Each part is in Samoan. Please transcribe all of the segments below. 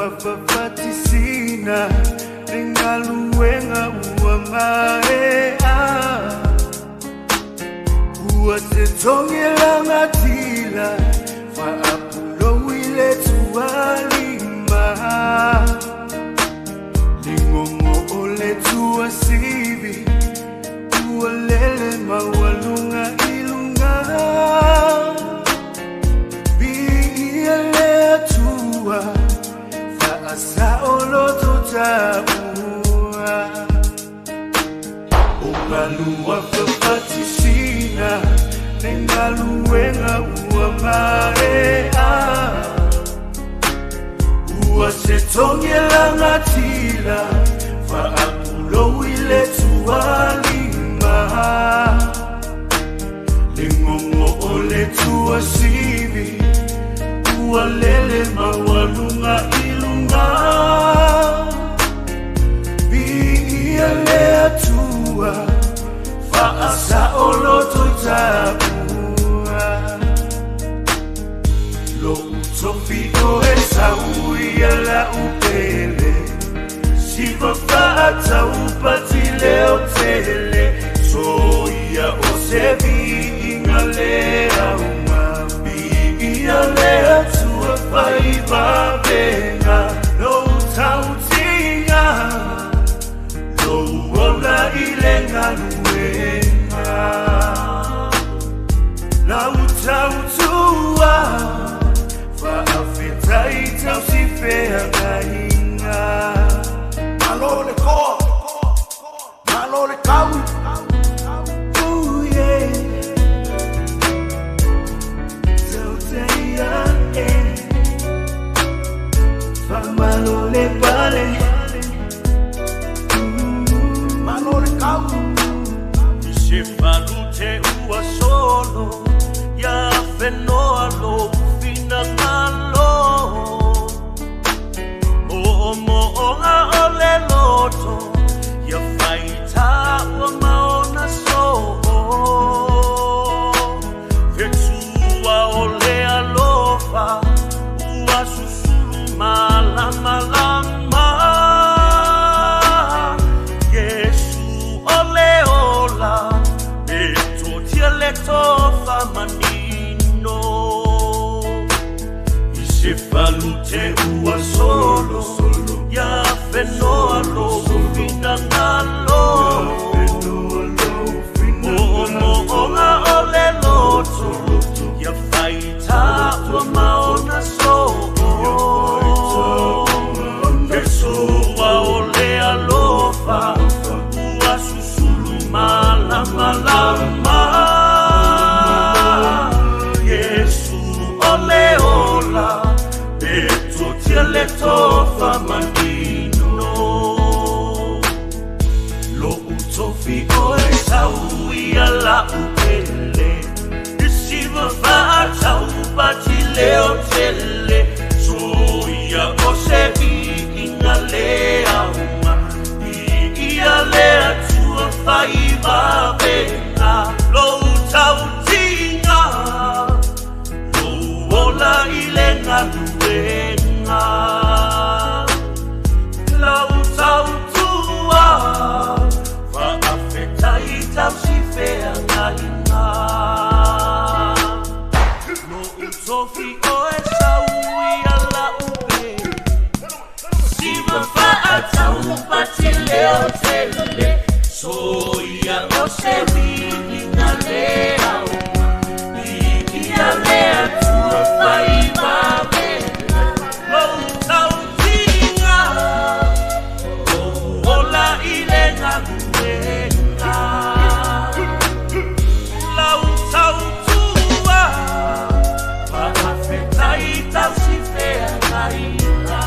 Ungalua fafatisina le galuega ua maea. Ua te togi lagatila faapulou i le tualima. Ligogo o le tuasivi ua lele maualuga i luga. Viia le Atua faasaoloto taua. O galua fafatisina le galuega ua maea. Ua se togi lagatila faapulou i le tualima. Ligogo o le tuasivi ua lele maualuga i luga. Viia le Atua faasaoloto i taua. Lou tofi o e sau ia lau pele. Siva faataupati leo tele. Soia o se viiga le auga. Viia le Atua faivavega. Lou tautiga lou ola i le galuega. Lau tautua faafetai tausifeagaiga. Malo le koa, malo le kau. Ooh, yeah. Tauteia, eh. Faamalo le pale. Malo le kau. I se falute ua solo ia fenoa lou finagalo. Mo'omo'oga o le loto ia faitā ua maona soo. Fetua o le alofa ua susulu malamalama. Iesu o le ola e totia le tofa manino. I se falute ua solo ia fenoa lou finagalo. Mo'omo'oga o le loto ia faitā ua maona soo. Fesoa o le alofa ua susulu malamalama. Iesu o le ola e totia le tofa manino. Lou tofi o e sau ia lau pele. I siva faataupati leo tele. Soia o se viiga le auga. Viia le Atua faivavega. Lou tautiga lou ola i le galuega. Lau tautua faafetai tausifeagaiga. Lou tofi o e sau ia lau pele. Siva faataupati leo tele. Soia o se viiga le auga. Viia le Atua faivavega. Lou tautiga lou ola i le galuega. Lau tautua faafetai tausifeagaiga.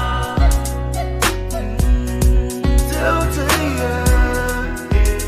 Tauteia, eh.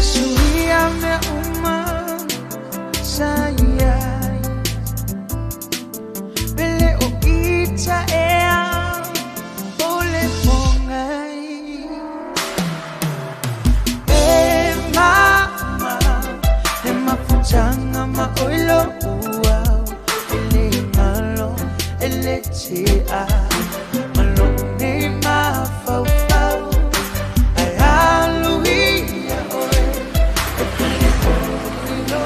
Suia mea uma sa iai Pele o ita ea o le pongai E mama e mafutanga ma oilo uau Ele ngalo ele tia Malo nei mafaufau Ai aluia oe E pele oilo.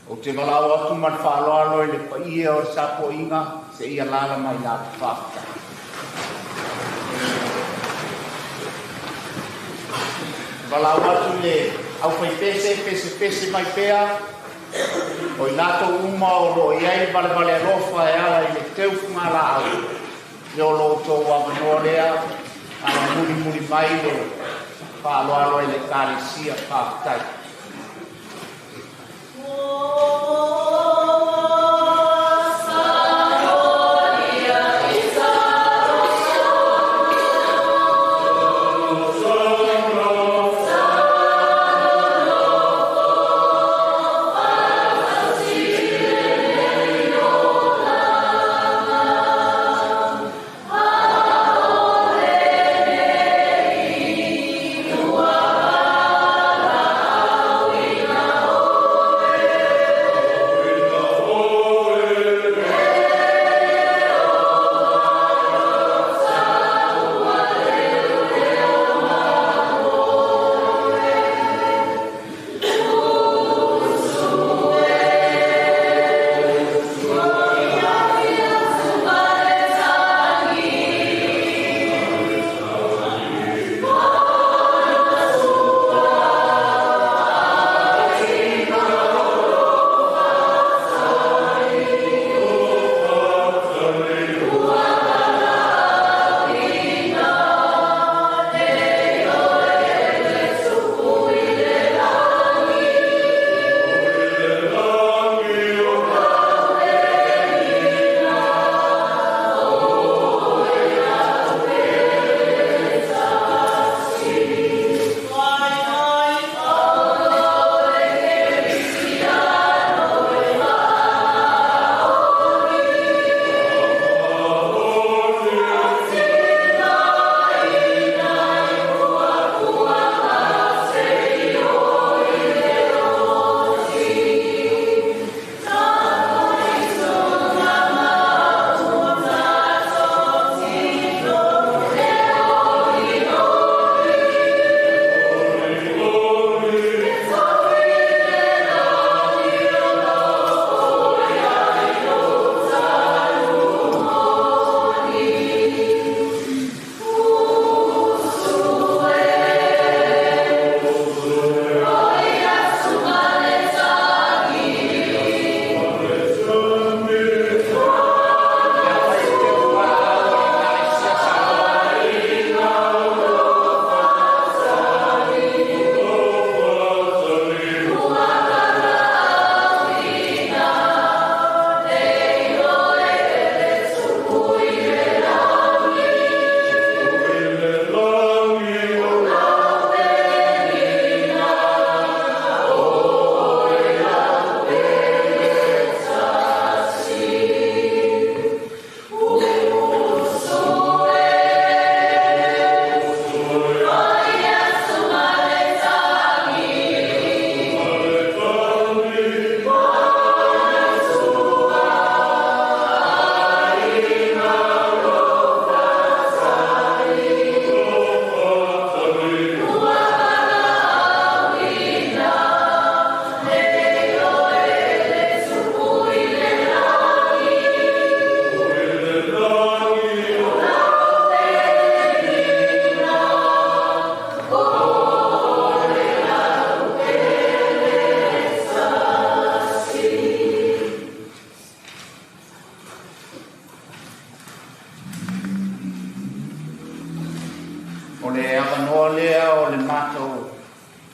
Ou te valaau atu ma le faaaloalo i le paia o le tapuaiga seia alaala mai la faafetai. Valaau atu i le aufaipese pesepese mai pea o i latou uma o loo i ai le valevale alofa e ala i le teu fugalaau le o lo outou avanoa lea ala mulimuli mai le faaaloalo i le Ekalesia. Faafetai.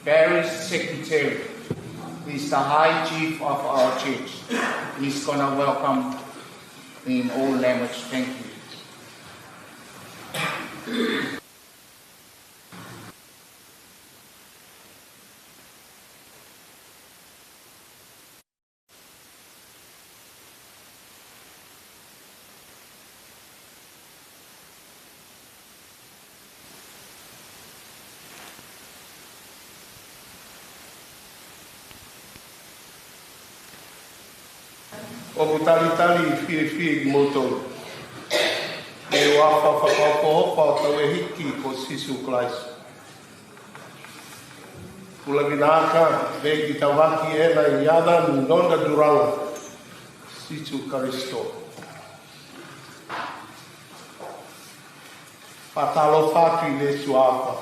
Parish Secretary. He's the High Chief of our church. He's going to welcome in all language. Thank you. O kutalitali i fiafia ki moutou. E o afa whakaopaopa o tau e hiki ko Sisu Christ. Kulavinaka ve ki tawaki ena i ana ni nona duranga Sisu Kristo. Whatalo whatu i le suafa.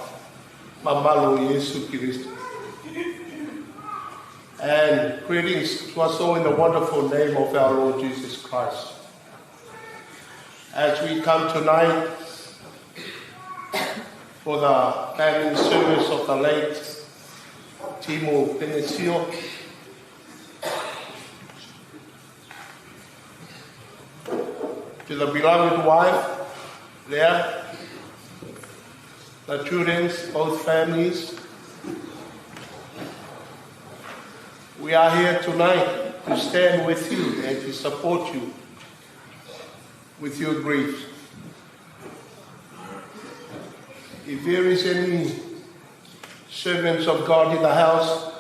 Mamalo Yesu Kristo. And greetings to us all in the wonderful name of our Lord Jesus Christ. As we come tonight for the family service of the late Timo Penesio, to the beloved wife there, the children, both families, we are here tonight to stand with you and to support you with your grief. If there is any servants of God in the house,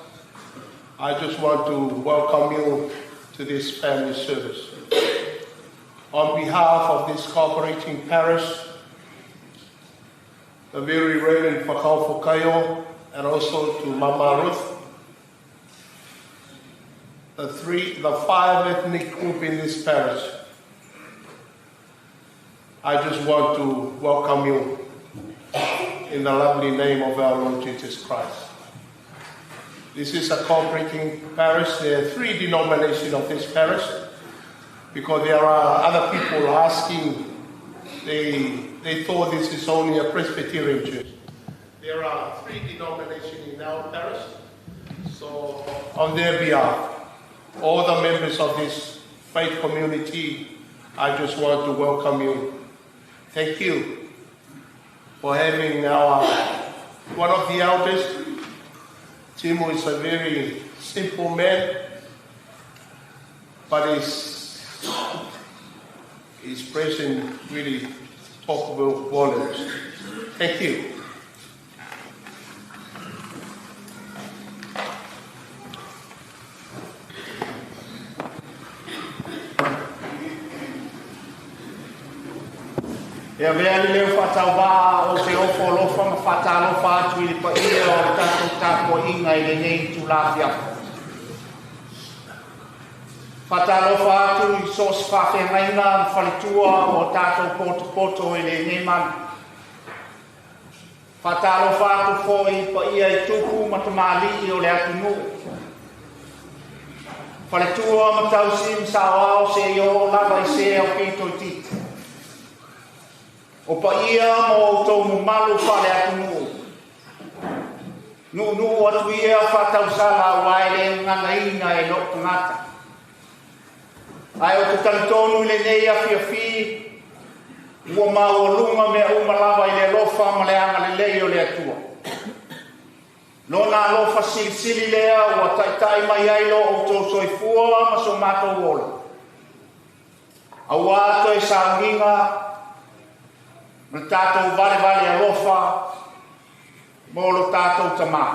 I just want to welcome you to this family service. On behalf of this cooperating parish, the very Reverend Fakao Fukayo, and also to Mama Ruth, the five ethnic group in this parish, I just want to welcome you in the lovely name of our Lord Jesus Christ. This is a cooperating parish. There are three denominations of this parish, because there are other people asking, they thought this is only a Presbyterian church. There are three denominations in our parish, so on their behalf, all the members of this faith community, I just want to welcome you. Thank you for having our one of the elders. Timo is a very simple man, but his presence really talk about volumes. Thank you. E avea le leo whaatau o te ofo alofa ma whaatalofa atu i le paia o le tatou tapuaiga i lenei itulā afiafi. Whaatalofa atu i so o se faafeagaiga ma faletua o tatou potopoto i lenei malu. Whaatalofa atu fo'i i paia i tupu ma tamalii o le atunuu. Faletua ma tausi ma saoao seia oo lava i se au pito itiiti. O paia ma o outou mamalu faaleatunuu. Nuunuu atu ia faatausala aua e le gaganaina e lou tagata. Ae ou te talitonu i lenei afiafi ua maualuga mea uma lava i le alofa ma le agalelei o le Atua. Lona alofa silisili lea ua taitai mai ai lo outou soifua ma so matou ola. Auā toe sauniga ma le tatou valevale alofa mo lo tatou tamā.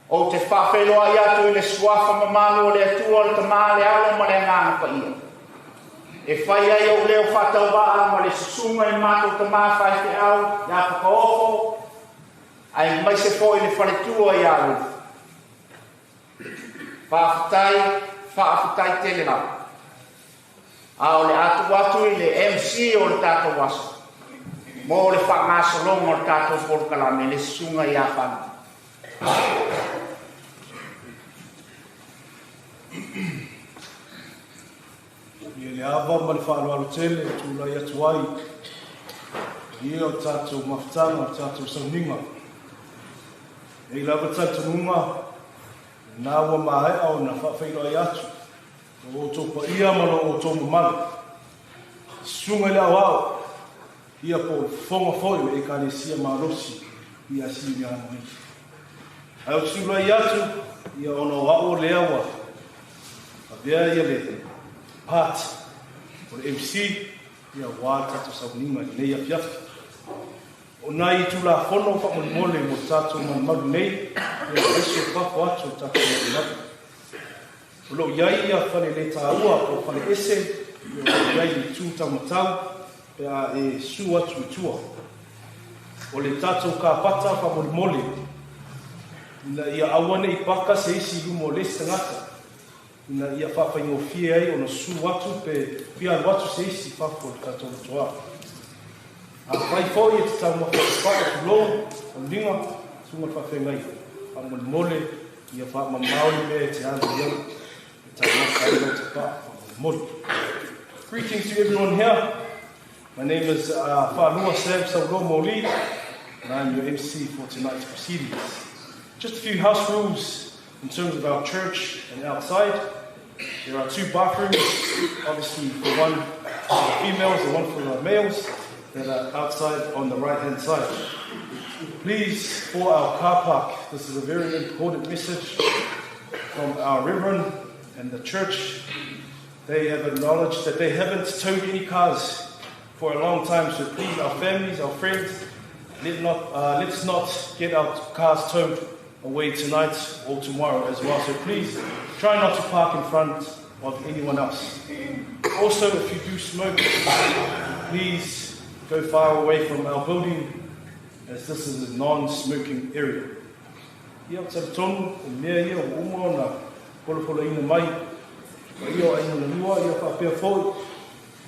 Ou te faafeiloai atu i le suafa mamalu o le Atua, le Tamā, le Alo ma le Agaga Paia, e fai ai ou leo faatauvaa ma le susuga i matou tamā faifeau ia Fakaofo, aemaise foi le faletua ia Ruth. Faafetai, faafetai tele lava. A o le a tuu atu i le MC o le tatou aso mo le faagasologa o le tatou polokalame, le susuga ia Fana. Ia le ava ma le faaaloalo tele e tulai atu ai i ia o tatou mafutaga, o tatou sauniga. E i lava talitonuga, lena ua maea ona faafeiloai atu lo outou paia ma lo outou mamalu. Susuga i le Aoao, ia po o le fofoga foi o le Ekalesia malosi ia Siuialoga. Ae ou te tulai atu, ia ona o au o lea ua avea ia le part o le MC, ia aua le tatou sauniga i lenei afiafi. O nai tulafono faamolemole mo le tatou malumalu nei, ia aemaise o fafo atu o le tatou malumalu. O lo o i ai ia fale le taua po o fale ese, ia o lo o i ai le itu taumatau pe a e susu atu i tua. O le tatou kapata faamolemole, ina ia aua ne i paka se isi i luma o le isi tagata, ina ia faafaigofie ai ona susu atu pe fia alu atu se isi i fafo o le tatou lotoa. Afai foi e te taumafa papae, tulou, o le liga, susuga i le faafeagaiga, faamolemole ia faamamao le mea e te alu i ai e taumafa ai lau tapaa faamolemole. Greetings to everyone here. My name is Faalua Sam Saulo Moli, and I'm your MC for tonight's proceedings. Just a few house rules in terms of our church and outside. There are two bathrooms, obviously for one for the females and one for the males, that are outside on the right-hand side. Please, for our car park, this is a very important message from our Reverend and the church. They have acknowledged that they haven't towed any cars for a long time, so please, our families, our friends, let's not get our cars towed away tonight or tomorrow as well. So please, try not to park in front of anyone else. Also, if you do smoke, please go far away from our building, as this is a non-smoking area. Ia, o talitonu, o mea ia ua uma ona polopoloina mai paia o aiga na lua, ia faapea foi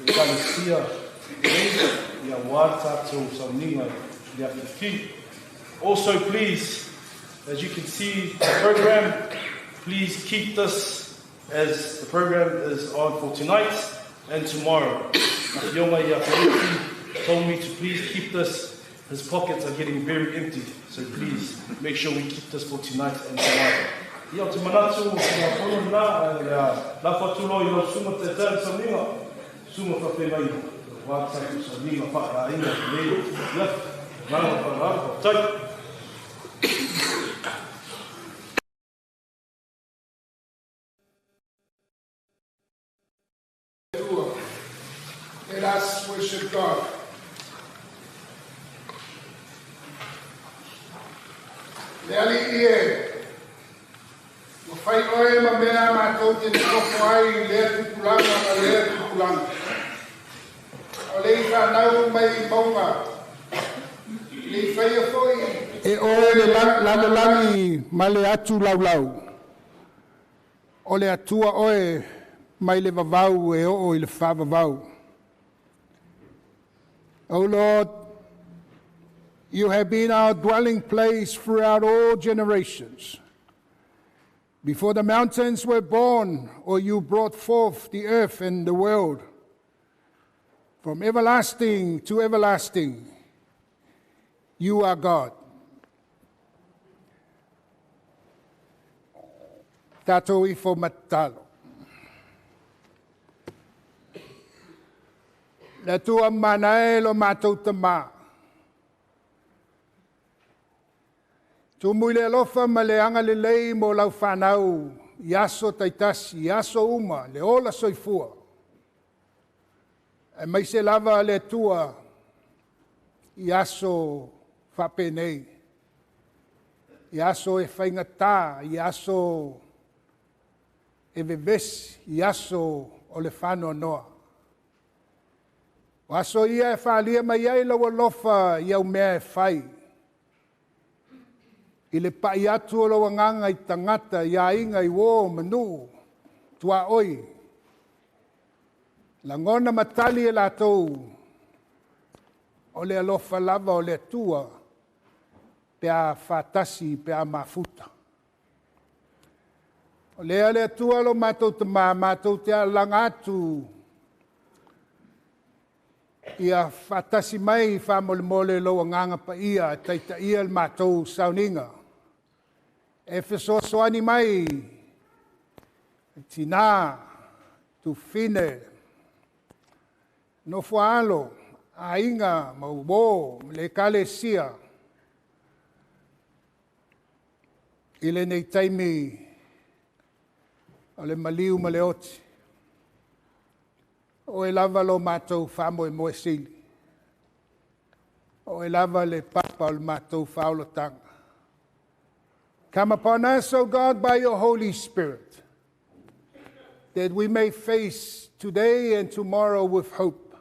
le Ekalesia nei, ia aua le tatou sauniga i le afiafi. Also, please, as you can see the program, please keep this as the program is on for tonight and tomorrow. Afioga ia Felipe told me to please keep this. His pockets are getting very empty, so please make sure we keep this for tonight and tomorrow. Ia, o te manatu o te pono lena, ae le a lafo atu loa i lau susuga taitai o le sauniga, susuga faafeagaiga, aua le tatou sauniga faaleaiga i lenei afiafi. Le agaga faaaloalo, faafetai. Let us worship God. Le Alii e, ua fai oe ma mea matou te nonofo ai i lea tupulaga ma lea tupulaga. A o le i fanau mai i mauga, e le i faia foi e oe le lalolagi ma le atu laulau. O le Atua oe mai le vavau e oo i le faavavau. O Lord, you have been our dwelling place throughout all generations. Before the mountains were born, or you brought forth the earth and the world, from everlasting to everlasting, you are God. Tatou ifo ma tatalo. Le Atua mana e lo matou Tamā. Tumu i le alofa ma le agalelei mo lau fanau i aso taitasi, i aso uma, le ola soifua. Aemaise lava le Atua i aso faapenei, i aso e faigata, i aso e vevesi, i aso o le faanoanoa. O aso ia e faaalia mai ai lau alofa i au mea e fai. I le pai atu o lau agaga i tagata, i aiga, i uo, ma nuu, tuaoi. Lagona ma tali e latou o le alofa lava o le Atua pe a faatasi pe a mafuta. O lea le Atua lo matou Tamā, matou te alaga atu ia faatasi mai faamolemole lou agaga paia taitaia le matou sauniga. E fesoasoani mai tinā, tufine, nofoaalo, aiga ma uō ma le ekalesia i lenei taimi o le maliu ma le oti. O oe lava lo matou faamoemoe sili. O oe lava le papa o le matou faaolataga. Come upon us, O God, by your Holy Spirit, that we may face today and tomorrow with hope,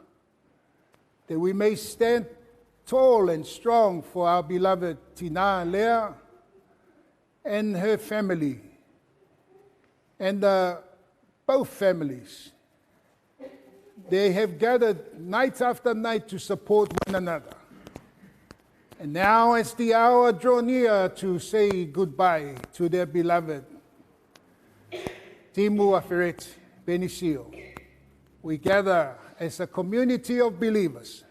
that we may stand tall and strong for our beloved Tina Lea and her family, and both families. They have gathered night after night to support one another. And now, as the hour draw near to say goodbye to their beloved, Timu Afereti Benicio, we gather as a community of believers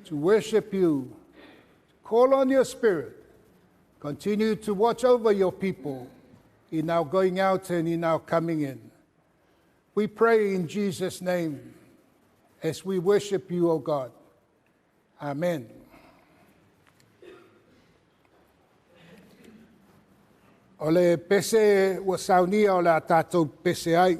to worship you, call on your Spirit, continue to watch over your people in our going out and in our coming in. We pray in Jesus' name as we worship you, O God. Amen. O le pese ua saunia o le a tātou pese ai.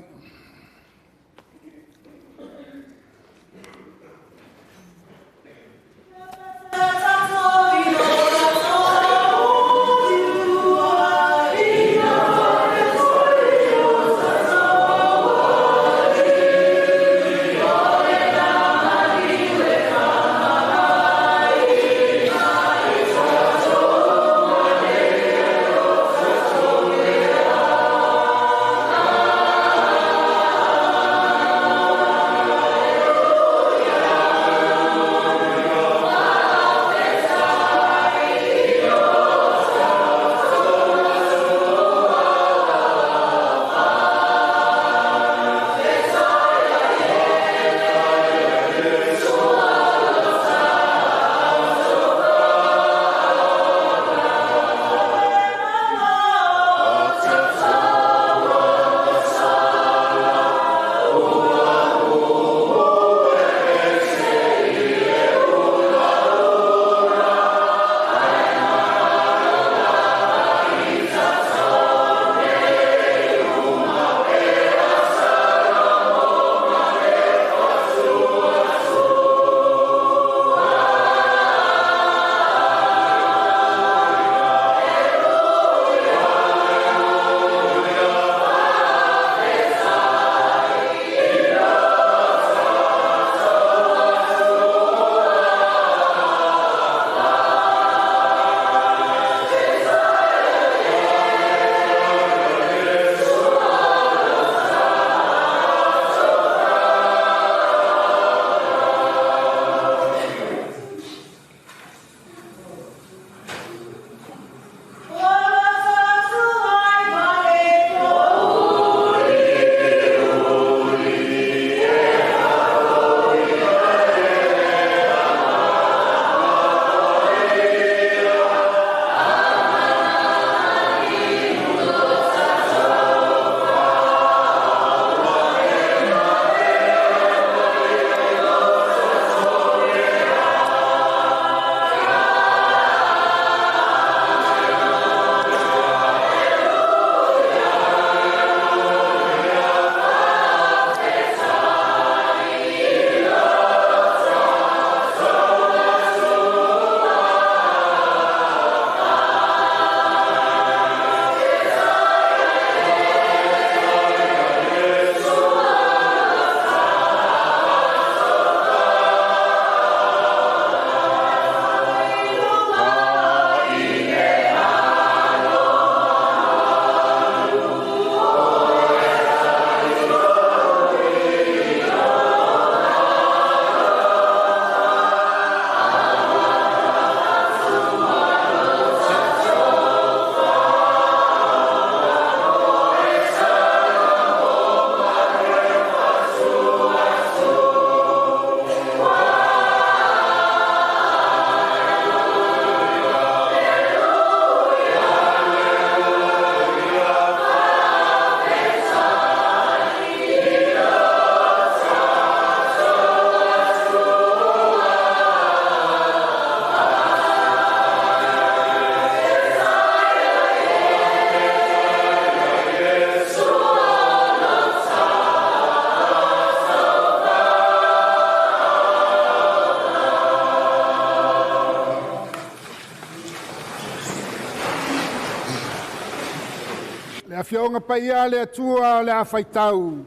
Afioga Paia a le Atua o le a faitau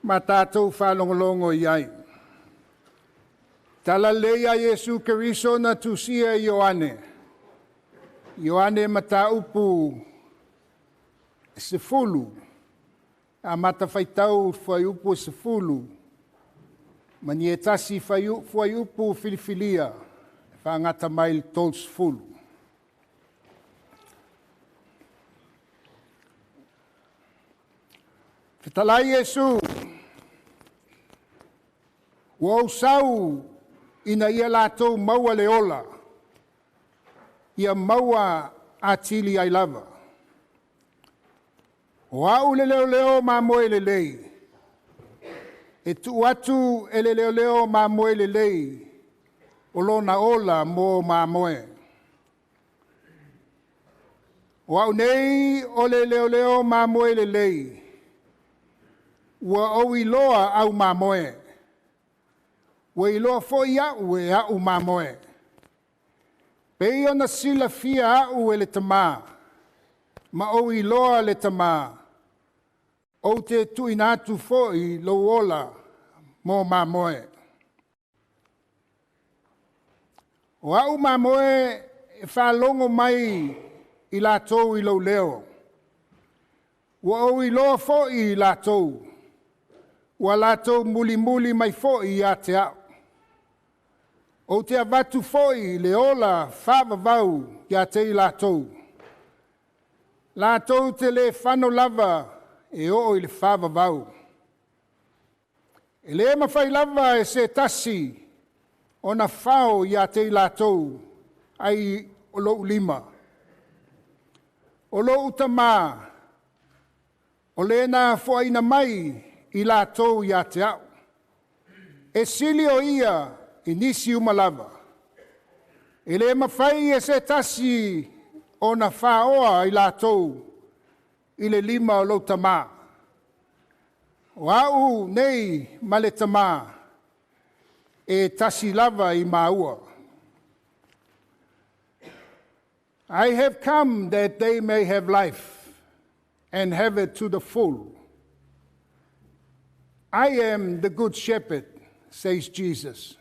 ma tatou faalogologo i ai. Talalelei a Iesu Keriso na tusia e Ioane. Ioane mataupu 10, amata faitau fuaiupu 10, ma 1 fuaiupu filifilia, faagata mai le 30. Fetalai Iesu, ua ou sau ina ia latou maua le ola, ia maua atili ai lava. O au le leoleo mamoe lelei, e tuu atu e le leoleo mamoe lelei, o lona ola mo mamoe. O au nei o le leoleo mamoe lelei, ua ou iloa au mamoe, ua iloa foi au e au mamoe. Pei ona silafia au e le Tamā, ma ou iloa le Tamā, ou te tuuina atu foi lou ola mo mamoe. O au mamoe e faalogo mai i latou i lou leo, ua ou iloa foi i latou, ua latou mulimuli mai foi ia te au. Ou te avatu foi le ola faavavau ia te i latou. Latou te le fano lava e oo i le faavavau. E le mafai lava e se tasi ona fao ia te i latou ai o lou lima. O lou Tamā, o lena foaina mai i latou ia te au. E sili o ia i nisi uma lava. E le mafai e se tasi ona faoa i latou i le lima o lou Tamā. O au nei ma le Tamā, e tasi lava i maua. I have come that they may have life and have it to the full. I am the good shepherd, says Jesus.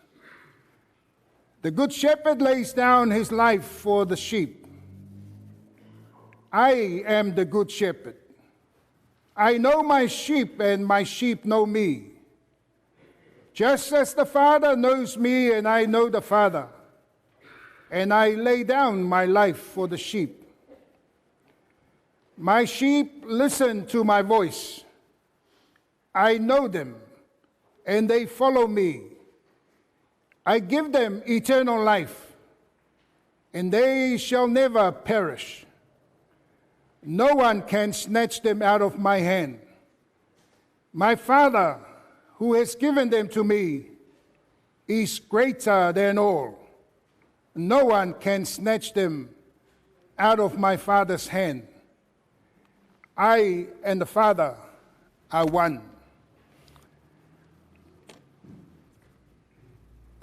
The good shepherd lays down his life for the sheep. I am the good shepherd. I know my sheep, and my sheep know me. Just as the Father knows me, and I know the Father, and I lay down my life for the sheep. My sheep listen to my voice. I know them, and they follow me. I give them eternal life, and they shall never perish. No one can snatch them out of my hand. My Father, who has given them to me, is greater than all. No one can snatch them out of my Father's hand. I and the Father are one.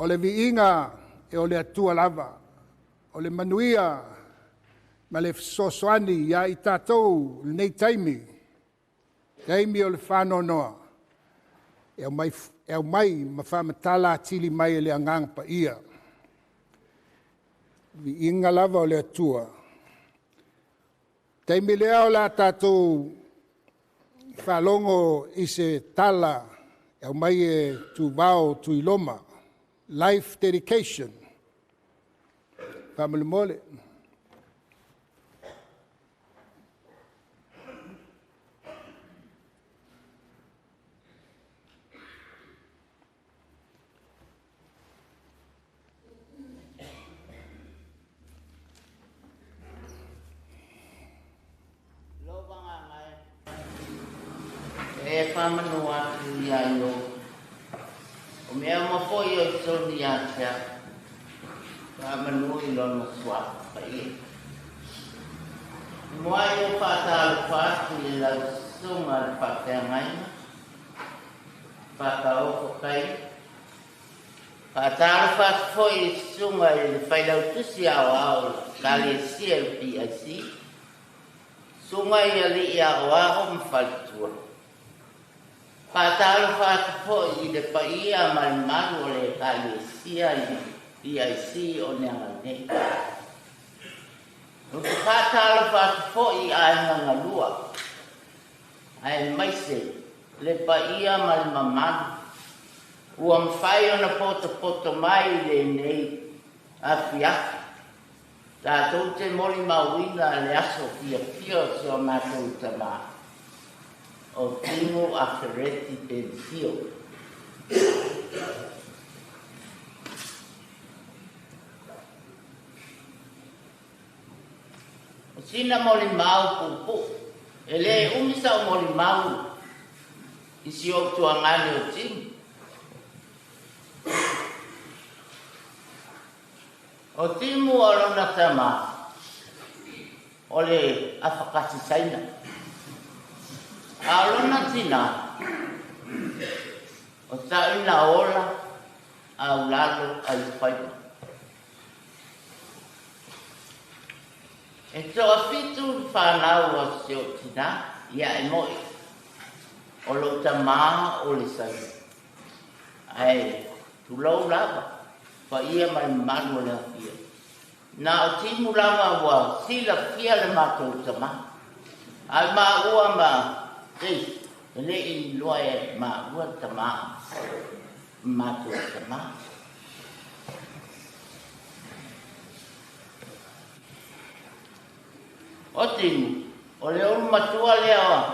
O le viiga e o le Atua lava, o le manuia ma le fesoasoani ia i tatou lenei taimi, taimi o le faanoanoa, e aumai ma faamatala atili mai e le Agaga Paia. Viiga lava o le Atua. Taimi lea o la tatou faalogo i se tala e aumai e Tuvao Tuiloma, Life Dedication. Faamolemole. E whamanu atu ia i o. O mea mafoi o toni ia tea. Whamanu i lona sua pa ie. Moa i o whātālu whātu i lau sunga le whāwheangaina. Whātaofo kai. Whātālu whātu foi i sunga i le whailautusi ao ao kalesia le PIC. Susuga i alii aoao ma faletua. Faatalofa atu foi i le paia ma le mamalu o le Ekalesia EIC o Neaganei. Ou te faatalofa atu foi i aiga galua, aemaise le paia ma le mamalu ua mafai ona potopoto mai i lenei afiafi. Tatou te molimauina le aso fiafia o si o matou tama, o Timu Afereti Bensio. O sina molimau puupuu, e lē umi sa'u molimau i si ou tuagane o Timu. O Timu o lona tama, o le afakasi Saina. A o lona tina, o Sa'ina Ola Aulalo Alifaiva. E toafitu le fanau a si ou tina, ia e mo'i, o lou tama o le Saina. Ae tulou lava, paia ma le mamalu o le aofia. Na o Timu lava ua silafia le matou tama. Ae maua ma Keith, e le i iloa e maua le tama, matou tama. O Timu, o le ulu matua lea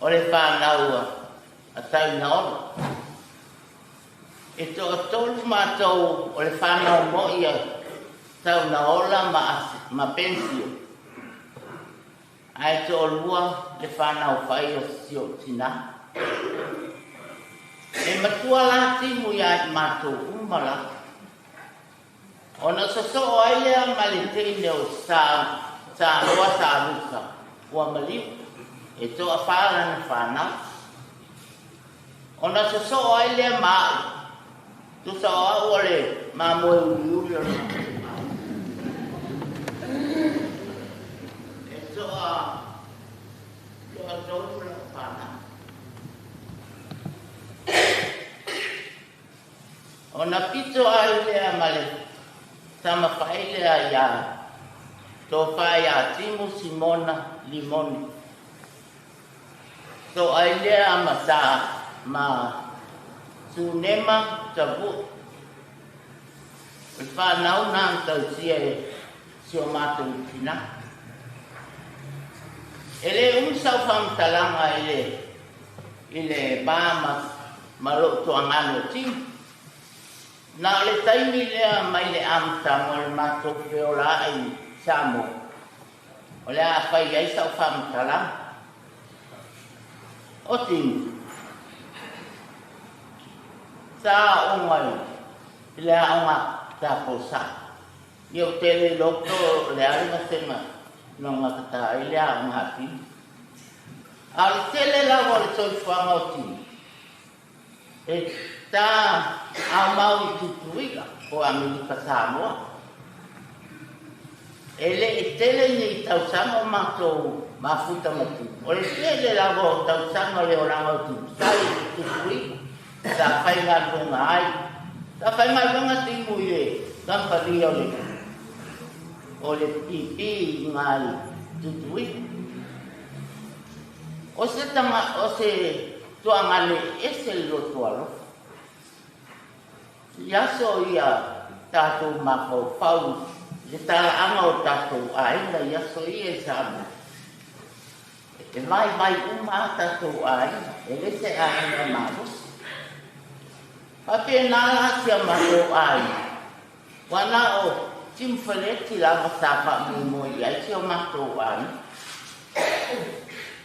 o le fanau a Taunaola. E toatolu matou o le fanau mo'i a Taunaola ma Pensio. Ae toalua le fanau fai o si ou tina. E matua la Timu ia i matou uma lava. Ona sosoo ai lea ma le teine o Samoa Saluka ua maliu, e toafā lana fanau. Ona sosoo ai lea ma a'u, tusa o a'u o le mamoe uliuli o le E toa toatolu lau fanau. Ona pito ai lea ma le tama fai lea iā Tofa iā Timu Simona Limoni. So ai lea ma sa ma Sunema Tavu'i. O le fanau na na tausia e si o matou tina. E le umi sau faamatalaga i le i le va ma ma lou tuagane o Timu. Na o le taimi lea mai le amataga o le matou feola i Samoa o le a fai ai sau faamatalaga. O Timu, sa aoga i le aoga Taposa. Ia ou te le iloa po o le a le vasega na gatataa ai le aoga a Timu. A o le tele lava o le soifuaga o Timu, e ta aumau i Tutuila po o Amerika Samoa. E le i tele ni tausaga o matou mafuta ma Timu. O le tele lava o tausaga o le olaga o Timu sa i Tutuila, sa faigaluega ai. Sa faigaluega Timu i le kamupani o le o le PP i uga i Tutuila. O se tama, o se tuagane ese le loto alofa. I aso ia tatou mafaufau i le talaaga o tatou aiga i aso ia i Samoa. E vaivai uma a tatou aiga, e le se aiga malosi. Faapena la si a matou aiga, ua na o Tim Feleti lava sa faamoemoe i ai si o matou aiga.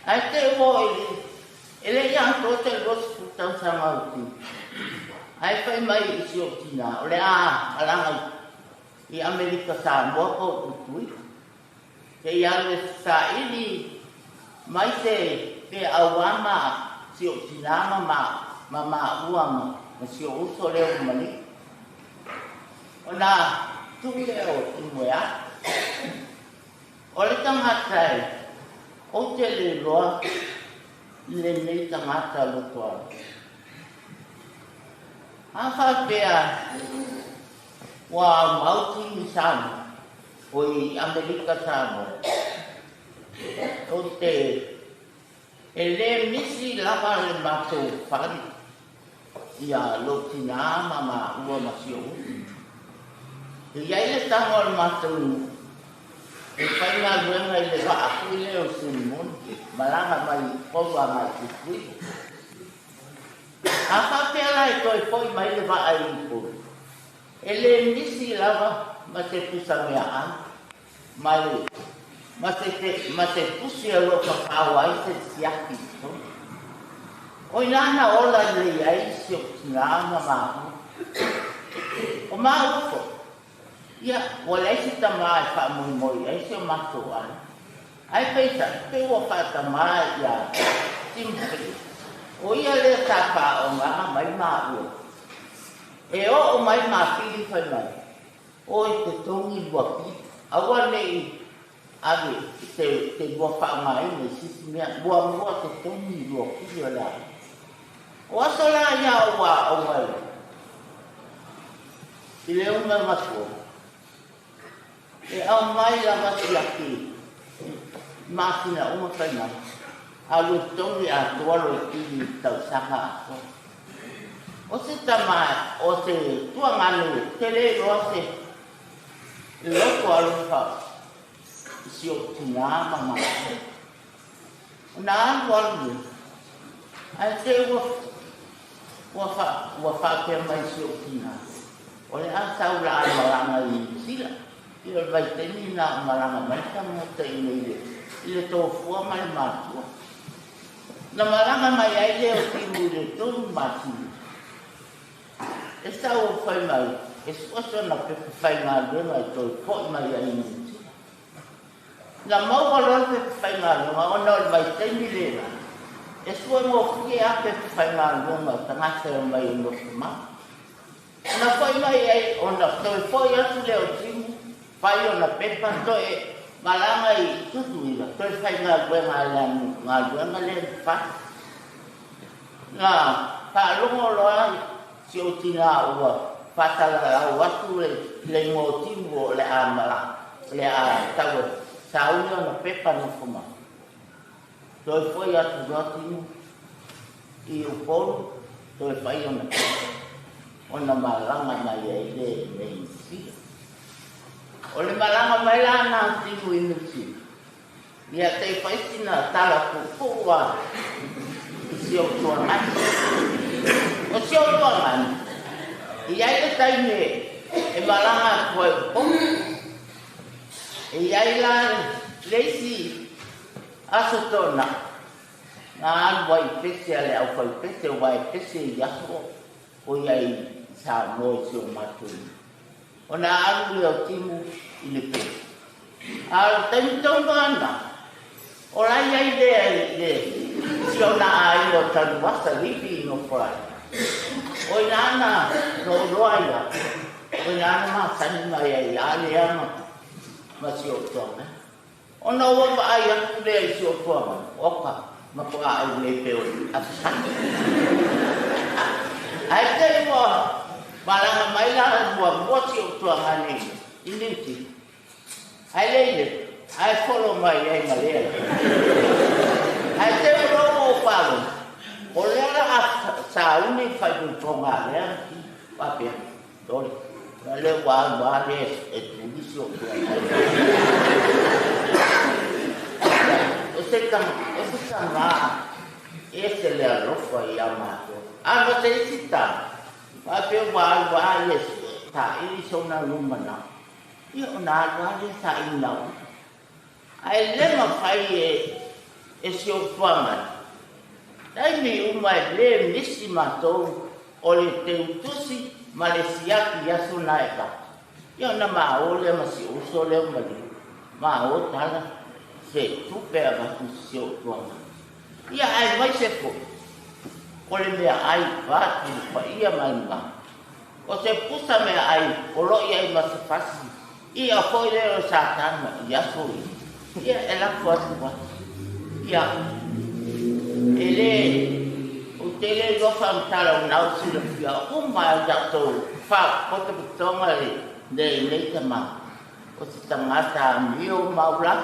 Ae te i ua oo i le, e le i atoa se 20 tausaga o Tim, ae fai mai i si ou tina, o le a malaga i Amerika Samoa po o Tutuila. Se i alu e saili mai se peau ma si ou tina ma ma maua ma si ou uso lea ua maliu. Ona tuu lea o Timu e alu. O le tagata e Ou te le iloa lenei tagata lotoalo. A faapea ua aumau Timi Samoa, oi Amerika Samoa, ou te e le misi lava le matou fale ia lou tinā ma maua ma si ou uso. E i ai le tago a le matou nuu e faigaluega i le vaa foi lea o Solomoni, malaga mai i Upolu agai i Tutuila. A faapea la e toe foi mai le vaa i Upolu, e le misi lava ma se pusa meaai ma le ma se ma se pusi o lo o fafao ai se siaki i totonu. O ina na ola lelei ai si ou tinā ma māua. O māua foi, ia, ua leai se tamā e faamoemoe i ai si o matou aiga. Ae peitai, pei ua faatamā iā Timothy, o ia lea sa faaaoga mai māua. E oo mai mafili fai mai, Oi te togi lua pili, aua ne i ave te te lua faaaogaina i se isi mea, muamua te togi lua pili o le aoga. O aso la ia o ua aoga i le umematua, e aumai lava siaki i masina uma fai mai, alu e togi atoa lou pili i le tausaga atoa. O se tama, o se tuagane te le iloa se loto alofa i si ou tinā ma matou. Ona alu alu lea, ae te i ua, ua, fa, ua faapea mai si ou tinā, o le a sau la a malaga i Niu Sila. I o le vaitaimi na o malaga mai tagata i nei le, i le tofua ma le matua. Na malaga mai ai lea o Timu i le tolu masina. E sau o fai mai, e suasu ana pepa faigaluega e toe foi mai ai i Niu Sila. Na maua loa le pepa faigaluega ona o le vaitaimi lena, e suegofie lava pepa faigaluega o tagata e omai e nofo mau. Ona foi mai ai, ona toe foi atu lea o Timu, fai ona pepa, toe malaga i Tutuila, toe faigaluega ai le galuega lea na fai. Na faalogo loa si ou tinā ua faasalalau atu le igoa o Timu o le a malaga, o le a tau e sauni ona pepa nofo mai. Toe foi atu loa Timu i Upolu, toe fai ona pepa, ona malaga mai ai lea i inei i Niu Sila. O le malaga mai la na Timu i Niu Sila, ia te i fai sina tala puupuu a i si ou tuagani. O si ou tuagani, e i ai le taimi e malaga atu ai i Upolu. E i ai la le isi aso tona na alu ai i pese a le aufaipese, aua e pese i aso o i ai i Samoa i si o matou nuu. Ona alu lea o Timu i le pese. A o le taimi tonu lava lena, o la i ai lea i le si ona aiga o Tanuvasa, Livi i nofo ai. O ina na ou iloa ai la, o ina na masani mai ai ia lea ma si ou toaga. Ona ua vaai atu lea i si ou toaga, oka, matuā au nei pei o le afisani. Ae te i ua malaga mai la muamua si ou toaga nei i Niu Sila. Ae le i le, ae folo mai ai ma lea. Ae te i ua ou faalogo, o lea la a sauni le faaipoipoga a lea faapea. Sole, o lea ua alu lava lea e tulisi ou tuaina. O se o se tama e ese le alofa iā matou. A ma se isi tama, faapea ua alu lava ia e saili sona lumanao. Ia ona alu lava lea saili na uta. Ae le mafai e si ou tuagai. Taimi uma e le misi matou o le teutusi ma le siaki i aso na e avatu. Ia ona ma o lea ma si uso lea o Maliu, ma o tala se tupe e avatu i si ou tuagai. Ia aemaise foi o le meaai vaeatu le paia ma le mamalu. O se pusa meaai o lo o i ai ma se fasi Ia foi lea o Satana i aso ia, ia e lafo atu ai. Ia, e lē ou te lē iloa faamatalaunau silafia uma e tatou faapotopotoga lenei tamā o se tagata amio maula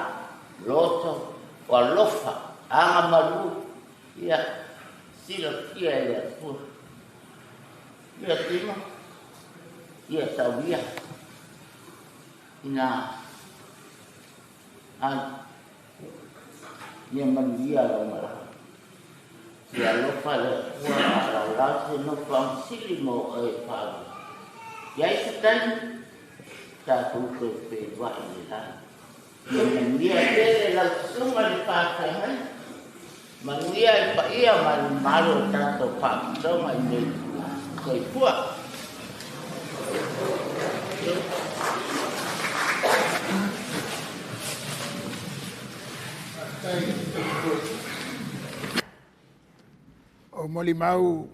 loto o alofa agamalu ia silafia e le Atua. Ia tino ia tauia ina ai ia manuia lau malaga. Ia alofa le Atua faalaulao se nofoaga sili mo oe e faaali. Iai se taimi tatou toe feiloai i le lagi. Ia manuia tele lau susuga i le faafeagaiga. Manuia i paia ma le mamalu o tatou faapitoga i lenei itula. Soifua. O molimau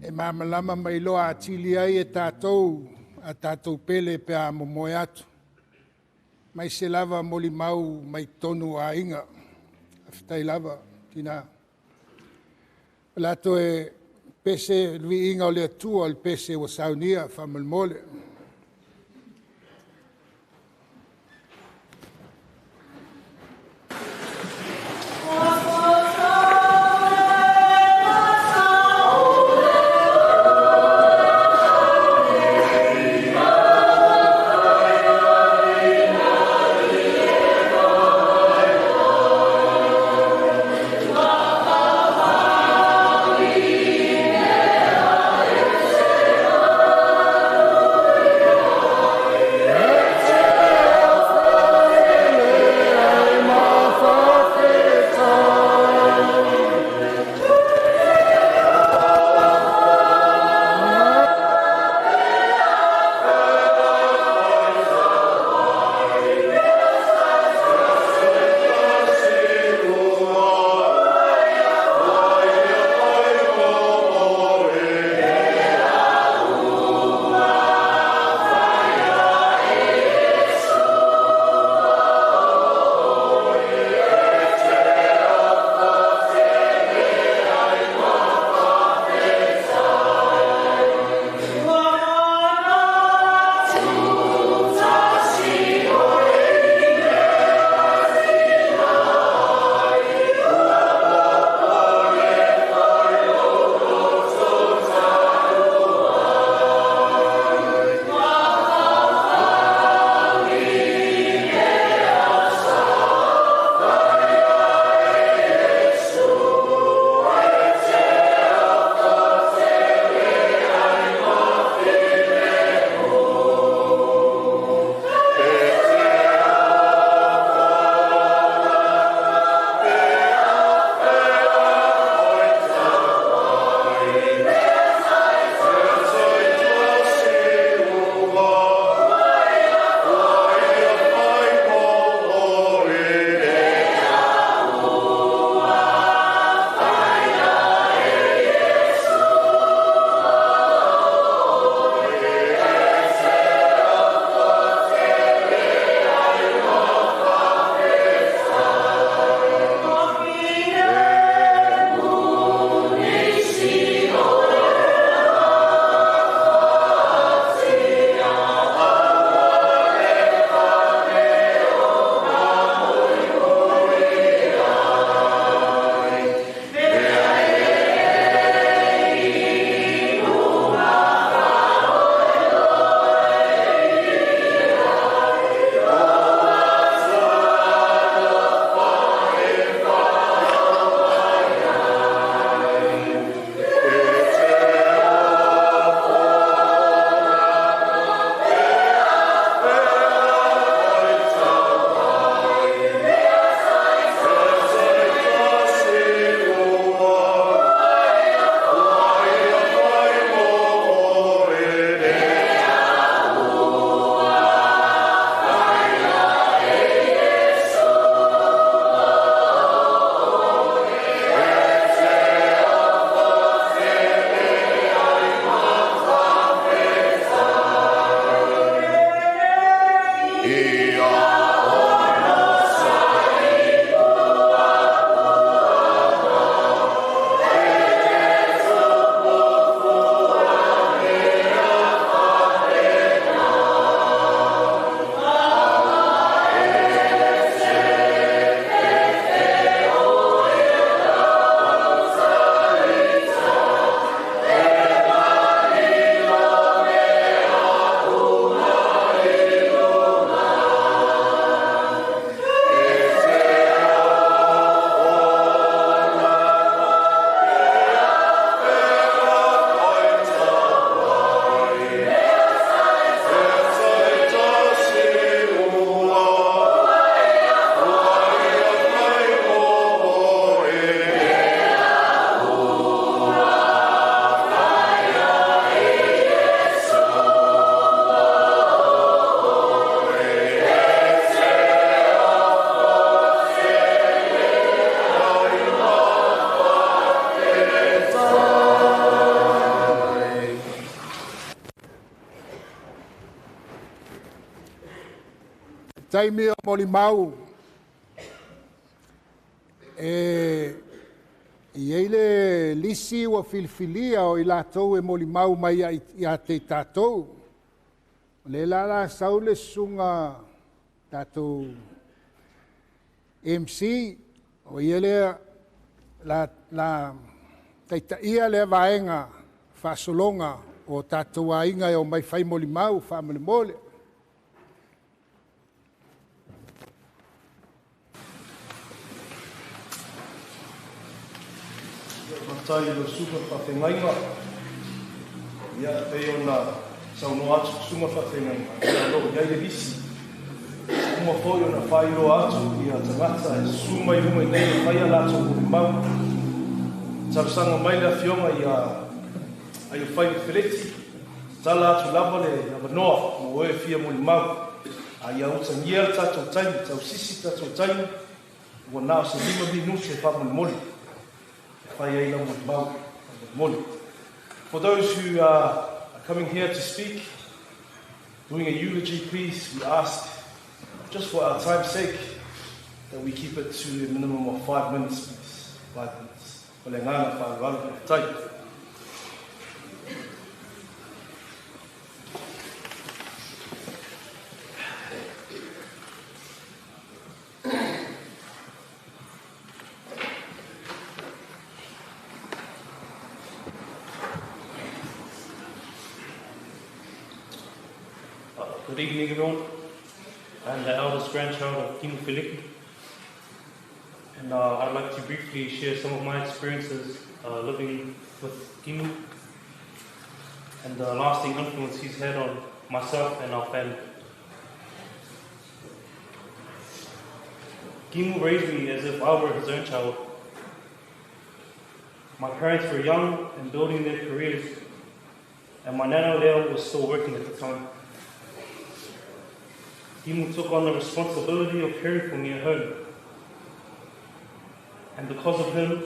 e malamalama ma iloa atili ai e tatou a tatou pele pe a momoe atu. Mai se lava molimau mai totonu o aiga. Faafetai lava, tina. O le a toe pese le viiga o le Atua o le pese ua saunia faamolemole. taimi o molimau, e i ai le lisi ua filifilia o i latou e molimau mai ia te i tatou. O le la la sau le susuga tatou MC, o ia lea la taitaia lea vaega faasologa o tatou aiga e o mai fai molimau faamolemole. Faafetai i lau susuga faafeagaiga. Ia, e pei ona saunoa atu susuga faafeagaiga, ia o lo o i ai le lisi. Uma foi ona faailoa atu ia tagata e susu mai luga i nei e fai a latou molimau. Talosaga mai le afioga ia Aiofai Feleti, tala atu lava le avanoa mo oe fia molimau. A ia utagia le tatou taimi, tausisi le tatou taimi, ua na o se 5 minute e faamolemole. E fai ai lau molimau faamolemole. For those who are coming here to speak, doing a eulogy, please, we ask, just for our time's sake, that we keep it to a minimum of 5 minutes, please. 5 minutes. O le agaga faaaloalo, faafetai. Good evening, everyone. I'm the eldest grandchild of Kimu Feleki, and I'd like to briefly share some of my experiences living with Kimu and the lasting influence he's had on myself and our family. Kimu raised me as if I were his own child. My parents were young and building their careers, and my nana Leo was still working at the time. Kimu took on the responsibility of caring for me at home. And because of him,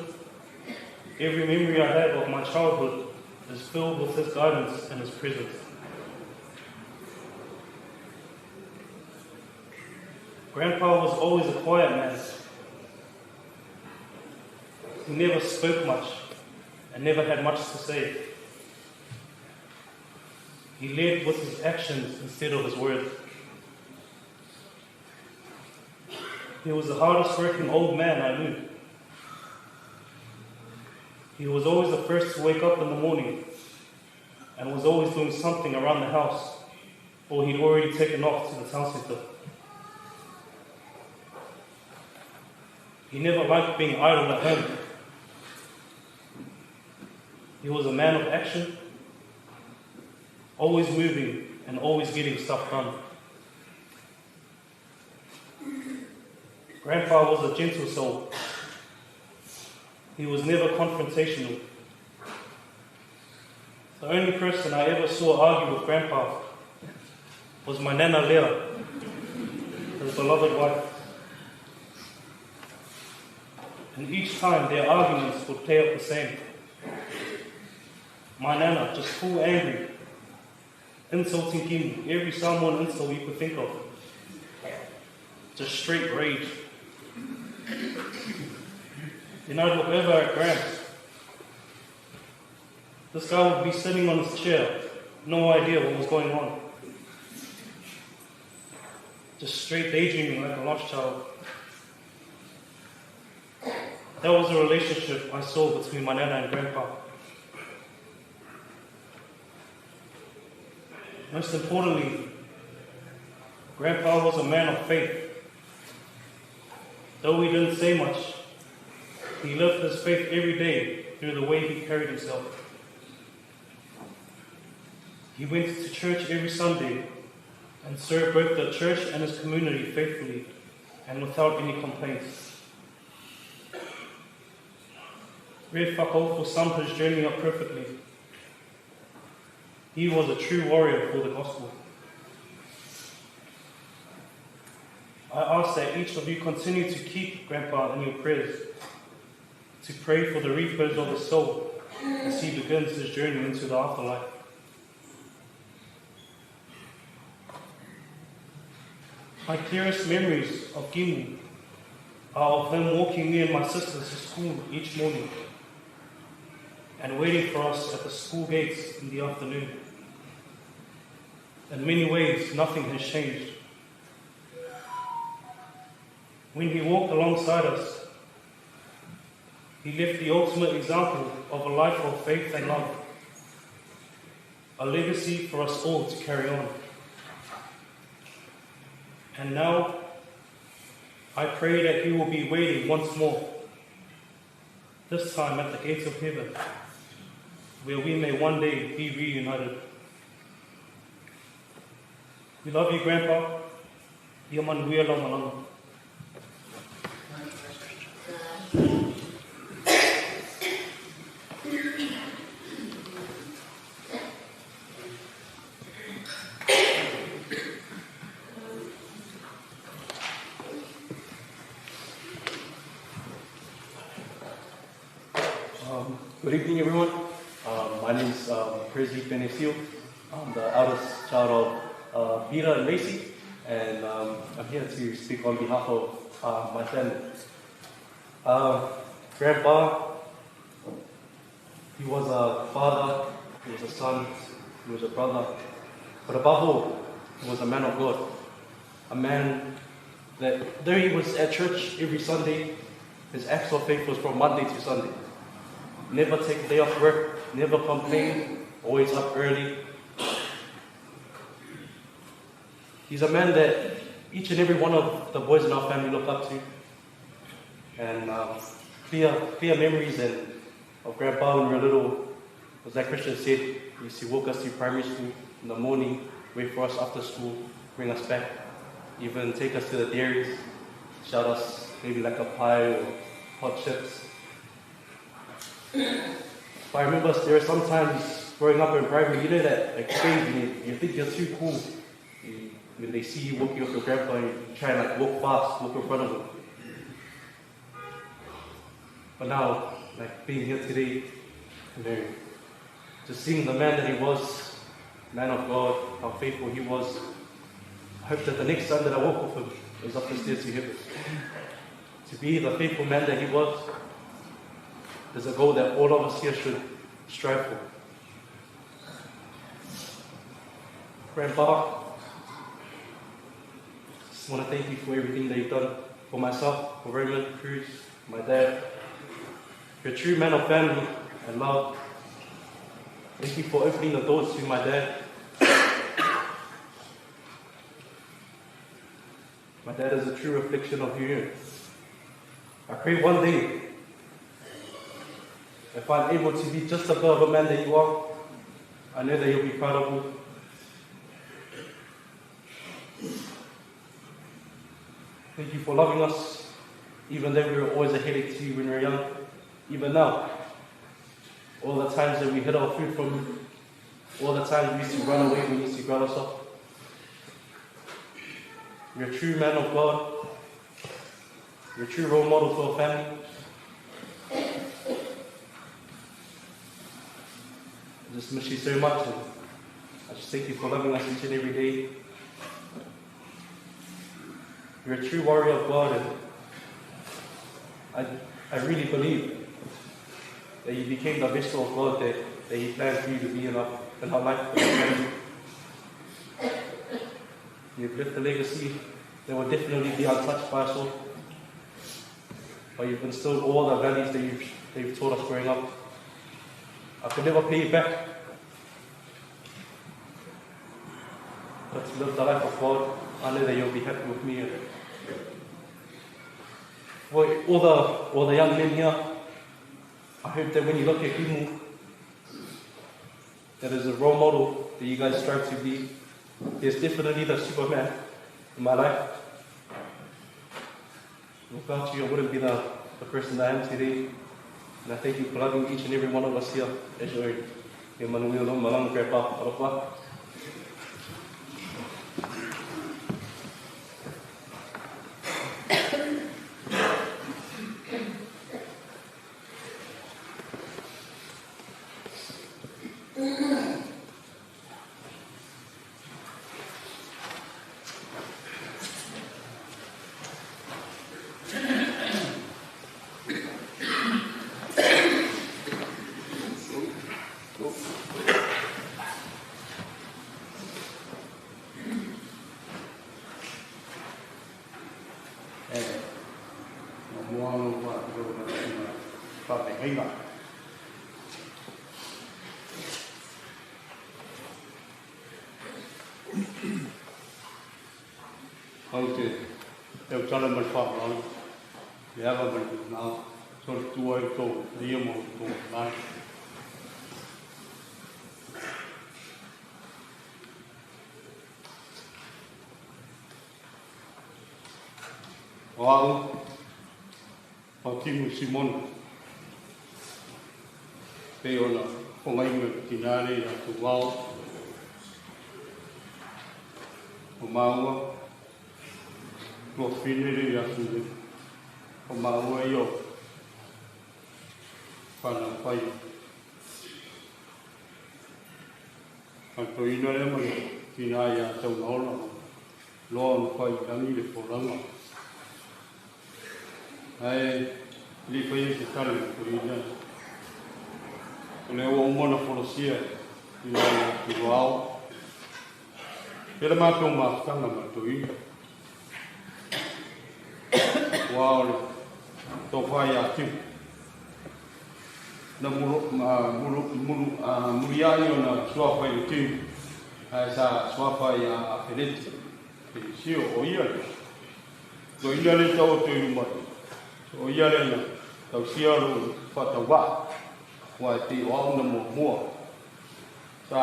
every memory I have of my childhood is filled with his guidance and his presence. Grandpa was always a quiet man. He never spoke much and never had much to say. He led with his actions instead of his words. He was the hardest working old man I knew. He was always the first to wake up in the morning and was always doing something around the house, or he'd already taken off to the town centre. He never liked being idle at home. He was a man of action, always moving and always getting stuff done. Grandpa was a gentle soul. He was never confrontational. The only person I ever saw argue with Grandpa was my Nana Leah, his beloved wife. And each time their arguments would play out the same. My Nana, just full angry, insulting Kimu, every Samoan insult you could think of. Just straight rage. Then I'd look over at Gramps. This guy would be sitting on his chair, no idea what was going on. Just straight daydreaming like a lost child. That was the relationship I saw between my Nana and Grandpa. Most importantly, Grandpa was a man of faith. Though he didn't say much, he lived his faith every day through the way he carried himself. He went to church every Sunday and served both the church and his community faithfully and without any complaints. Rev Fakaofo summed his journey up perfectly. He was a true warrior for the gospel. I ask that each of you continue to keep Grandpa in your prayers, to pray for the repose of his soul as he begins his journey into the afterlife. My clearest memories of Kimu are of him walking me and my sisters to school each morning and waiting for us at the school gates in the afternoon. In many ways, nothing has changed. When he walked alongside us, he left the ultimate example of a life of faith and love, a legacy for us all to carry on. And now, I pray that he will be waiting once more, this time at the gates of heaven, where we may one day be reunited. We love you, Grandpa. Ia manuia lau malaga. Good evening, everyone. My name is Prezi Penesil. I'm the eldest child of Peter and Lacey, and I'm here to speak on behalf of my family. Grandpa, he was a father, he was a son, he was a brother, but above all, he was a man of God. A man that, though he was at church every Sunday, his acts of faith was from Monday to Sunday. Never take a day off work, never complain, always up early. He's a man that each and every one of the boys in our family look up to. And clear memories and of Grandpa when we were little, as that Christian said, he used to walk us to primary school in the morning, wait for us after school, bring us back, even take us to the dairies, shout us maybe like a pie or hot chips. But I remember there were sometimes growing up in primary, you know that like phase when you think you're too cool. When they see you walking with your grandpa, you try and like walk fast, walk in front of them. But now, like being here today, you know, just seeing the man that he was, man of God, how faithful he was. I hope that the next time that I walk with him is up the stairs to heaven. To be the faithful man that he was is a goal that all of us here should strive for. Grandpa, I just want to thank you for everything that you've done for myself, for Roman, Cruz, my dad. You're a true man of family and love. Thank you for opening the doors to my dad. My dad is a true reflection of you. I pray one day, if I'm able to be just above a man that you are, I know that you'll be proud of me. Thank you for loving us, even though we were always a headache to you when we were young. Even now, all the times that we hid our food from you, all the times we used to run away when you used to grab us up. You're a true man of God. You're a true role model to our family. I just miss you so much, and I just thank you for loving us each and every day. You're a true warrior of God, and I really believe that you became the vessel of God that He planned for you to be in our life. In our family. You've left a legacy that will definitely be untouched by us all. But you've instilled all the values that you've taught us growing up. I could never pay you back. But to live the life of God, I know that you'll be happy with me. And for all the young men here, I hope that when you look at Kimu, that is a role model that you guys strive to be. There's definitely the Superman in my life. Without you, I wouldn't be the person that I am today. And I thank you for loving each and every one of us here as your own. Grandpa. Alofa. E muamua ona ou faatulou i lau Susuga Faafeagaiga. Ou te tautala ma le faaaloalo, le ava ma le migao, solitua ai outou paia ma outou mamalu. O au, o Timu Simona, pei ona fogaina e le tinā lea ia Tuao, o māua, tuafafine lea ia Sule, o māua ia o fanau fai. Faaletoina lea ma le tinā ia Taunaola, loa ona fai i lagi le folauga. Ae le i faia se tala i le toeaina, o lea ua uma ona folasia i le Tuao ia le matou mafutaga ma le toeaina. Aua o le tofa ia Timu, na muliai ona suafa i le Timu, ae sa suafa ia Feleti, Felisio, o ia le toeaina lea tau atu i luma, o ia lea na tausia lou faatauvaa, aua e pei o au na muamua sa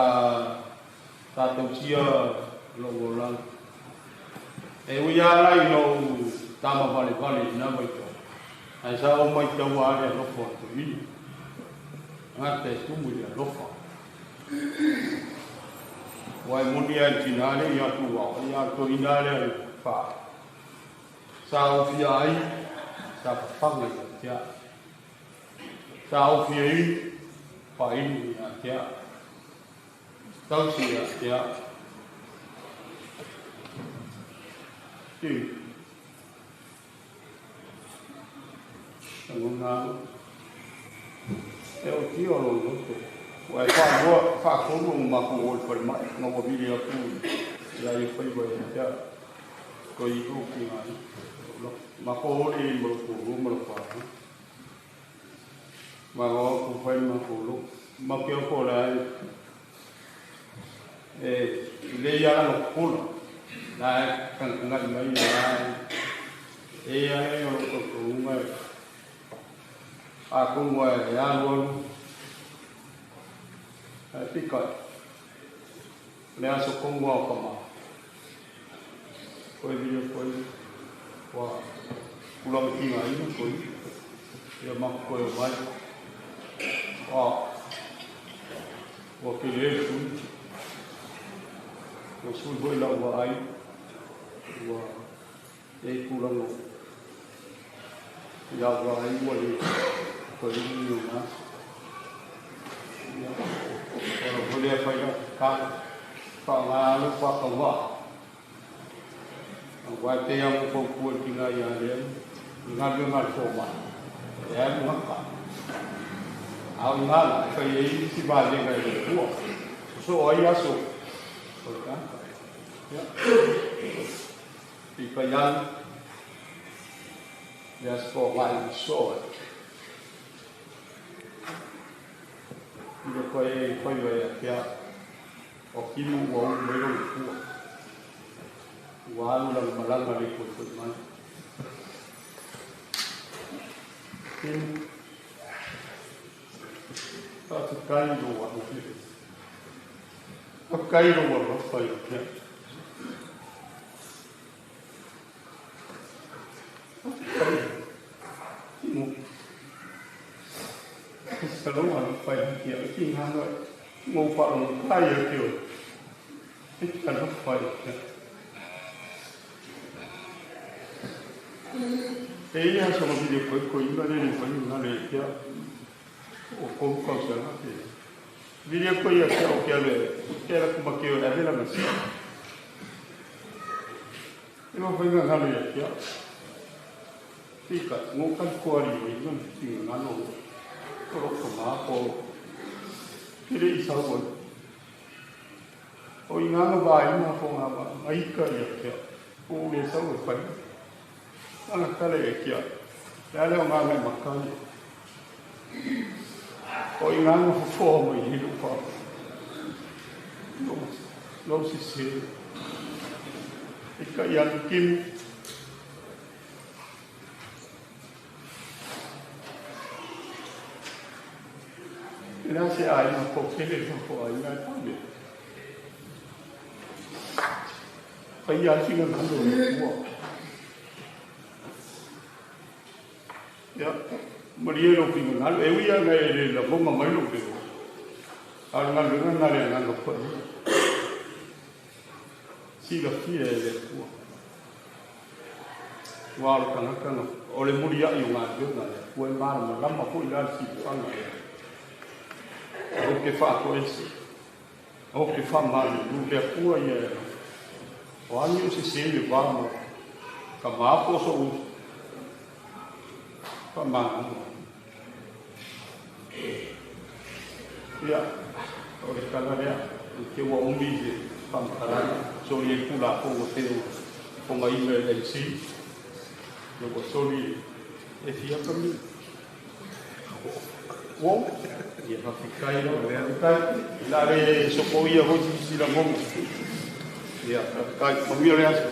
tausia lou olaga. E ui lava la ina ou tama valevale i lena vaitau, ae sa ou maitaua lava le alofa o le toeaina, tagata e tumu i le alofa. Aua e moni lava i le tinā lea ia Tuao, ia le toeaina lea le fa. Sa ou fia ai, sa fafaga ia te au. Sa ou fia inu, faainu ia te au. Tausi ia te au. Ti. Lagona au. E o tio lou loto. Ua e faalua, faatolu ona matou o i le falemai, ina ua vili atu ia ia faiva ia te au. Toe i lou tigaina. Matou o le i ma lou toalua ma lou fanau. Ma o atu fai le matou loto. Matou te oto o le a e lelei lava lana popola. La e tagatagai mai la e ia e o lou tautonuga e atonu e alu alu ae peitai o le aso tonu lava o tama koe vili atu ai ua tulaga tigaina koe ia matou toe omai ua tele le sui ua sui foi lau vaai ua i ai tulaga i lau vaai ua le toe umi o na aso. Ia, o lau foi lea fai lau tatalo, faaaoga lou faatauvaa. Aua e pei lava ona ou fautua i le tina ia Lea i galuega a le fomai, e alu gata. A o i ina la e fai ai isi vaega e le Atua, sosoo ai aso o le tagata. Ia, peitai ane, le aso toagai i soo ai. I loko ai e faiva ia te au, o Timu ua ulu mai lona pua. Ua alu lana malaga le toe foi mai. Timu, faafetai i lou alofa. Faafetai i lou alofa ia te au. E i ai aso na vili koikoina le le fai na le ia o kou tausaga pe vili atu ai ia te au ke alu e ala ku ma ke o e ave lana sia. E mafai ona galo ia te au. Peitai, ngo kai koari o ina le tingagalo o lou tama po ke le i sau ai. O ina na vaai ma ko nga va aika ia te au. O le sau e fai. Ala kale e kia. Le ale o ngā ngai makai. O i ngā ngā fofoa mai hilu pa. Lo si se. E ka i anu kimu. E nā se ai ngā po kele ngā po ai ngā pame. Pai a singa ngalo e kua. Ia, marie lo pinga ngalo, e uia ngai e le la vonga mai lo peo. A le ngalo nga ngale a ngalo pa ia. Sila fia e le kua. Ua o le tangata na, o le muri ai o ngā leo ngā le kua e māra ma lama fo i la si whanga e. O ke wha ko ese. O ke wha māri, lu lea kua ia e. O ani o se se le wā mo. Ka māpo so u. Wha māna. Ia, o le kala lea, i te ua umi se whamkaranga, soli e kula ko o te o ponga ina e lei si. Ia ua soli e fia kami. Wo, ia whawhikai rau, whawhikai. La re soko ia hoi si la ngonga. Ia, whawhikai, mamia le aso.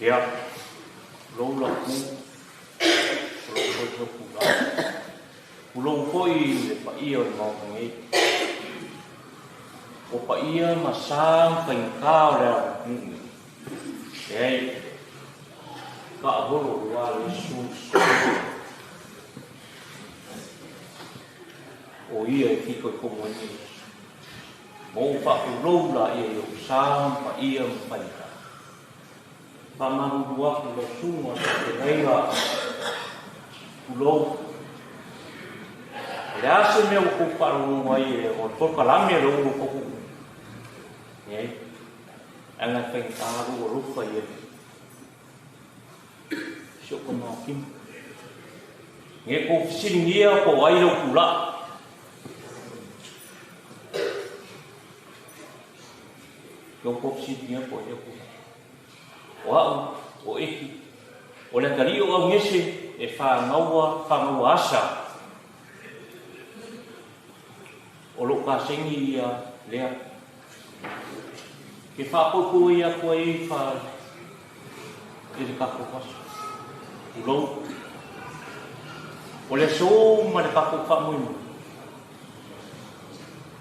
Ia, lou la ku, lou foi so ku la. Ku lou foi le paia o le maota nei. O paia ma sa whainga o le au nui. E ai, ka holo ua le su su. O ia e fiko i komo nei. Mo wha ku lou la ia i o sa paia ma whainga. Whamaruru aku lo sunga sa te reira kulou. Le ase mea o kou wharongo ai e o tōka lame le uru koku. E, anga whainga o rufa i e. Si o kona o kimu. Nge kou whisiringia ko ai lau kula. Kio kou whisiringia ko ai lau kula. O au, o eki, o le kari o au ngese e whangaua asa. O lo ka sengi ia lea. Ke whakoko ia koe e wha e le kako wasa. Ulou. O le so ma le kako whamoimo.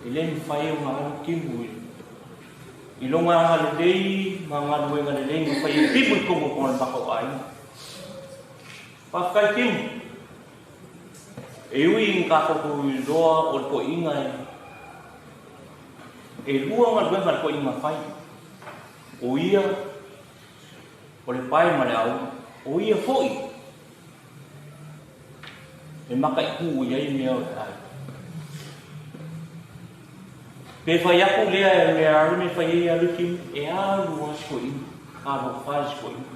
E le mwhai o ngā aru kimu i. I longa ngā lelei, ngā ngā luenga lelei, ngā whai e pipu i kongo kona baka o aina. Whawhikai kimu. E ui ngā koko i roa o le ko inga e. E lua ngā luenga le ko inga whai. O ia, o le pai ma le au, o ia foi. E maka i ku i ai mea o le ai. Pe whai aku lea e mea aru me whai e aru kimu, e aru asko inu, aru whai asko inu.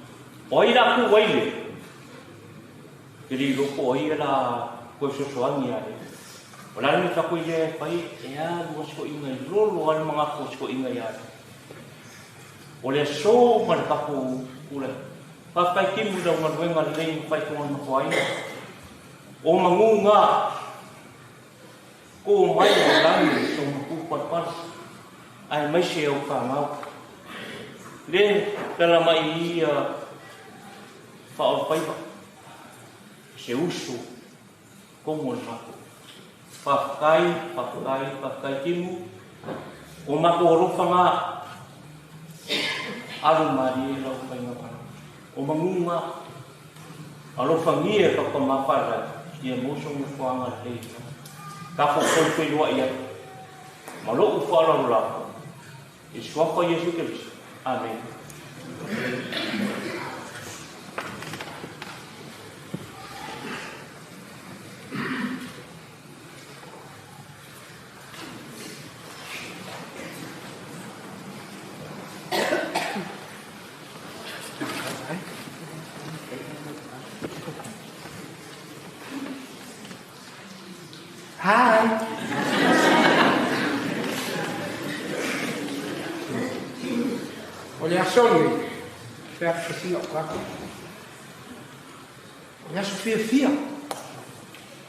O ai la ku waile, te ri loko o ia la koe sosoangi a e. O la me whakoi lea e whai, e aru asko inga i rolo aru mga ko asko inga i aru. O lea so ma le kako kula. Whawhai kimu rau ngā ruenga lei whai konga mako aina. O mangu ngā, ko mai o langi so maku parpar ai mai se au whangau. Le tala mai ia whaorpaiwa. Se usu kongo le mako. Whawhai, whawhai, whawhai kimu. O mako orofa ngā aru mari e rau whainga whana. O mangu ngā alofa ngia whakamawhara ia moso ngā whanga lei. Ka whakoi koe roa ia. Ma lou whaarau la. E suapa Yesu Kristo. Amen. Hi. O le aso lenei, feafefesiga o tatou. O le aso fiafia.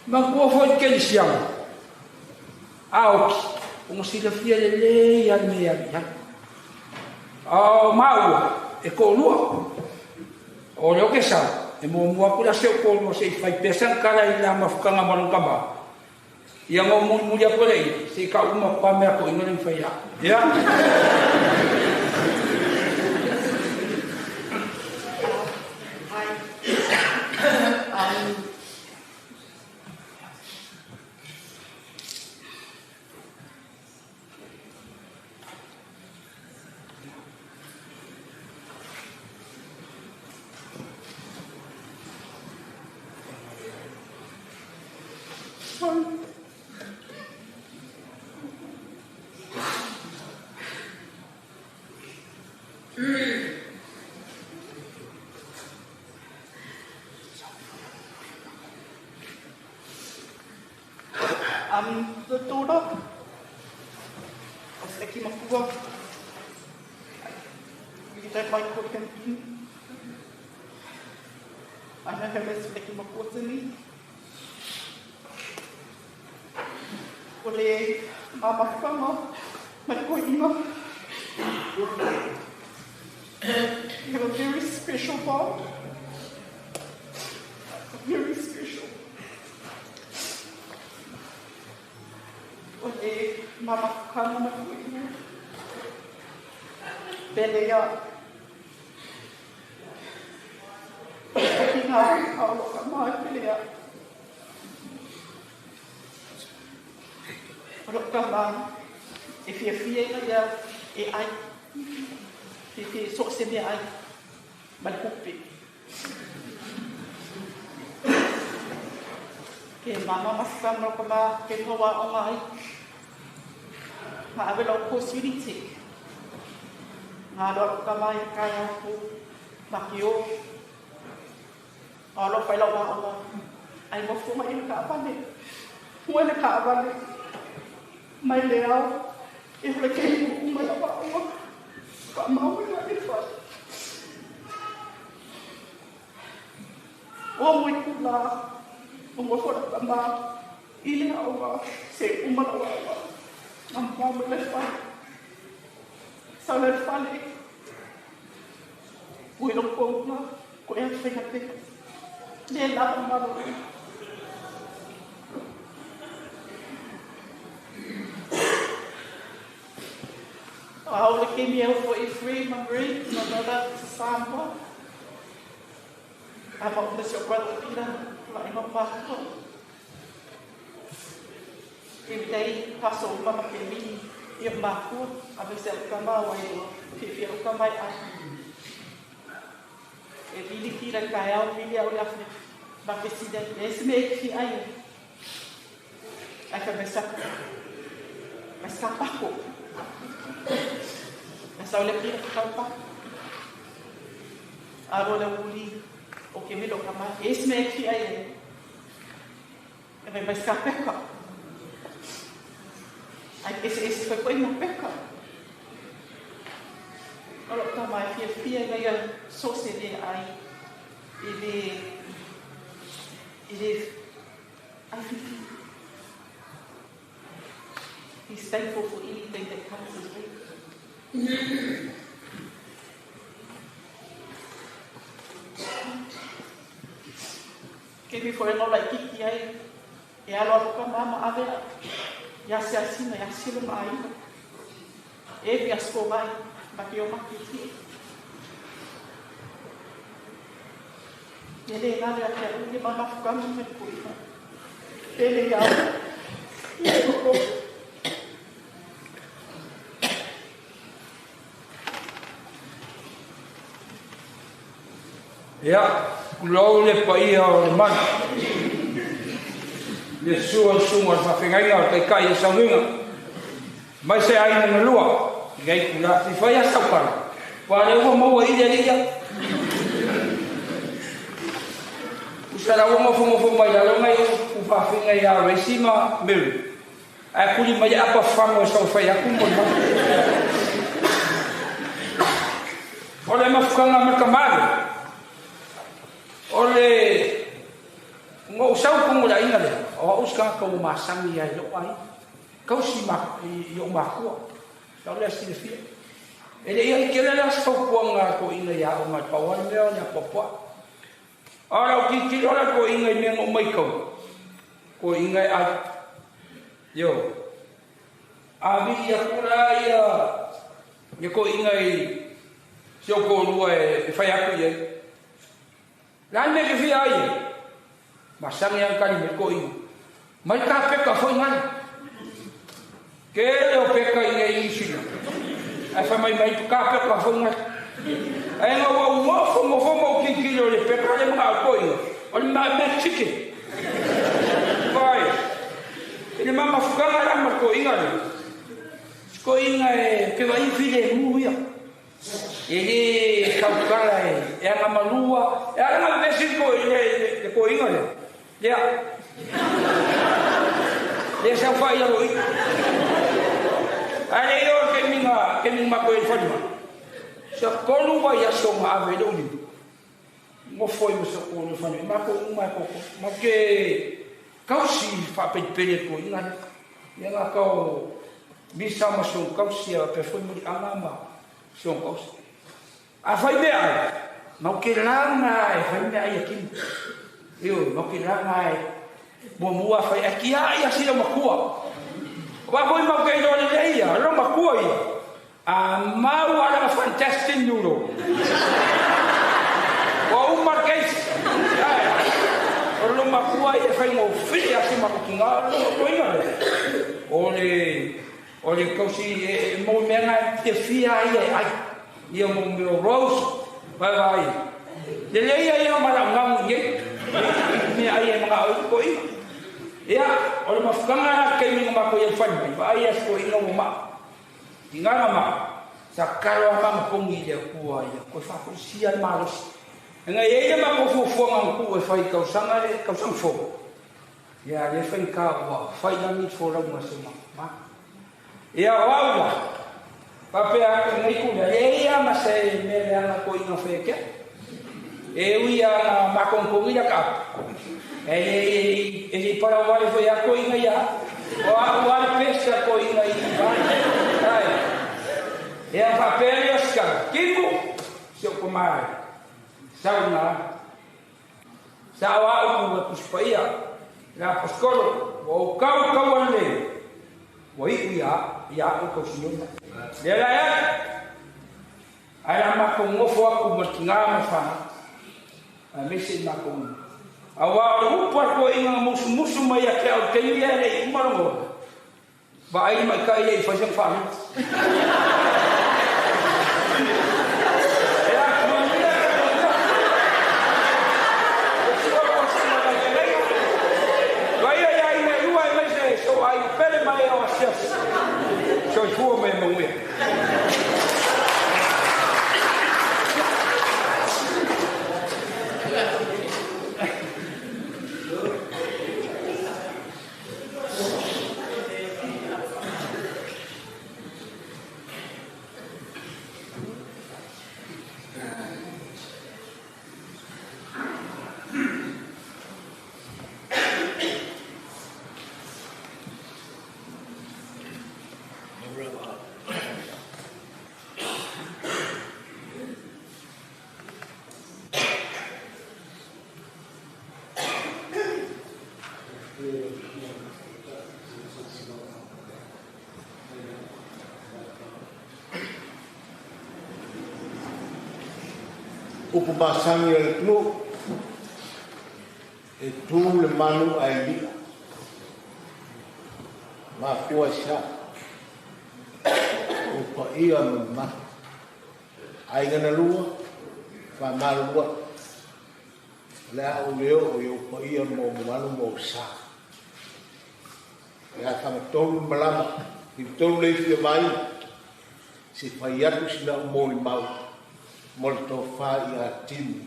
Manatua foi le kerisiano, a oti, ona silafia lelei lava le mea e alu i ai. A o maua, e toalua, o le Okesa, e muamua atu le ase o toalua se i fai pea sana tala i la mafutaga ma lona tama. Ia ona ou mulimuli atu ai lea, se i tau uma atu lava mea a toeaina lea na fai ia au. Ia. Hi. I'm the daughter of Leki Makua. I really don't like calling him Ian. I know him as Leki Makua to me. O le mamafukaga ma le koeina. We have a very special bond. Very special. O le mamafukaga ma le koeina. Pele ia. O le takiga a o lo ka mai pele ia. O lo ka ma e fiafia ina ia e ai. Fiafia so se mea ai. Ma le kupe. Ke mama mafukaga ma lo ka ma ke noa o ngai. Ma ave lau course Unitec. Ngā loa ka mai kai au pu ma ki o. A lo whai lau wā Ai mo fuma i le kaavale. Hua le kaavale. Mai le ao. E hole ke i mai lau wā Ka mau i mai le whai. O mui kula. O mo fora ka ma. I le ao Se uma lau wā Ngā mau mai le whai. Sa le whale. Ui lo kouga. Ko ea whainga te. Le lava malo. Au le kemi au fo i free Marie, no brother to Samoa. I'm not miss your brother Peter, like my pastor. Every day, paso mama ke mini, i o mākua, a me se ka maua e whiwhi o ka mai ai. E vili kira ka au, vili au le afne, ma ke sida, e se me e ki ai. Ai ka me sa, me sa pako. Me sa o le pira ka tau pako. Aro le uli, o ke milo ka mai. E se me e ki ai e. E me mai ska peka. Ai ese ese foi koe mo peka. O lo ka mai fia fia ina ia so se le ai. E le e le ai fifi. He's thankful for anything that comes his way. Ke mi fo e ngola i kiki ai, e alo alo ka mama avea, ia se asina, ia silo ma aina. E vi asko mai, ma ke o maki ti. E le ngale a te uli ma mafukamu me kuiha. Pele ia au, i e koko. Ia, tulou le paia o le malu, le sua o le susuga o le faafeagaiga o le Taitai o Saunuiga, mai se aiga na lua, i lea itula, se i fai lava sau tala, aua o lea ua maua i le alii ia. Sa la ua nofonofo mai lalo nai upu faafiga ia Resi ma Mary, ae kuli mai le apa fago e saofai atu mo le mau. O le mafutaga ma le tamale, o le na ou sau i totonu o le aiga lea, o au se tagata ua masani ai i lou aiga, tausi i ou matua. Sau lea silafia. E le i ai tele la se fautuaga a le toeaina ia au na o le pau lava le mea o le apoapoai. A o lau tilotilo la le toeaina i mea na ou matau, toeaina e ai. Ioe. A vili atu la ia ia toeaina i si ou toalua e fai atu i ai. Le a le mea e te fia ai ai? Masani lava ona tali mai toeaina. Mai ta peka foi nai. Tele o peka i nei i Sina. Ae fai mai mai ta peka foi nai. Ae na ua ou nofo nofo ma ou tilotilo i le peka lea manao toeaina. O le mea chicken. Vai. I le mamafutaga la ma le toeaina lea. Si toeaina e te vaai filemu ia. E le tautala e agamalua, e ala na vevesi le toeaina lea. Lea. Lea saofai i lalo i i. Ae le i oo i le taimi na taimi na matou i ai i le falemai, sia tolu vaiaso na ave ai lou lima, nofo ai ma si ou toalua i le falemai, matou uma e toatolu. Matou te tausi faapelepele i le toeaina lea. Ia na tau misa ma si ona tausi a faapea foi muliaga ma si ona tausi. A fai meaai, mau te laga e fai meaai a Kimo. Ioe, mau te laga e muamua fai ae tiai a sila matua. Aua foi mau te iloa lelei ia, lo matua ia. A mau a lana fantastic noodle. Ua uma le case. Ae, o lo matua ia e faigofie a si matou tina o lo toeaina lea. O le O le tausi e mau mea na e fiafia ai ia e ai. Ia mau mea o roast, vaevae. Lelei ia ia ma lau gamu i nei. Mea ai e manao ai toeaina. Ia, o le mafutaga la le taimi na matou i ai fale mai, vaai ia si toeaina ua maa. Tiga na maa, sa tatalo lava ma pogi i le Atua ia toe faafoisia le malosi. Ina ia i ai le matou fuafuaga na tuu e fai i tausaga le tausaga fou, Ia, lea faigata ua fai lagi le folauga a si o matou ma. Ia, o au la, faapea atu i nei kula, e leai lava ma se mea leaga toeaina fai ake au. E ui lava na matonitoni la kaapu, e le e le i parawale foi lava toeaina ia au. O au lava le best a toeaina i i Ai. Ia, faapea lea o si tala, Timu, si ou tama e, sau na. Sa o a'u e Tusi Paia, le Aposetolo, ua ou kau taua lelei, ua iʻu ia ia a'u le tausinona. Lea la e alu, ae la matou nofo atu ma le tinā ma le fanau, aemaise i matou uma. Auā o le upu a le toeaina na musumusu mai ia te au i le taimi lea e le i uma lona ola, Vaai le maitaʻi lea i fai sana faalua. Vaia ia aiga e lua aemaise sou aiga pele ma e o asiasi. Soifua ma ia manuia. Upu masani o le atunuu, e tu le manu ae li'a. Mafua i se a? Ua paia ma mamalu. Aiga na lua, faamalulu atu. O le a ou le oo i ou paia ma ou mamalu ma ou sa. O le a fagatolu le malama i tolu le ifi o Maina, se i fai atu sina au molimau mo le tofa ia Timu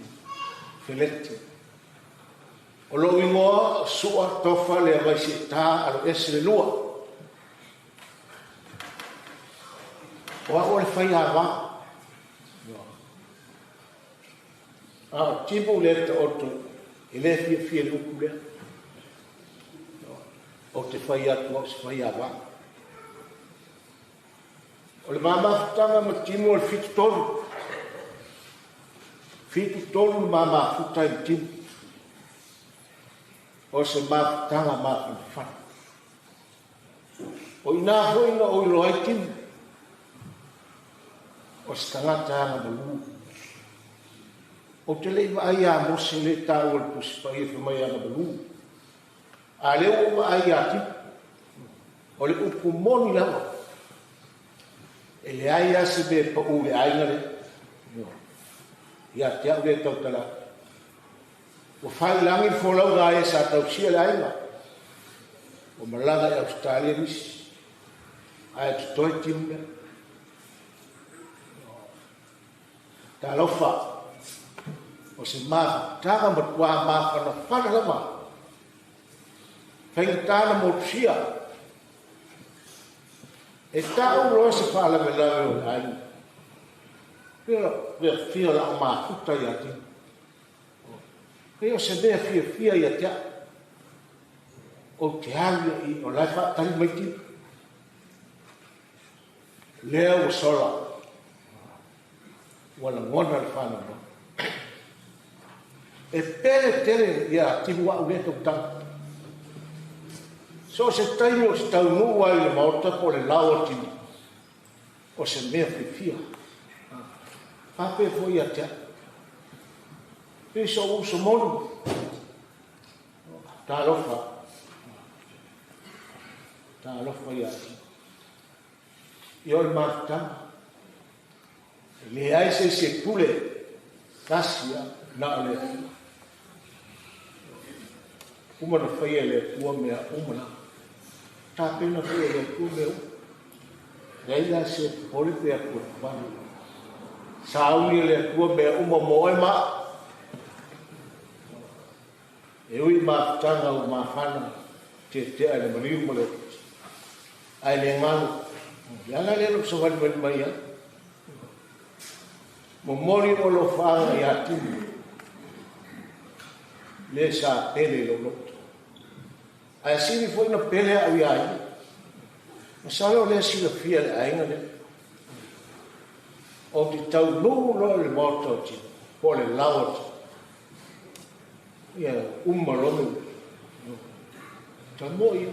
Feleti. O lou igoa o Sua Tofa le Avaisiitaa alo ese le lua. O a'u o le faiāvā. A o Timu lea taoto e lē fiafia i le upu lea. Ou te fai atu au se faiāvā. O le mamafutaga ma Timu o le 73. 73 le mamafuta i le Timu. O se mafutaga mafanafana. O inā foi na ou iloa ai Timu. O se tagata agamalū. Ou te le i vaai iā Mose lea e taua i le Tusi Paia fai mai e agamalū. A lea ua ou vaai iā Timu. O le upu moni lava. E leai lava se mea e paū i le aiga lea. Ia te au lea e tautala atu. Ua faiilagi le folauga a e sa tausia le aiga. Ua malaga i Ausetalia nisi. Ae totoe Timu lea. Talofa, o se mafutaga matuā mafanafana lava. Faigata na motusia. E ta'u loa se faalavelave o le aiga. Pei o fia o la'u mafuta ia Timu. Pei o se mea fiafia ia te a'u. Ou te alu ia i o la e faatali mai Timu. Lea ua sola. Ua lagona le faanoanoa. E pele tele ia Timu a'u lea tautala. So o se taimi o se taunuu ai i le maota po o le lao o Timu, o se mea fiafia. Faapea foi ia te a'u. Pei so'u uso moni. Talofa. Talofa ia Timu. Ia o le mafutaga. E leai se isi e pule, tasi lava, na o le Atua. Uma na faia e le Atua mea uma lava. Tapena foi e le Atua mea uma. Leai la se popole pe atuatuvale. Sauni e le Atua mea uma mo oe ma a'u. E ui i mafutaga ua mafana tetea i le maliu ma le opiti, ae le galo. O le ala lea lou savalivali mai ai. Momoli ou alofaaga ia Timu, le sa pele i lou loto. Ae sili foi na pele a'u iā ia. Masalo o lea silafia e le aiga lea. Ou te taunuu loa i le maota o Timu, po o le laoa o Timu. Ia uma loa me ta mo'i ia.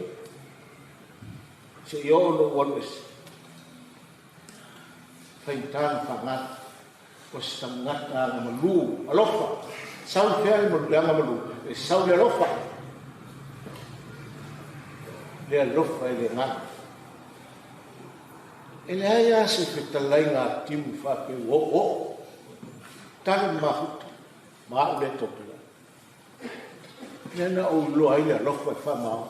Seia oo lou alu ese. Faigata na faagalo. O se tagata agamalu, alofa. Sau i fea le agamalu? E sau i le alofa. Le alofa e le galo. E leai lava se fetalaiga a Timu faapea ua oooo. Tala ma mafuta. Ma a'u lea tautala. Lea na ou iloa ai le alofa e faamaoni.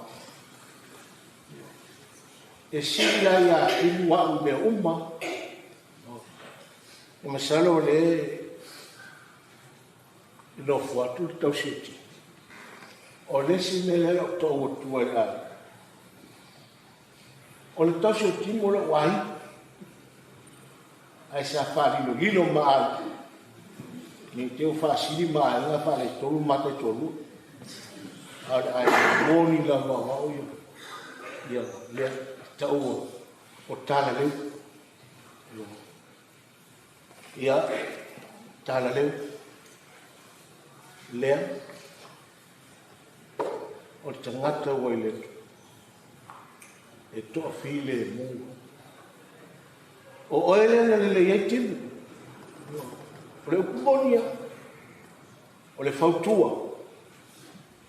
E sili la iā Timu a'u i mea uma. E masalo o lea e nofo atu le tausi o Timu. O le isi mea lea o la'u ta'u atua i le aiga, o le tausi o Timu o lo'u aiga. Ae sa faalilolilo ma aiga, ne i te i ua faasili ma aiga faaletolu ma taitoalua. A o le aiga moni lava o au ia, ia lea ta'ua o Talaleu. Ia, Talaleu, lea, o le tagata ua i le Atua, e toafilemu. O oe lea na lelei ai Timu. O le upu moni lava, o le fautua,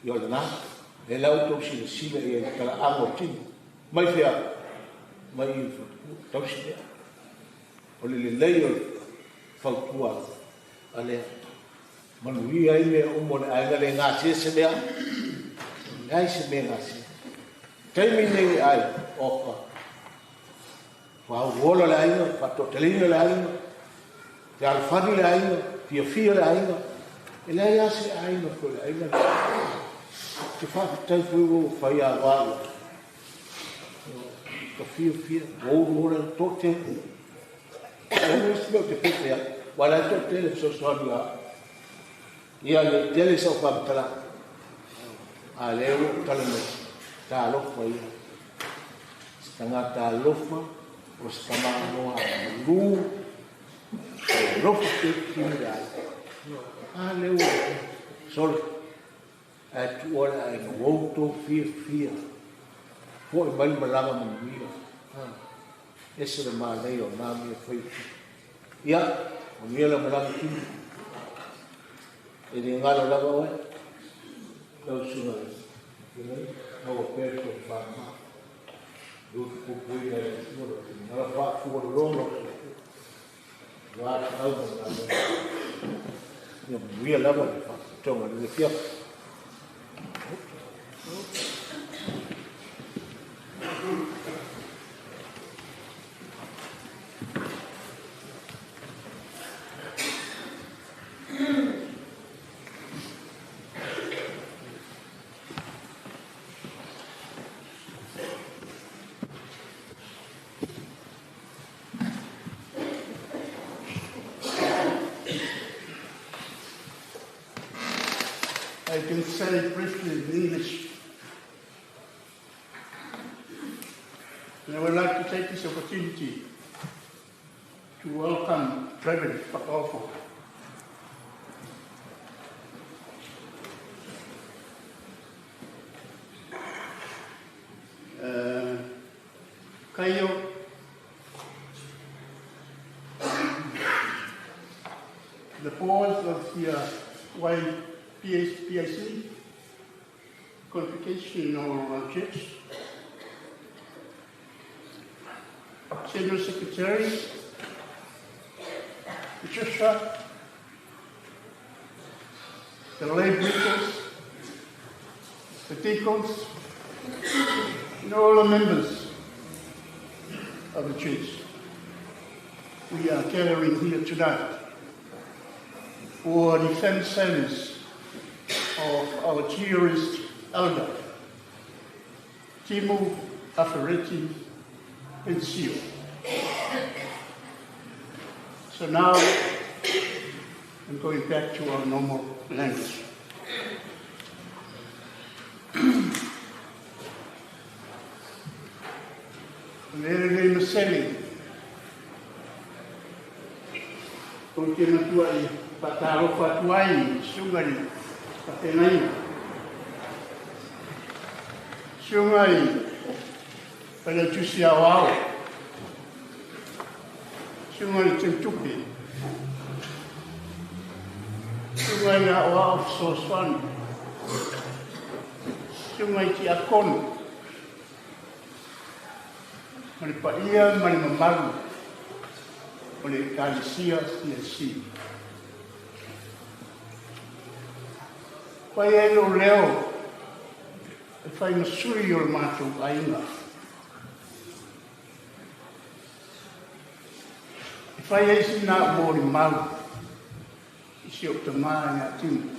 ia o lena, lea la ua outou silasila i ai i le talaaga o Timu. Mai fea? Mai i le fautua, tausi lea. O le lelei o le fautua a lea. Manuia ai mea uma o le aiga le gasia se mea. Leai se mea gasia. Taimi nei le aiga, oka. Faauola le aiga, faatoateleina le aiga, fealofani le aiga, fiafia le aiga. E leai lava se aiga foi le aiga. Te faafetai foi ua ou fai ava i ka fiafia, ua ulu ola le toatele. O le isi mea ou te fefe ai, aua o la e toatele e fesoasoani ia au. Ia ne i tele sau faamatalaga, a o lea ua ou tala mai, talofa ia. Se tagata alofa, o se tamaloa malu, e alofa tele ia ia. A lea ua sole, ae tuua le aiga, ua outou fiafia, foi mai le malaga manuia. Ese le manaia o na mea fai. Ia, manuia lau malaga Timi. E le galo lava oe, lau susuga i le maua pea le tofa ma lutu puipuiga e le Atua lau finagalo faafualolo lou soifua. Aua le au ma le galuega. Ia manuia lava le faatotoga i le afiafi. I can say briefly in English. And I would like to take this opportunity to welcome Reverend Fakaofo. Kaio, the board of the YPIC, Congregational Church, General Secretary, Patricia, the lay preachers, the deacons, and all the members of the church. We are gathering here tonight for the family service of our dearest elder, Timu Afereti Pensio. So now I'm going back to our normal language. Le le masele o te matua i whakatalofa atu ai suga i whawhengaina. Suga i whalatusi ao ao. Suga i teutupe. Suga i ngā o ao fesoasoani. Suga i ti akono. Ma le paia ma le mamalu o le Ekalesia CLC. Fai ai lou leo e fai ma sui o le matou aiga. E fai ai sina au molimau i si ou tamā ia Timu.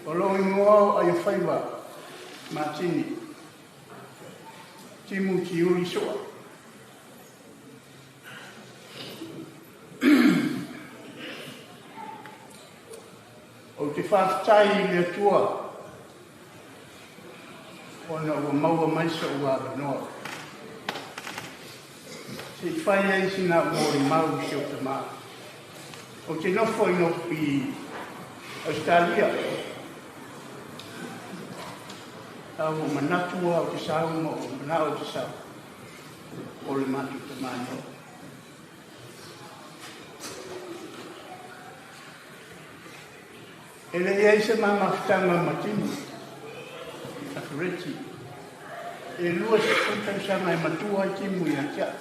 O lou igoa o Aiofaiva Matini, Timu Tiuli Soa. Ou te faafetai i le Atua ona ua maua mai so'u avanoa se i fai ai sina au molimau i si ou tamā. Ou te nofo i i Ausetalia, a ua ou manatu lava ou te sau ma ou manao ou te sau o le matou tamā nei. E le i ai se ma mafutaga ma Timu Afereti. E 20 tausaga e matua ai Timu ia te au.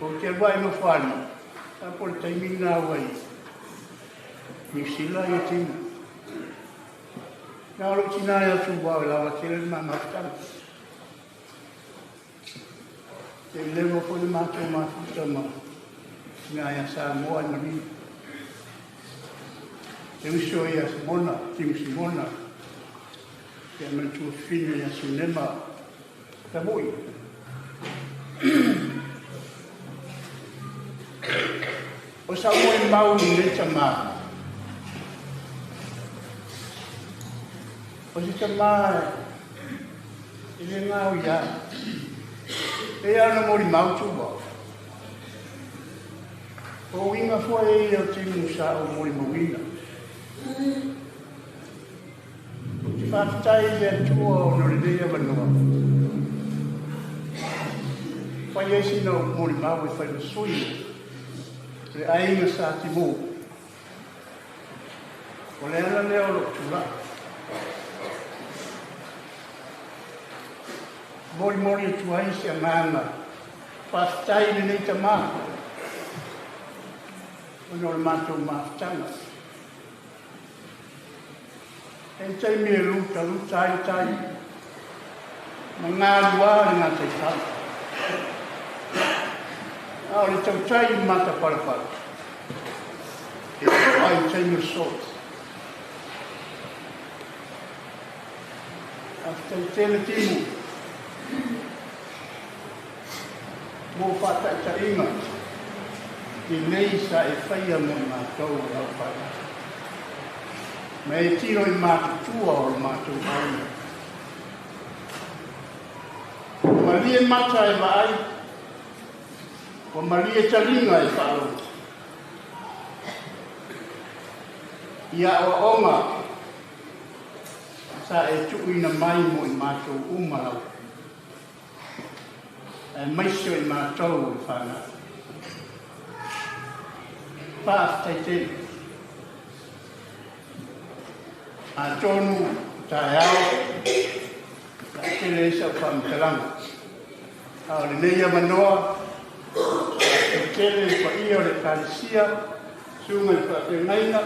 Ou te alu ae Nofoalii, sa po o le taimi lena ua i Niu Sila ia Timu. Na o lou tina ia Tuuvao e lava tele le ma mafutaga. E leva foi le matou mafuta ma tina ia Samoa i Maligi. Le uso ia Simona, Timu Simona, ia ma le tuafafine ia Sunema Tamu'i. O sa molimau i lenei tamā, o se tamā e le gao ia e ia ona molimau Tuua. O uiga foi ia o timu sa ou molimauina. Ou te faafetai i le Atua ona o lenei avanoa. Fai ai sina ou molimau e fai ma sui o le aiga Sa Timū. O le ala lea o lou tulai. Molimoli atu ai se agaga faafetai i lenei tamā ona o le matou mafutaga. E i ai taimi e lutaluta ai tai ma galuā le gataifale. A o le tautai i le matapalapala, e to'a i taimi o le solo. Faafetai tele Timu mo faataitaiga lelei sa e faia mo i matou o lau fanau. Ma e tino i matutua o le matou aiga. Ua malie mata e vaai, ua malie taliga e faalogo. I aoaoga sa e tuuina mai mo i matou uma lava, aemaise o i matou o le fanau. Faafetai tele. Atonu o taeao o le a tele ai sau faamatalaga, a o lenei avanoa, faafetai tele i le paia o le Ekalesia, susuga i le faafeagaiga,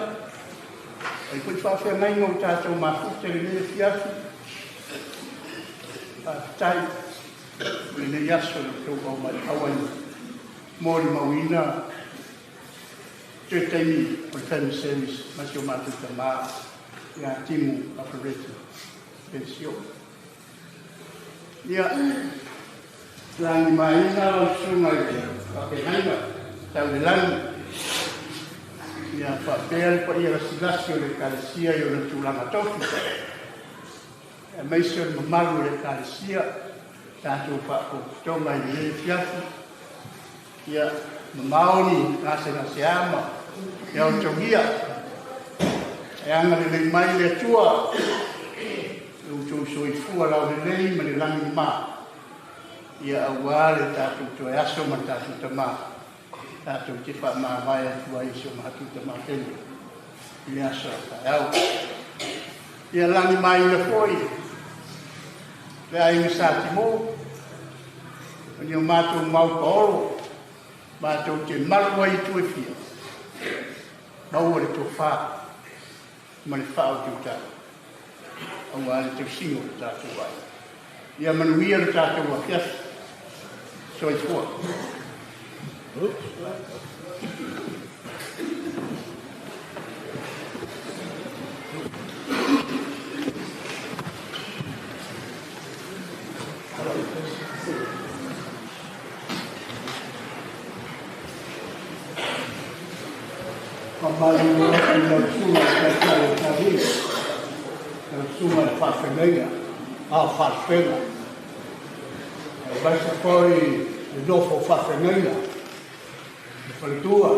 ai foi faafeagaiga ua tatou mafuta i lenei afiafi. Faafetai i lenei aso i le tou auai molimauina toe taimi o le family service ma si o matou tamā ia Timu Afereti Pensio. Ia, lagimaina lau susuga i le faafeagaiga tau le lagi, ia faapea le paia lasilasi o le Ekalesia i ona tulaga tofi, aemaise o le mamalu o le Ekalesia, tatou faapotopotoga i lenei afiafi, ia mamao ni gasegase ma ia otogia, e agalelei mai le Atua i lo outou soifua laulelei ma le lagi mama, ia aua le tatou toe aso ma le tatou tamā, tatou te faamavae atu ai i si o matou tamā tele i le aso a taeao. Ia lagimaina foi le aiga Sa Timō, o ni o matou mau paolo, matou te malu ai i itu e fia, maua le tofa ma le faautautaga aua le tausiga o le tatou aiga. Ia manuia le tatou afiafi. Soifua. Faamalulu atu i lau Susuga i le Taitai o le Ekalesia, lau Susuga i le Faafeagaiga a o Faalupega, aemaise foi le nofo faafeagaiga, le faletua,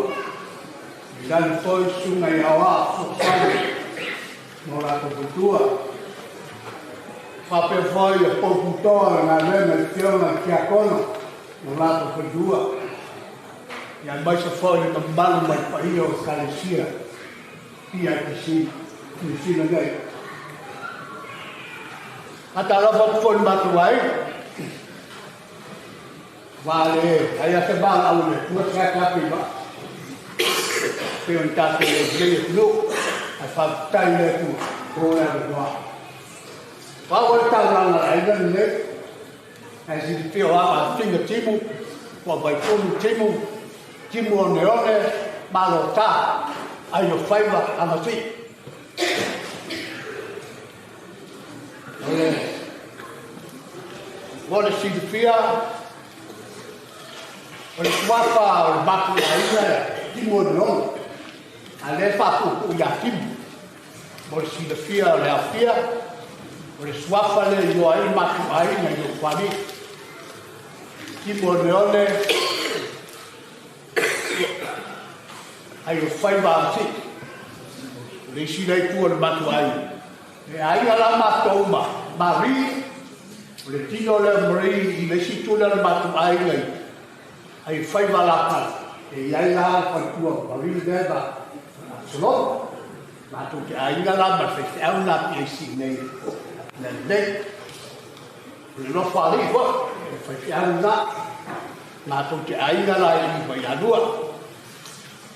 tainane foi susuga i aoao fesoasoani mo latou faletua. Faapea foi le poututoa o le galuega i le Afioga i le Tiakono mo latou faletua. Ia aemaise foi le mamalu ma le paia o Ekalesia PIPC Niu Sila nei. Faatalofa atu foi i le matou aiga. Aua le ai a se valaau a le Atua seasea pe vaa. Pei ona tatou i ai i lenei atunuu, ae faafetai i le Atua mo le avanoa. Pau o le taulaga a le aiga lenei, ae silafia o a afiga timu, ua vaipulu timu, timu oneone, malota, ai o faiva agasii. O le mo le silafia, o le suafa o le matou aiga Timu o Leono, a o lea e faapuupuu ia Timu. Mo le silafia o le aofia, o le suafa lea e igoa ai le matou aiga i Nofoalii. Timu o Leone ai o faiva a Sii. O le isi lea itu o le matou aiga. E aiga la matou ma Marie, o le tino lea o Marie i le isi itu lea o le matou aiga i ai faiva lapala. E i ai la le faletua o Marie lea ma Absalom. Matou te aiga la ma le faifeau na PAC nei nei. O le nofo alii foi, le faifeau na. Matou te aiga la i Vaialua.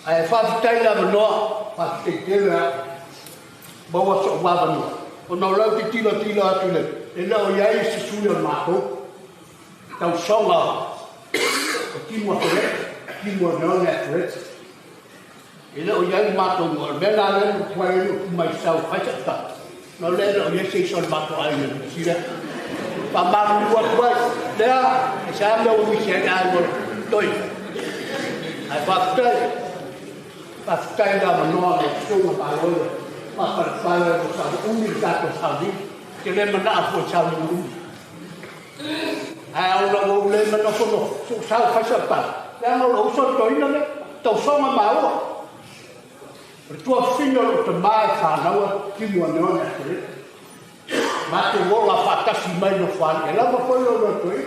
Ae faafetai le avanoa, faafetai tele lava. Maua so'u avanoa, ona o lea ou te tilotilo atu i le, e le o i ai se sui o le matou tausoga o Timu Afereta, Timu o Leone Afereta. E le o i ai le matou igoa. O le mea la lea na tuai ai lou mai sau e fai sa'u tala, ona o lea e le o i ai se isi o le matou aiga i Niu Sila. Faamalulu atu ai, lea, e se a mea ua misi ai le aiga o le Toeaina. Ae faafetai, faafetai i le avanoa o lau Susuga malo le faapalepale o lo o umi le tatou sauniga. Ou te le manao foi i sauniga umi. Ae ona ua ou le manofonofo, se ua sau e fai sau tala, leaga o lou uso le toeaina lea, tausoga maua. O le tuafafine o lou tama e fanau timu oneone a Tereta. Matou ola faatasi mai Nofoalii, e lava foi lou loto i,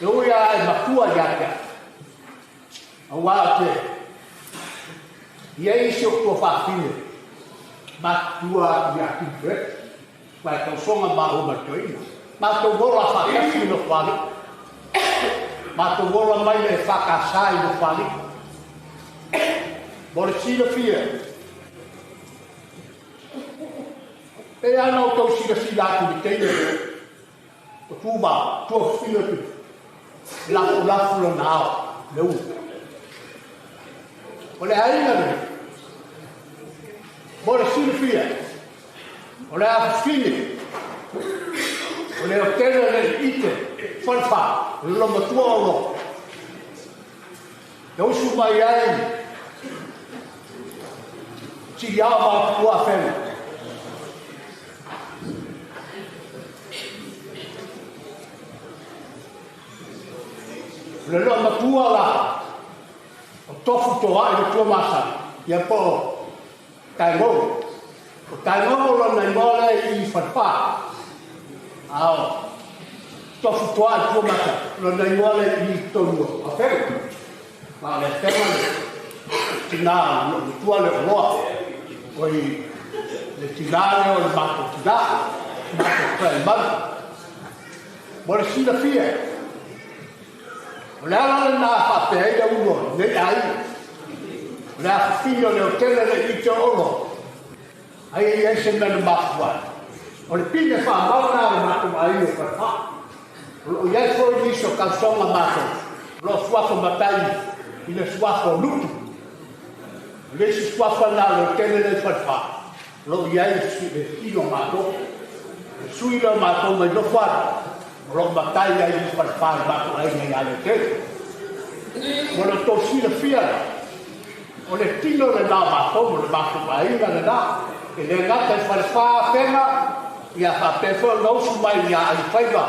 e ui lava e matua ia te au. Aua ou te i ai isi ou tuafafine matutua atu ia Timu Tereta, aua e tausoga maua ma le toeaina. Matou ola faatasi i Nofoalii. Matou ola mai le EFKS i Nofoalii. Mo le silafia, pei lava ona outou silasila atu i le teine lea, o Tumao, tuafafine o Tupu, e lafulafu lona ao, le ulu. O le aiga lenei, mo le silafia, o le afafine, o le otele le ite, falefa, le lolomatua o lo. E usu mai ai Siliao ma Tuafega. O le loomatua la o Tofu Toa'i le Tuamasani, ia po o Taegogo. O Taegogo lona igoa lea i Falefa. A o Tofu Toa'i le Tuamasani, lona igoa lea i totonu o Afega. Ma o le Afega le tinā o le loomatua lea o Loa. Oi le tinā lea o le matou tinā, matou grandmother. Mo le silafia, o le ala lenā faapea ai le ulu o lenei aiga. O le afafine o le otele le ite o Loa, ai e i ai se mea na mafua ai. O le pine faamau lena o le matou aiga o Falefa. O lo o i ai foi nisi o tausoga matou, o lo o suafa matai i le suafa o Lutu. O le isi suafa lena o le otele lea i Falefa, o lo o i ai le tino o matou. Le sui lea o matou mai Nofoalii, o lo o matai ai i Falefa i le matou aiga ia Leutele. Mo le tou silafia la, o le tino lenā o matou, o le matou aiga lenā, e le gata i Falefa Afega, ia faapea foi ona usu mai ia Alifaiva,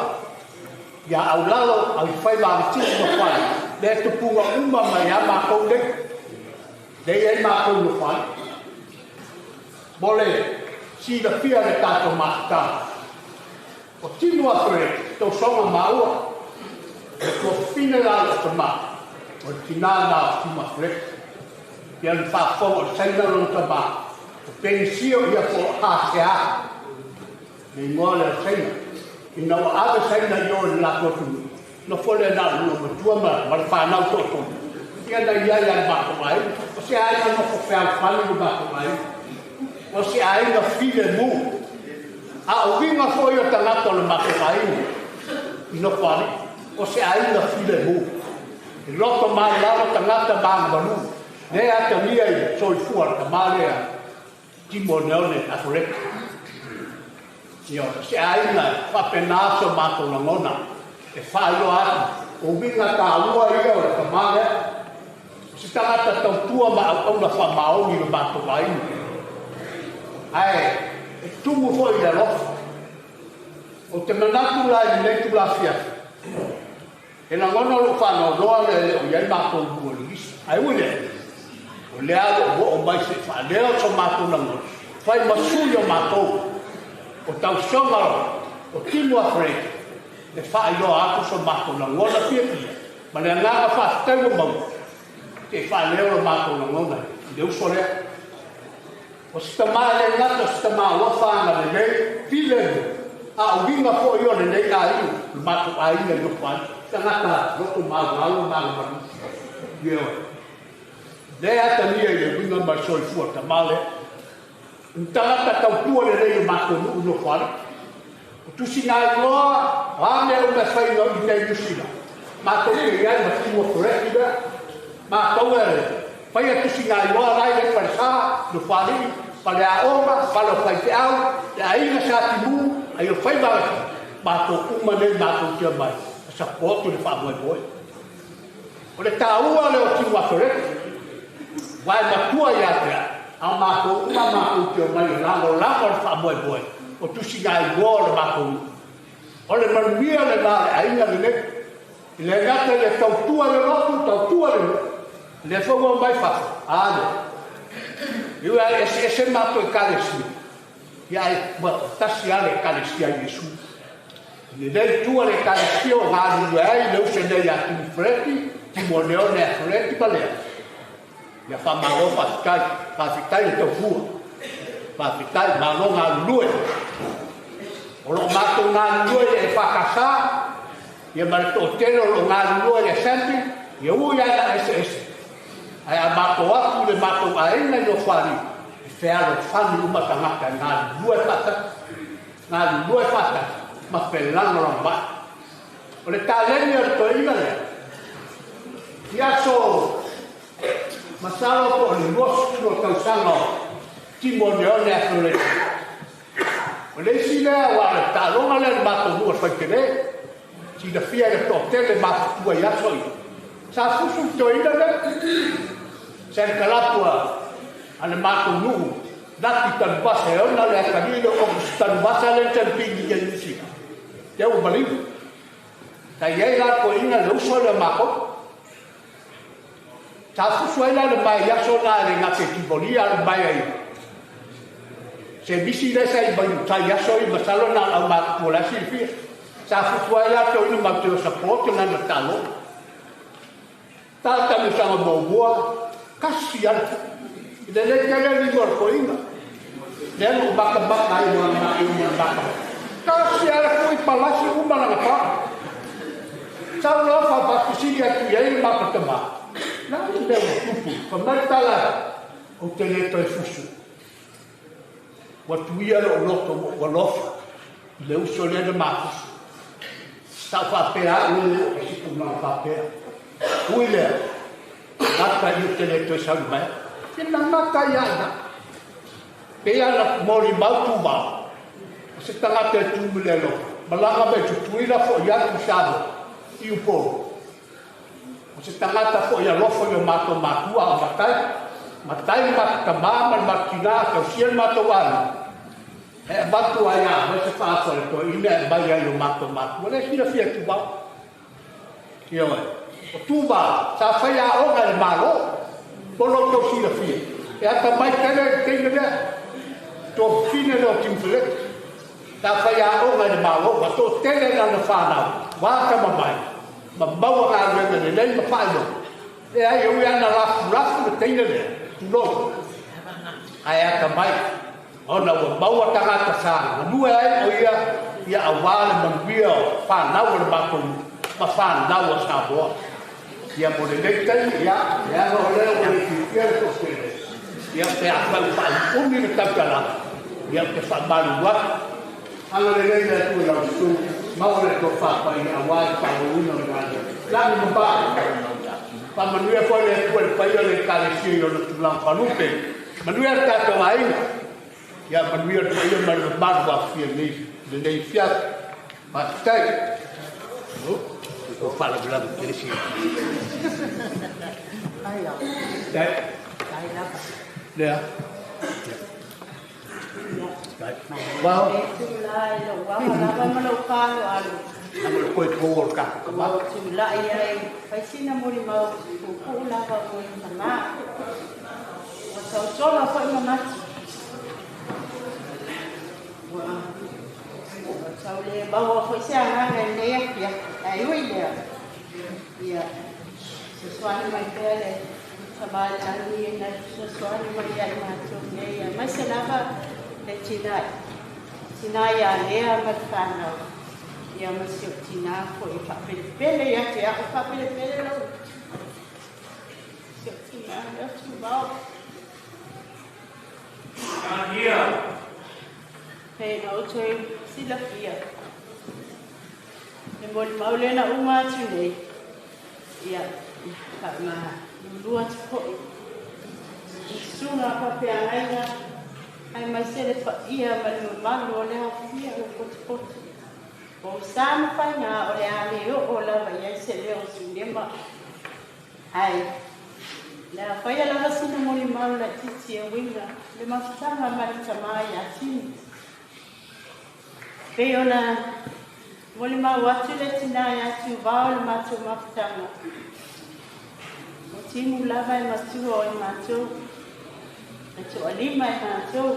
ia Aulalo, Alifaiva Aliti'i Nofoalii, lea e tupuga uma mai ia matou nei, lea e i ai matou i Nofoalii. Mo le silafia e le tatou mafutaga, o tino a Fred, tausoga maua, o le tuafafine la o lou tama, o le tinā lena o Timo a Fred. Ia le faafofoga o le Saina lona tama, o Penisio ia po o Ha Sea, le igoa lea o Saina. Ina ua ave Saina i o i le latou atunuu, nofo lea na o le loomatua ma le fanau toatolu. Ia na i ai lava le matou aiga. O se aiga nofo fealofani le matou aiga. O se aiga filemu. A o uiga foi o tagata o le matou aiga i Nofoalii, o se aiga filemu. E loto maualalo tagata ma agamalu. Lea e atagia i le soifua o le tama lea Timo Oneone Aforeta. Ioe, o se aiga e faapena so matou lagona e faailoa atu, o uiga taua ia o le tama lea, o se tagata tautua ma auauna faamaoni i lo matou aiga, ae e tumu foi i le alofa. Ou te manatu la i lenei itula afiafi, e lagona lou faanoanoa lea e le o i ai matou lua i le lisi. Ae ui i lea, o lea lava ua ou oo mai se i faaleo so matou lagona, fai ma sui o matou o tausoga o Timu Afereki e faailoa atu so matou lagona fiafia ma le agaga faafetai ua maua se i faaleo lo matou lagona i le uso lea. O se tama e le gata o se tama alofa agalelei, filemu, a o uiga foi o lenei aiga, o le matou aiga i Nofoalii, tagata loto maumau ma agamalu. Ioe. Lea atagia i le uiga ma le soifua tama lea. O ni tagata tautua lelei i lo matou nuu i Nofoalii. O tusigaigoa, o a mea uma e fai i inei i Niu Sila, matou te i ai ma Timu Afereki lea. Matou e faia tusigaigoa la i le falesa, Nofoalii, faleaoga, fale o faifeau, le aiga Sa Timu, ai o faiva matou uma nei matou te omai e support le faamoemoe. O le taua lea o Timu Afereki, aua e matua ia te au, a o matou uma matou te omai e lagolago le faamoemoe o tusigaigoa o le matou nuu. O le manuia lena o le aiga lenei. E le gata i le tautua i le lotu, tautua i le nuu, o lea foi ua omai fafo, a lea. E ui lava e eseese matou Ekalesia, ia ae ua tasi lava le Ekalesia a Iesu. I lenei itu a le Ekalesia o galulue ai le uso nei ia Timu Fereti, Timu Oneone a Fereti ma Lea. Ia faamalo faafetai, faafetai le tautua, faafetai, malo galulue. O lo o matou galulue i le EFKS, ia ma le toatele o lo o galulue i le Assembly, ia ui lava ina eseese, ae a matou atu i le matou aiga i Nofoalii, e fealofani uma tagata e galulue faatasi, galulue faatasi ma felagolagomai. O le taleni o le toeaina lea, i aso masalo po o le 20 o tausaga o Timu Oneone a Floreti. O le isi lea aua o le taaloga lea i le matou nuu o le Faitele, silafia e le toatele matutua i aso ia. Sa fusu le toeaina lea, sa le kalapu a le matou nuu, Laki Tanuvasa e ona le atalii lea o August Tanuvasa lea na champini i Niu Sila, lea ua maliu. Sa i ai la le toeaina le uso lea o matou. Sa fusu ai la le mae i aso na e le gata i Tivoli a o le mae ai se misi lea sa i mai uta i aso ia masalo na o le aumatutua o la e silafia. Sa fusu ai la toeaina matou te o support lana taaloga. Tata tausaga muamua, kasi lava le tupe. E lelei tele le lima o le toeaina. Lea na ou matamata ai ma ma uma le matamata. Kasi lava le tui palasi uma lana paa. Sau loa faafaafesili atu i ai le matatama, Le a le mea ua tupu? Fai mai le tala, Ou te le toe fusu. Ua tuia lou loto ua ou alofa i le uso lea na mafusu. Sa ou faapea au e oo i se tulaga faapea. Ui lea, gata i ou te le toe sau mai. Te nagata ia ina. Pei ana molimau tumau, o se tagata e tu i le alofa, malaga mai Tutuila foi atu i Samoa, i Upolu. O se tagata foi alofa i o matou matua a o matai, matai le matou tama ma le matou tina a tausia le matou aiga, e avatu ai a aumai se faasoa i le toeaina e aumai ai i o matou matua. Lea e silafia e Tuva. Ioe. O Tuva, sa fai aoga e le Malo. Mo lo outou silafia, e atamai tele le teine lea, tuafafine lea o Timfeleti. Sa fai aoga i le Malo, ua toatele lana fanau, ua atamamai, ma maua galuega lelei ma faailoga. Leai, e ui lava ina lafulafu le teine lea, tulou, ae atamai, ona ua maua tagata sa galue ai o ia, ia aua le manuia o fanau a le matou nuu ma fanau a Samoa. Ia mo lenei taimi, ia, leaga o lea ua le fiafia le toatele, ia pe afai ua faaumiumi le tautalaga, ia ou te faamalulu atu. Agalelei le Atua i lau susu, maua le tofa paia aua le faaauauina o le galuega. Lagi ma ba. Faamanuia foi le Atua i le paia o le Ekalesia i ona tulaga faalupe. Manuia le tatou aiga. Ia manuia le paia ma le mamalu ua aafia i lenei afiafi. Faafetai. O faalavelave tele si. Lea. Vao. Tulai lou ava lava ma lou faaaloalo. Amo le koe pou o le tatou tama. Ua ou tulai ai fai sina molimau puupuu lava mo le tama. Ua tautola foi manatu. Ua tau le maua foi se agaga i lenei afiafi. Ae ui lea, ia fesoasoani mai pea le Tama i le Lagi ina fesoasoani mai ia i matou nei, aemaise lava le tinā, tinā ia Lea ma le fanau, ia ma si ou tinā foi e faapelepele ia te au, faapelepele lou si ou tinā lea tumau. Pei ona outou silafia, le molimau lea na uma atu nei, ia, faamalulu atu foi i susuga faafeagaiga aemaise le paia ma le mamalu o le aofia o potopoto. O sa ma faiga o le a le oo lava i ai se leo o Sunema, ae le a faia lava sina molimau laitiiti e uiga le mafutaga ma le tama ia Timi. Pei ona molimau atu le tinā ia Tuvao i le matou mafutaga, o Timu lava e matua o i matou, e toalima i matou,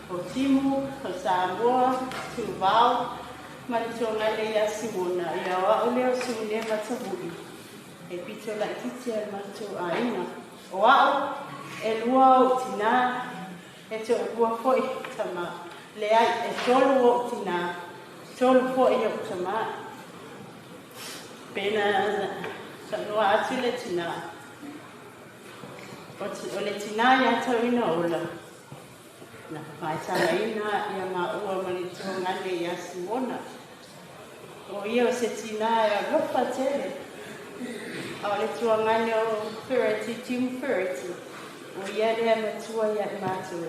o Timu, o Samoa, Tuvao, ma le tuagaile ia Simona, ia o au lea o Sunema Tavui, e pito laitiiti a le matou aiga. O au, e lua ou tinā, E toalua foi tama. Leai, e tolu ou tinā, tolu foi ou tama. Pei ona saunoa atu le tinā, o le tinā ia Tauina Ola, na faetagaina ia maua ma le tuagane ia Simona. O ia o se tinā e alofa tele, a o le tuagane o Fereti, Jim Fereti, O ia lea matua ia i matou.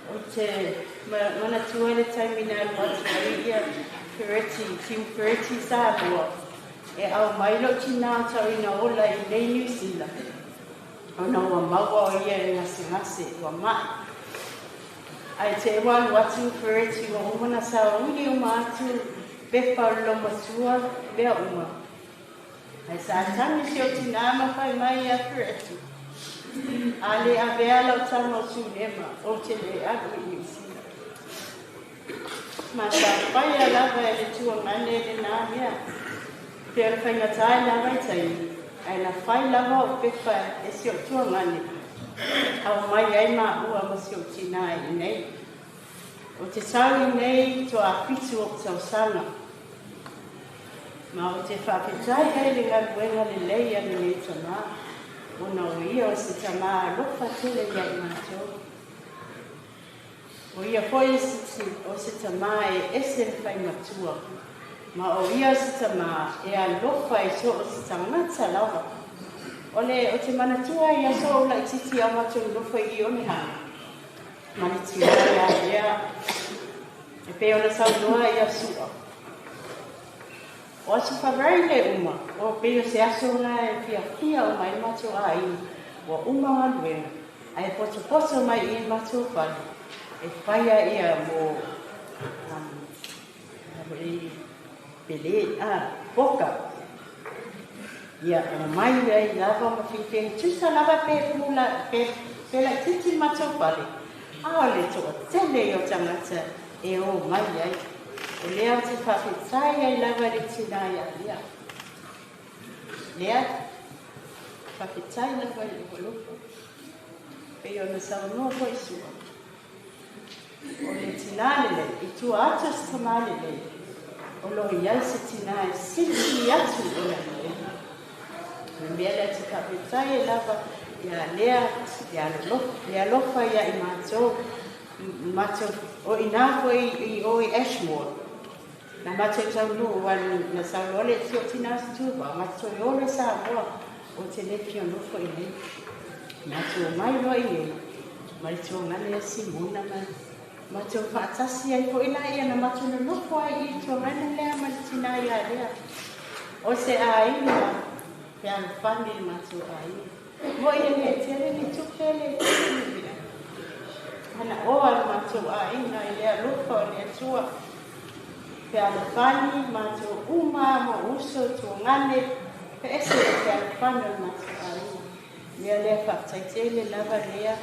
Ou te manatua le taimi na alu atu ai ia Fereti, Tim Fereti Samoa, e ao mai lou tinā o Tauina Ola i nei Niu Sila, ona ua maua o ia e gasegase, ua maʻi. Ae te ua alu atu Fereti ua uma na saouni uma atu pepa o le lomatua, mea uma. Ae sa tagi si ou tinā ma fai mai ia Fereti, A le avea lau tama o Sulema, ou te le alu i Niu Sila. Ma sa faia lava e le tuagane lenā mea. Pei o le faigata i la vaitaimi, ae na fai lava o pepa e si ou tuagane, ao mai ai maua ma si ou tinā i inei. Ou te tau i nei toafitu ou tausaga. Ma ou te faafetai ai le galuega lelei a lenei tama, ona o ia o se tama alofa tele ia i matou. O ia foi o se tama e ese le faimatua, ma o ia o se tama e alofa i so o se tagata lava. O le o te manatua i aso o laitiiti a matou nofo i Onehana, ma le tina ia ia e pei ona saunoa ia Sua. O aso Farai le uma, o pei o se aso la e fiafia uma ai matou aiga, ua uma galuega, ae potopoto mai i matou fale, e faia ia mo pele, a, poka. Ia, omai ai lava ma feifei tusa lava pe pula, pe, pe laitiiti le matou fale, a o le toatele o tagata e o mai ai. O lea ou te faafetai ai lava i le tinā ia ia. Lea, faafetai lava i lou alofa. Pei ona saunoa foi Sua. O le tinā lelei, i tua atu o se tamā lelei, o lo o i ai se tinā e silisili atu i ona lelei. O le mea lea te faafetai ai lava ia Lea, le alofa ia i matou, matou, o inā foi i o i Ashmore. Na matou taunuu aua na saunoa le si ou tinā o se tuvao, matou toe ola i Samoa, ou te le fia nofo i inei. Matou omai loa i inei, Ma le tuagane ia Simona ma matou faatasi ai foi laia na matou nonofo ai i le tuagane lea ma le tinā ia Lea. O se aiga fealofani le matou aiga. Mo'i e le tele ni tupe e le tele ni mea. Manaoa le matou aiga i le alofa o le Atua. Fealofani matou uma ma uso tuagane, e ese le fealofani o le matou aiga. Mea lea faafetai tele lava lea.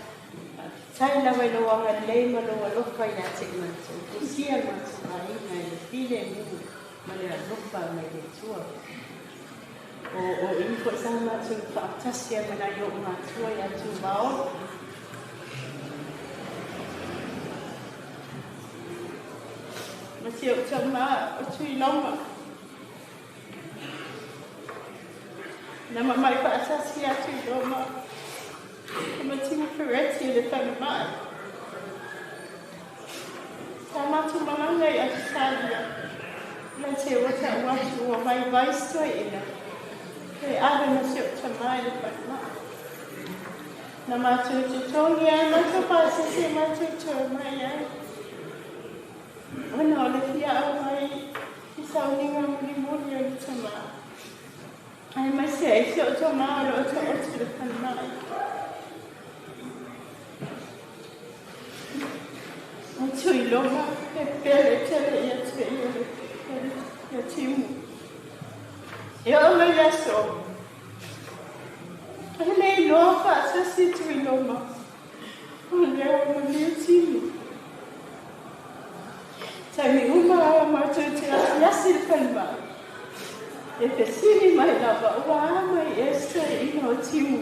Faafetai lava i lou agalelei ma lou alofa ia te i matou. Tusia le matou aiga i le filemu ma le alofa mai le Atua. O o i foi sa matou faatasi ai ma nai o'u matua ia Tuvao. Ma si o'u tamā o Tuiloma. Na mamai faatasi ia Tuiloma ma Timu Fereti i le falemai. Sa matou malaga i Ausetalia, ia te ua ta'u atu ua vaivai si toeaina, toe ave ma si o'u tamā i le falemai. Na matou totogi ai matou pasese matou toe mai ai, ona o le fia auai i sauniga mulimuli o le tamā, aemaise ai si o'u tamā o lo o taoto i le falemai. O Tuiloma, e pele tele ia te ia le ia Timu. E oo mai le aso, e le iloa faatasi Tuiloma, o lea ua malie Timu. Taimi uma a matou te asiasi i le falemai, e fesili mai lava, ua a mai ea se toeaina o Timu?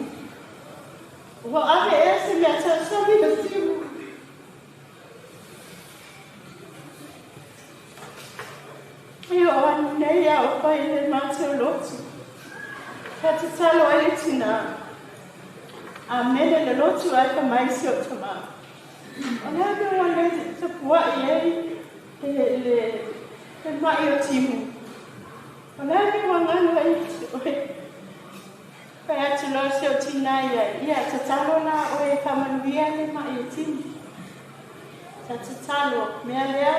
Ua ave ea se mea tausami na Timu? E oo atu nei a o fai le matou lotu. Ka tatalo ai le tinā. Amene le lotu ae fai mai si o'u tamā. O le a mea ua le tapua'i ai le, le, le ma'i o Timu? O le a mea ua galo ai ia te oe? Fai atu loa si o'u tinā iā ia, Tatalo la oe e faamanuia le ma'i o Timu. Sa tatalo, mea lea,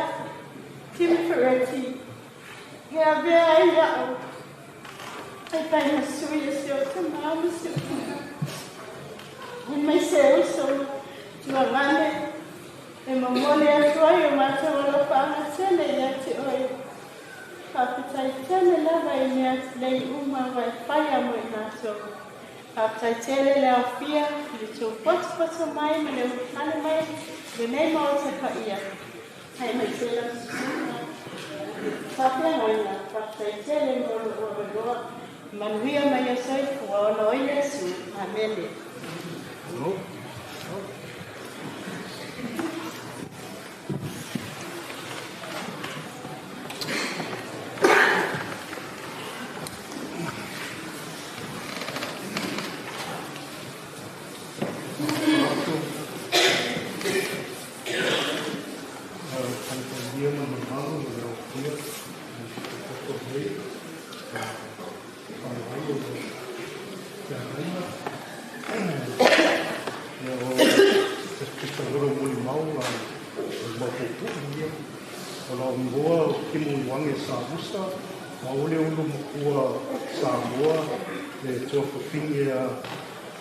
Timu Fereti, e avea ai a'u e fai ma sui o si o'u tamā ma si o'u tinā, aemaise e uso ma tuagane, e momoli atu ai o matou alofaaga tele ia te oe. Faafetai tele lava i mea lelei uma ua e faia mo i matou. Faafetai tele le aofia i le tou potopoto mai ma le ulufale mai i lenei Maota paia. Aemaise lau susuga i le faafeagaiga, faafetai tele mo lou avanoa. Manuia mai o soifua ona o Iesu. Amene. Just a little molimau o mau puʻupuʻu ia. O lau igoa o Timu Ioane Savusa, ʻaʻole ulu makua Samoa le tuafafine a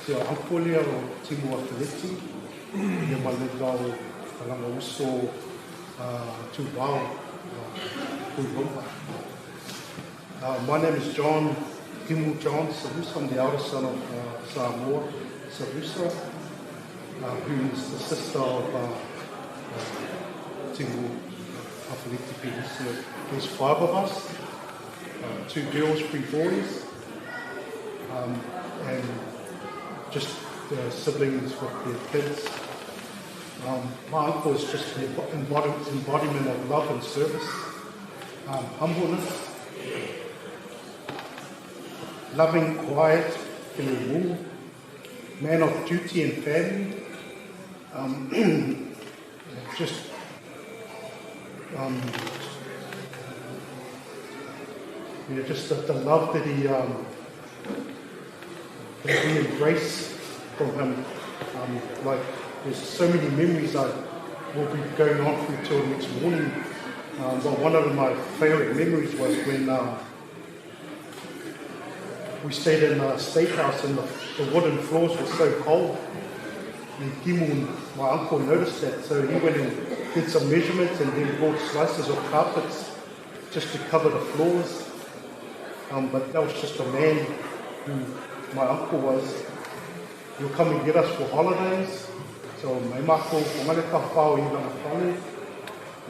si a uncle lea o Timu Afeleti ia ma le lau lana uso Tuvao Tuiloma. My name is John Timu John Savusa. I'm the eldest son of Samoa Savusa, who is the sister of Timu Afeleti Pelesia. There's 5 of us, 2 girls, 3 boys, and just the siblings with their kids. My uncle is just the embodiment of love and service, humbleness, loving, quiet, filemu, man of duty and family, just just the love that he that we embrace from him, like There's so many memories I will be going on through till next morning. But one of my favourite memories was when we stayed in a state house and the wooden floors were so cold. And Timu, my uncle, noticed that, so he went and did some measurements and then bought slices of carpets just to cover the floors. But that was just a man who my uncle was. He'll come and get us for holidays. So mai mākou o ngale ka whao i lana fale,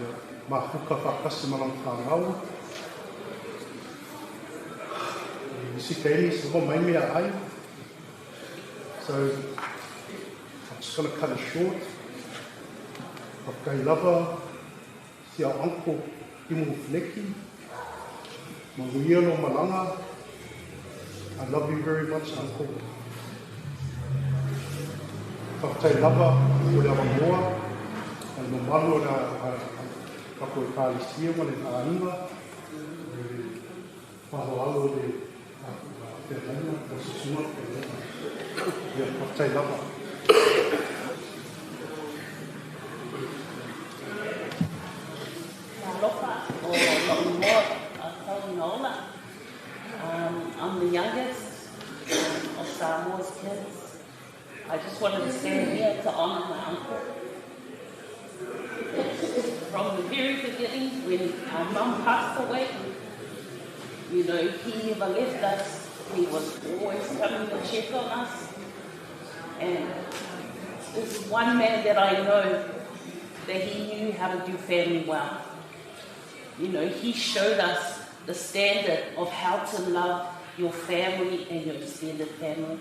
ia, mafuka whakasi ma lana whanau. Isi ka emi se mai mea ai. So I'm just going to cut it short. Whakai lava si au uncle Timu Feleki. Manuia no malanga. I love you very much, uncle. Whakatai lava o le awangoa, a no manu o le kako e kālisia ma le āinga, le whahoalo le whengaina, o susunga whengaina. Ia, whakatai lava. Alofa o lo'u igoa Tauinaola. I'm the youngest of Samoa's kids. I just wanted to stand here to honour my uncle. From the very beginning, when our mum passed away, you know, he never left us. He was always coming to check on us. And this one man that I know that he knew how to do family well. You know, he showed us the standard of how to love your family and your extended family.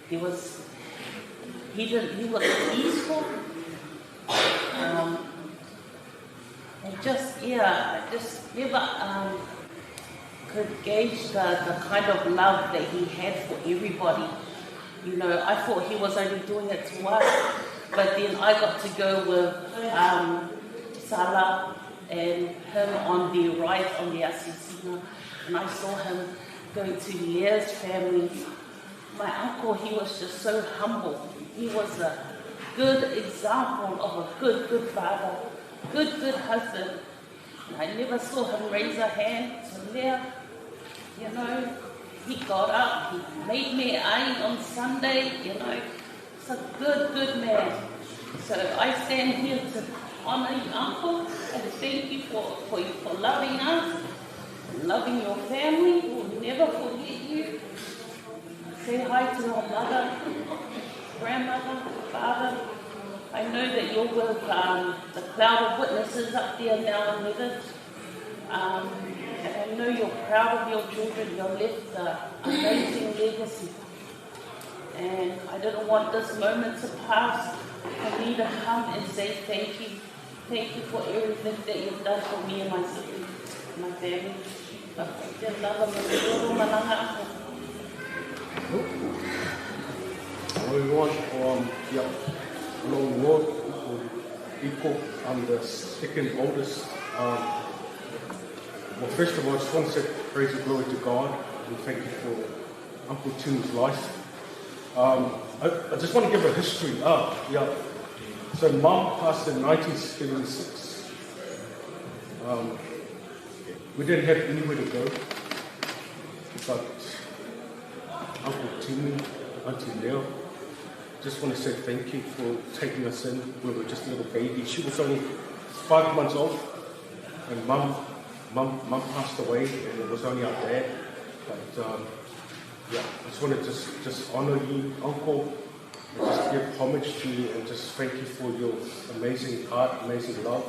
He was, he didn't, he was peaceful. And just, yeah, I just never could gauge the kind of love that he had for everybody. You know, I thought he was only doing it to us, but then I got to go with Salah and him on the right on the Asesina, and I saw him going to Leah's family. My uncle, he was just so humble. He was a good example of a good, good father, good, good husband. And I never saw him raise a hand to Leah. You know, he got up, he made me ai on Sunday, you know. It's a good, good man. So I stand here to honor you, uncle, and thank you for loving us, loving your family. We'll never forget you. Say hi to our mother, grandmother, father. I know that you're with the cloud of witnesses up there now in heaven. And I know you're proud of your children. You left an amazing legacy. And I didn't want this moment to pass for me to come and say thank you. Thank you for everything that you've done for me and my siblings, my family. Hello everyone. Yeah. Hello Lord. I'm the second oldest. Well, first of all, I just want to say praise and glory to God and thank you for Uncle Tim's life. I just want to give a history. Yeah. So Mum passed in 1976. We didn't have anywhere to go, but Uncle Timmy, Auntie Leo, just want to say thank you for taking us in. We were just little babies. She was only 5 months old, and Mum passed away, and it was only our dad. But yeah, I just want to just honor you, Uncle, and just give homage to you, and just thank you for your amazing heart, amazing love.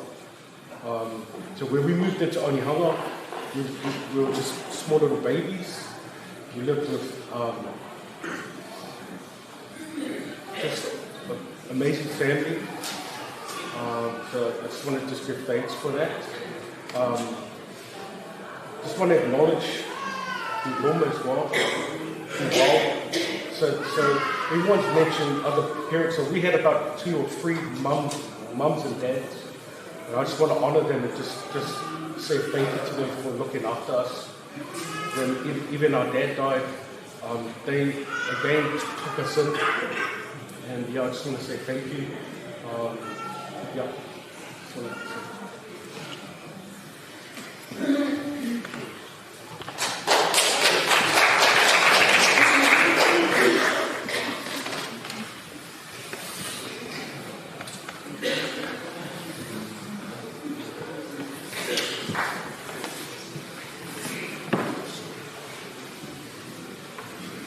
So when we moved into Onehunga, we were just small little babies. We lived with just an amazing family. So I just want to just give thanks for that. Just want to acknowledge the Loma as well. So everyone's mentioned other parents. So we had about 2 or 3 mums and dads. And I just want to honour them and just say thank you to them for looking after us. When even our dad died, they again took us in And yeah, I just want to say thank you. Yeah, that's all I have to say.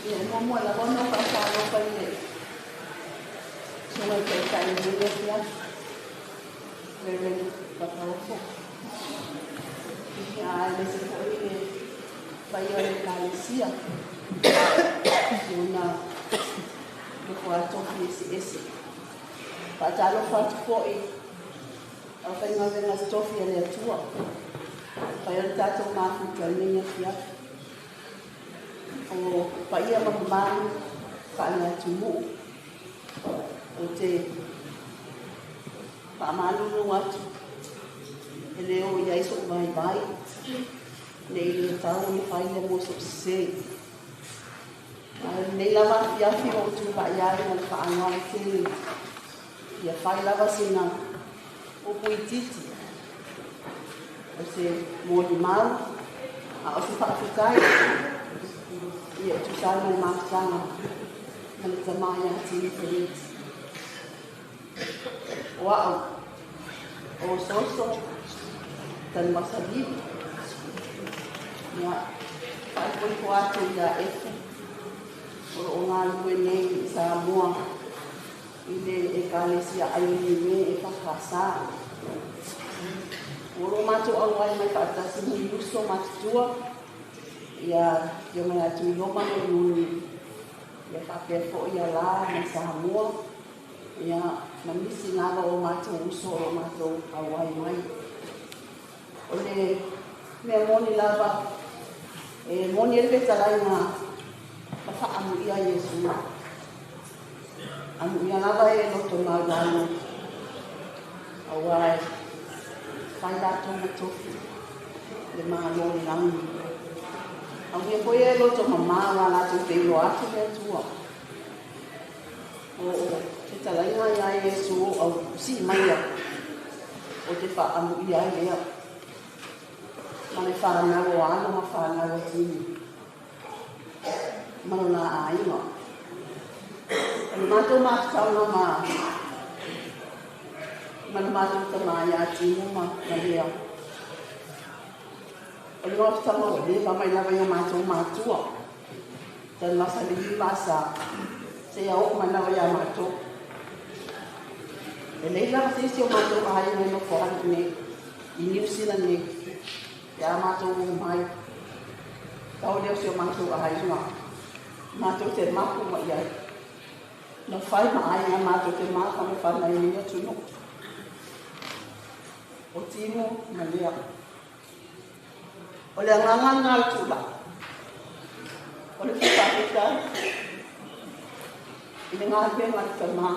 Ia, e muamua lava ona ou faatalofa i le Susuga i le Taitai o lenei afiafi, Reverend Fakaofo. Ia, aemaise foi le paia o le Ekalesia i ona nofoatofi eseese. Faatalofa atu foi i aufaigaluega totofi a le Atua, ua fai ai le tatou mafuta i lenei afiafi. O paia ma mamalu faale-atunuu, ou te faamalulu atu e le oo i ai so'u vaivai nei le tau ona fai lea mo so'u sesē. Ae o lenei lava afiafi ua ou tula'i ai ma le faaaloalo tele ia fai lava sina upu itiiti o se molimau a o se faafetai ia e tusa ai ma le mafutaga ma le tamā ia Timu Feleti. O a'u o Soso Tanumasaliu, ia faaipoipo atu ia Efu o lo'o galulue nei i Samoa i le Ekalesia Aioniume e FKS. Ua lo'o matou auai mai faatasi ma ni uso matutua ia afioga ia Tuiloma ma Iuni, ia faapea foi ia La mai Samoa, ia ma nisi lava o matou uso o lo'o matou auai mai. O le mea moni lava e moni ai le fetalaiga ma faamuia Iesu. Amuia lava e loto maulalo auā e fai latou ma tofi le Malo o le lagi. Amuia foi e loto mamā auā latou te iloa atu le Atua. O fetalaiga ia Iesu o au sii maia o te faamuia ai lea ma le fanau o alo ma fanau a Timu ma lona aiga. O le matou mafutaga ma ma le matou tamā ia Timu ma Lea, o le mafutaga ua leva mai lava i o matou matua, Tanumasalili ma Asa, seia oo mai lava ia matou. E leai lava se isi o matou aiga e nofo ai nei i Niu Sila nei pe a matou o mai. Pau lea o si o matou aiga matou te mapu mai ai. Na fai ma aiga matou te mafanafana i lenei atunuu. O Timu ma Lea. O le agaga lena o le tulai. O le fia faafetai i le galuega a le tamā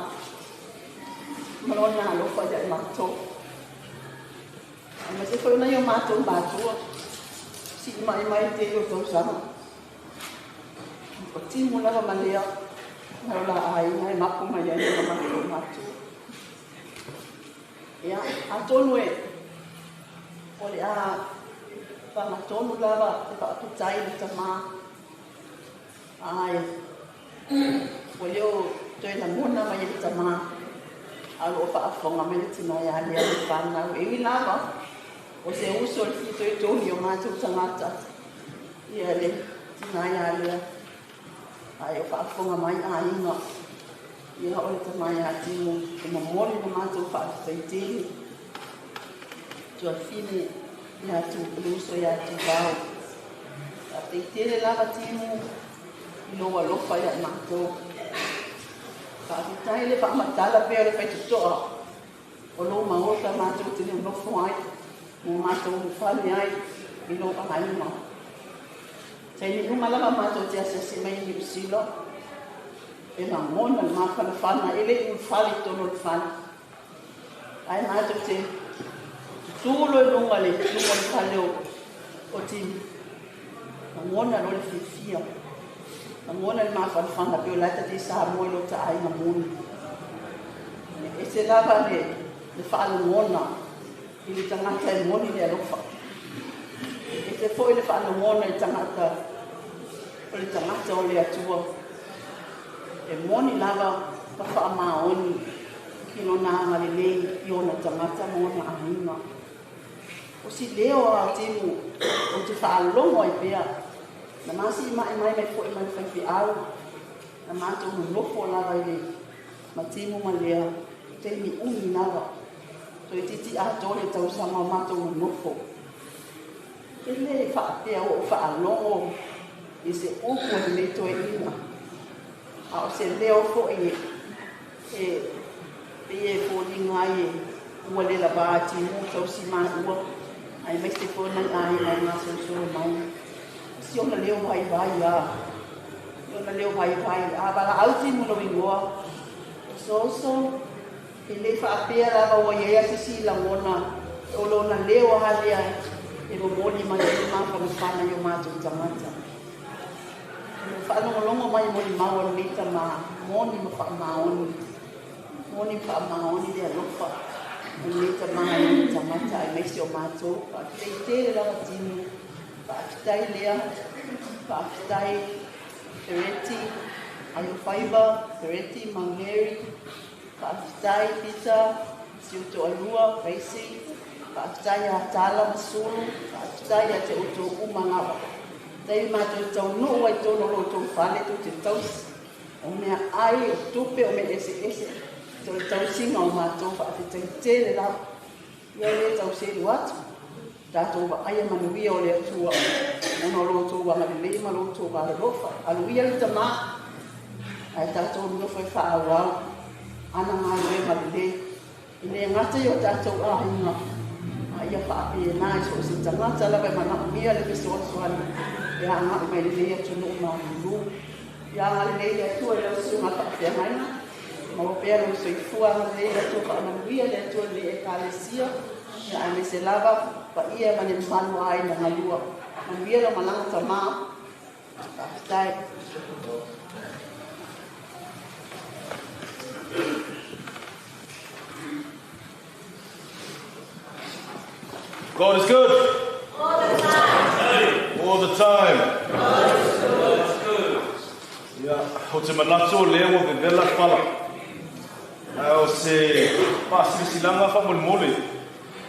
ma lona alofa ia i matou. Aemaise foi o nai o matou matua sii mai mai le tele o tausaga. O Timu lava ma Lea ma lo la aiga e mapu mai ai ma matou matua. Ia, atonu e o le a fagatonu lava le faafetai i le tamā, ae ua le o toe lagona mai e le tamā, a o lo o faafofoga mai le tina ia Lea ma le fanau. E ui lava o se uso i le fitoitonu i o matou tagata ia le tina ia Lea, ae o faafofoga mai aiga. Ia, o le tama ia Timu e momoli le matou faafetai tele. Tuafine ia tu le uso ia Tuvao. Faafetai tele lava Timu i lou alofa ia i matou. Faafetai le faamatala pea o le faitotoa o lou maota matou te nonofo ai ma matou ulufale ai i lou aiga. Taimi uma lava matou te asiasi mai i Niu Sila, e lagona le mafanafana e le i ulufale i totonu o le fale. Ae matou te tutū loa i luga le luga o le fale o Timu, lagona loa le fiafia, lagona le mafanafana pei o la e tate i Samoa i lota aiga moni. E se lava le le faalogona i le tagata e moni le alofa. E se foʻi le faalogona i tagata o le tagata o le Atua. E moni lava ma faamaoni i lona agalelei i ona tagata ma ona aiga. O si leo a Timu o te faalogo ai pea. Na masi mai mai mai foʻi mai le faifeau. Na matou nonofo lava i le ma Timu ma Lea taimi umi lava. Toeitiiti atoa le tausaga o matou nonofo. E lē faapea ua ou faalogo i se upu a lenei toeaina. A o se leo foʻi e pei e foliga ai e ua le lavā Timu tausi maua aemaise foi nai aiga e gasolosolo mai. Si ona leo vaivai a. Ona leo vaivai a valaau Timu lou igoa. O soso e lē faapea lava ua iai a sisi lagona o lona leo a lea e momoli mai ai le mafanafana i o matou tagata. O faalogologo mai molimau a lenei tamā moni ma faamaoni. Moni ma faamaoni le alofa o lenei tamā i ona tagata aemaise o matou. Faafetai tele lava Timu. Faafetai Lea. Faafetai Fereti, Aiofaiva, Fereti ma Mary. Faafetai Peter, si ou toalua, Gracie. Faafetai ia Tala ma Sulu. Faafetai ia te outou uma lava. Taimi matou taunuu ai totonu o lo outou fale tou te tausi. O meaai, o tupe, o mea eseese. O le tausiga o matou faafetai tele lava. Ia e lē tau selu atu. Tatou vaaia manuia o le Atua. Ona o lo outou agalelei ma lo outou alolofa. Aluia le tamā. Ae tatou nonofo e faaauau ana galuega lelei. E lē gata i o tatou aiga. A ia faapena i so o se tagata lava e manaomia le fesoasoani e agai mai lenei atunuu malulu. Ia agalelei le Atua i lau susuga faafeagaiga. Maua pea lou soifua agalelei le Atua faamanuia le Atua i lenei Ekalesia. Ia aemaise lava paia ma le mamalu o aiga galua. Manuia lau malaga tamā. Faafetai. God is good. All the time. All the time. God is good. Ia, o te manatu o lea ua vevela le pala. Ae o se faasilasilaga faamolemole,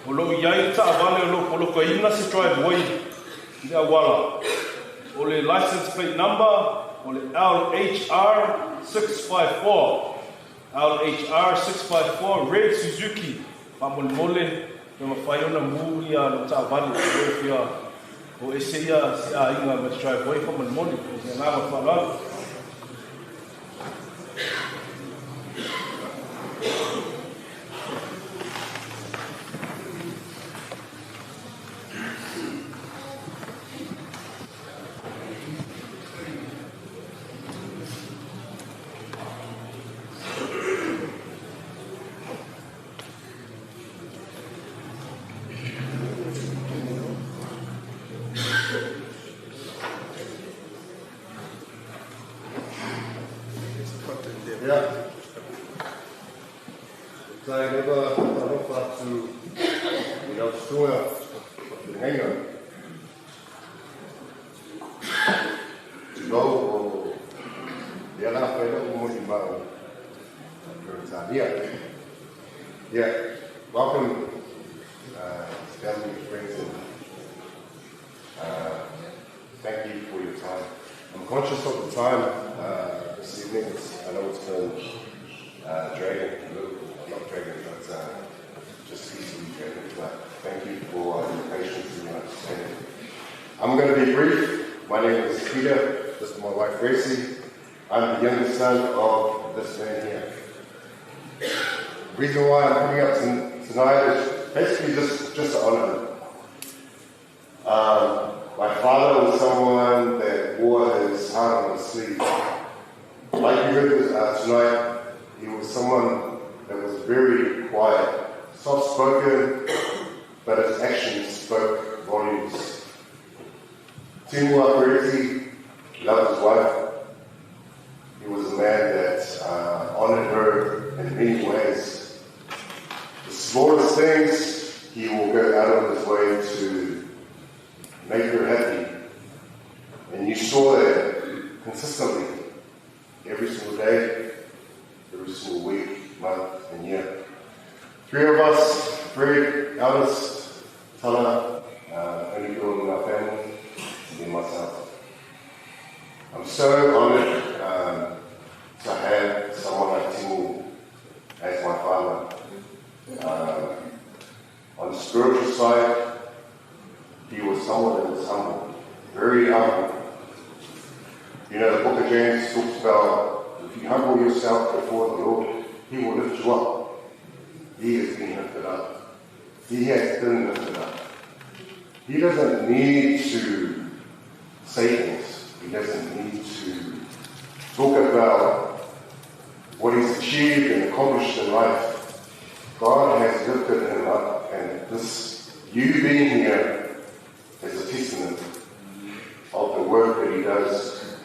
o lo o i ai le taavale o lo o polokaina se driveway i le auala. O le license plate number o le LHR 654. LHR 654 Red Suzuki. Faamolemole, pe mafai ona mū ia lou taavale o lo o fia o ese ia se aiga mai le driveway faamolemole. O le agaga o le faaaloalo. Ia, faafetai lava faatalofa atu i lau susuga faafeagaiga. Tulou o lea la fai lau molimau Peretania. Yeah, welcome family and friends, and thank you for your time. I'm conscious of the time this evening. I know it's been dragging a little, not dragging, but just easily dragging. But thank you for your patience and your understanding. I'm going to be brief. My name is Peter. This is my wife, Gracie. I'm the youngest son of this man here. The reason why I'm coming up tonight is basically just to honor him. My father was someone that wore his heart on his sleeve. Like you heard tonight, he was someone that was very quiet, soft-spoken, but his actions spoke volumes. Timu Apereti loved his wife. He was a man that honored her in many ways. smallest things, he will go out of his way to make her happy. And you saw that consistently, every single day, every single week, month, and year. Three of us, Fred, eldest, Tala, only girl in our family, and then myself. I'm so honoured to have someone like Timu as my father. On the spiritual side, he was someone that was humble, very humble. You know, the book of James talks about if you humble yourself before the Lord, he will lift you up. He has been lifted up. He has been lifted up. He doesn't need to say things. He doesn't need to talk about what he's achieved and accomplished in life. God has lifted him up, and this, you being here, is a testament of the work that he does.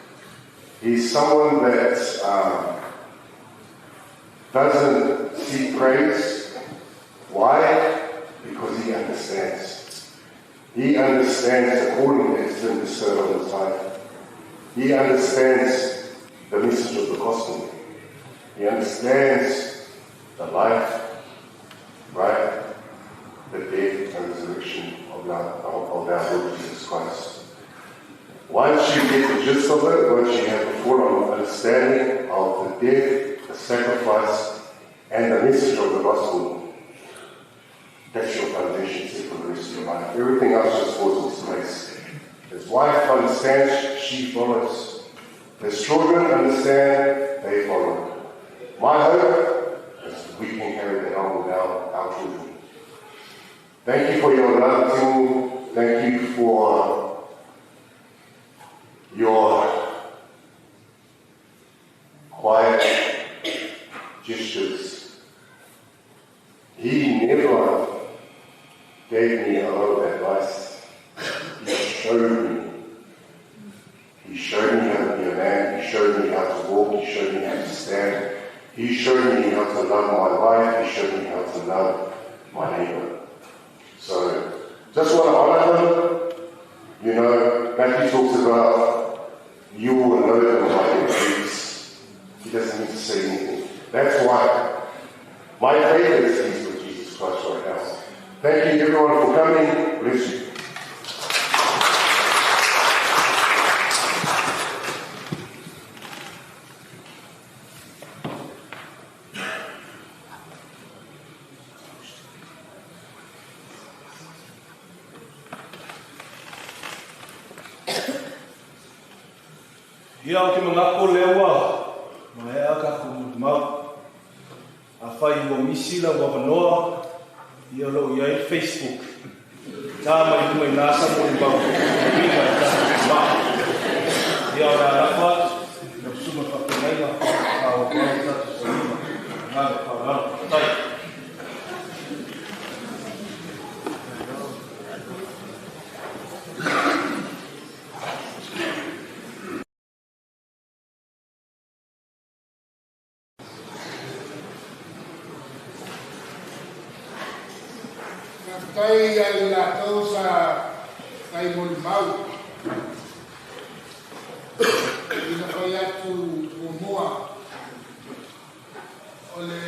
He's someone that doesn't seek praise. Why? Because he understands. He understands the calling that's been bestowed on his life. He understands the message of the gospel. He understands the life, right? The death and resurrection of our Lord Jesus Christ. Once you get the gist of it, once you have a full understanding of the death, the sacrifice, and the message of the gospel, that's your foundation set for the rest of your life. Everything else just falls into place. His wife understands, she follows. His children understand, they follow. My hope is we can carry that on with our children. Thank you for your love, Timu. Thank you for your quiet gestures. He never gave me a lot of advice. He showed me. He showed me how to be a man. He showed me how to walk. He showed me how to stand. He showed me how to love my wife. He showed me how to love my neighbor. So, just want to honor him. You know, Matthew talks about you will know them by their deeds. He doesn't need to say anything. That's why my faith is he's with Jesus Christ right now. Thank you everyone for coming. Bless you. Ia o ke mangako lewa, ma ea ka ku mau. A whai ua misi la ua manoa, ia lo ia i Facebook. Tā mai lunga i nā sa mo i mau, pinga i tā ma. Ia o nā rafa, na suma whapenaiga, a o pau tātu sa lima, ngā le pau tai. Tai ai latou sa tai molimau. Ina fai atu muamua o le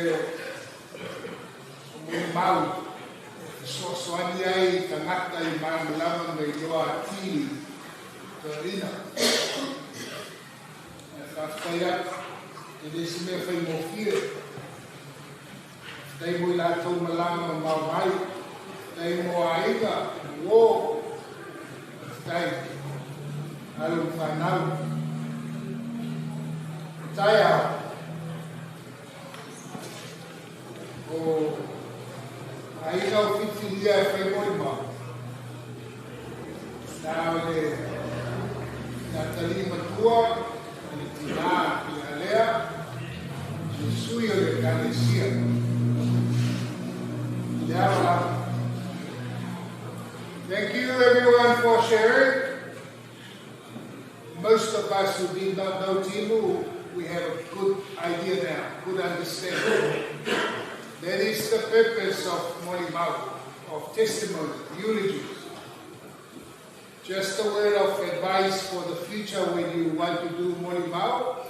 molimau e fesoasoani ai tagata i malamalama ma iloa atili toeaina. E faafetai atu e le isi mea faigofie. Faafetai mo i latou malaga mamao mai. Tai mo aiga, o, tai, alo whanau. Tai au, o aiga o whitilia e whai moi mau. Nā o le Natali Matua, le tina i alea, le sui o le kalesia. I le ao lava. Thank you everyone for sharing. Most of us who did not know Timu, we have a good idea now, good understanding. That is the purpose of Molimau, of testimony, eulogies. Just a word of advice for the future when you want to do Molimau,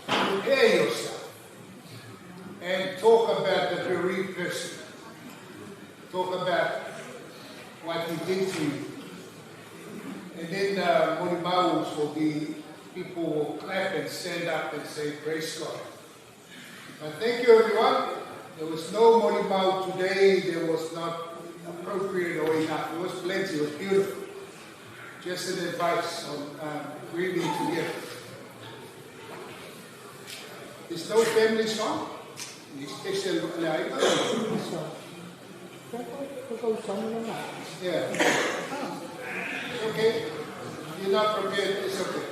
prepare yourself and talk about the bereaved person. Talk about what he did to you. And then Molimaus will be, people will clap and stand up and say, praise God. But thank you, everyone. There was no Molimau today. There was not appropriate or enough. It was plenty. It was beautiful. Just an advice on grieving together. There's no family song. Special. Yeah. It's okay. You're not prepared, it's okay.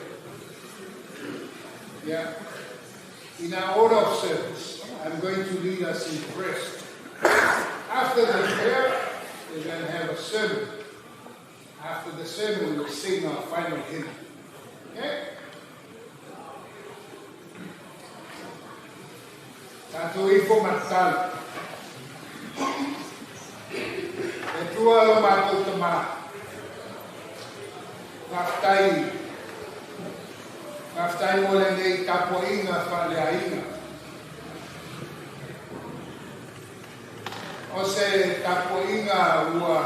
Yeah. In our order of service, I'm going to lead us in prayer. After the prayer, we're going to have a sermon. After the sermon, we'll sing our final hymn. Okay? Tatou ifo matalo. E tua lo matou tamā. Ngaftai. Ngaftai mo le nei tapuainga whaleainga. O se tapuainga ua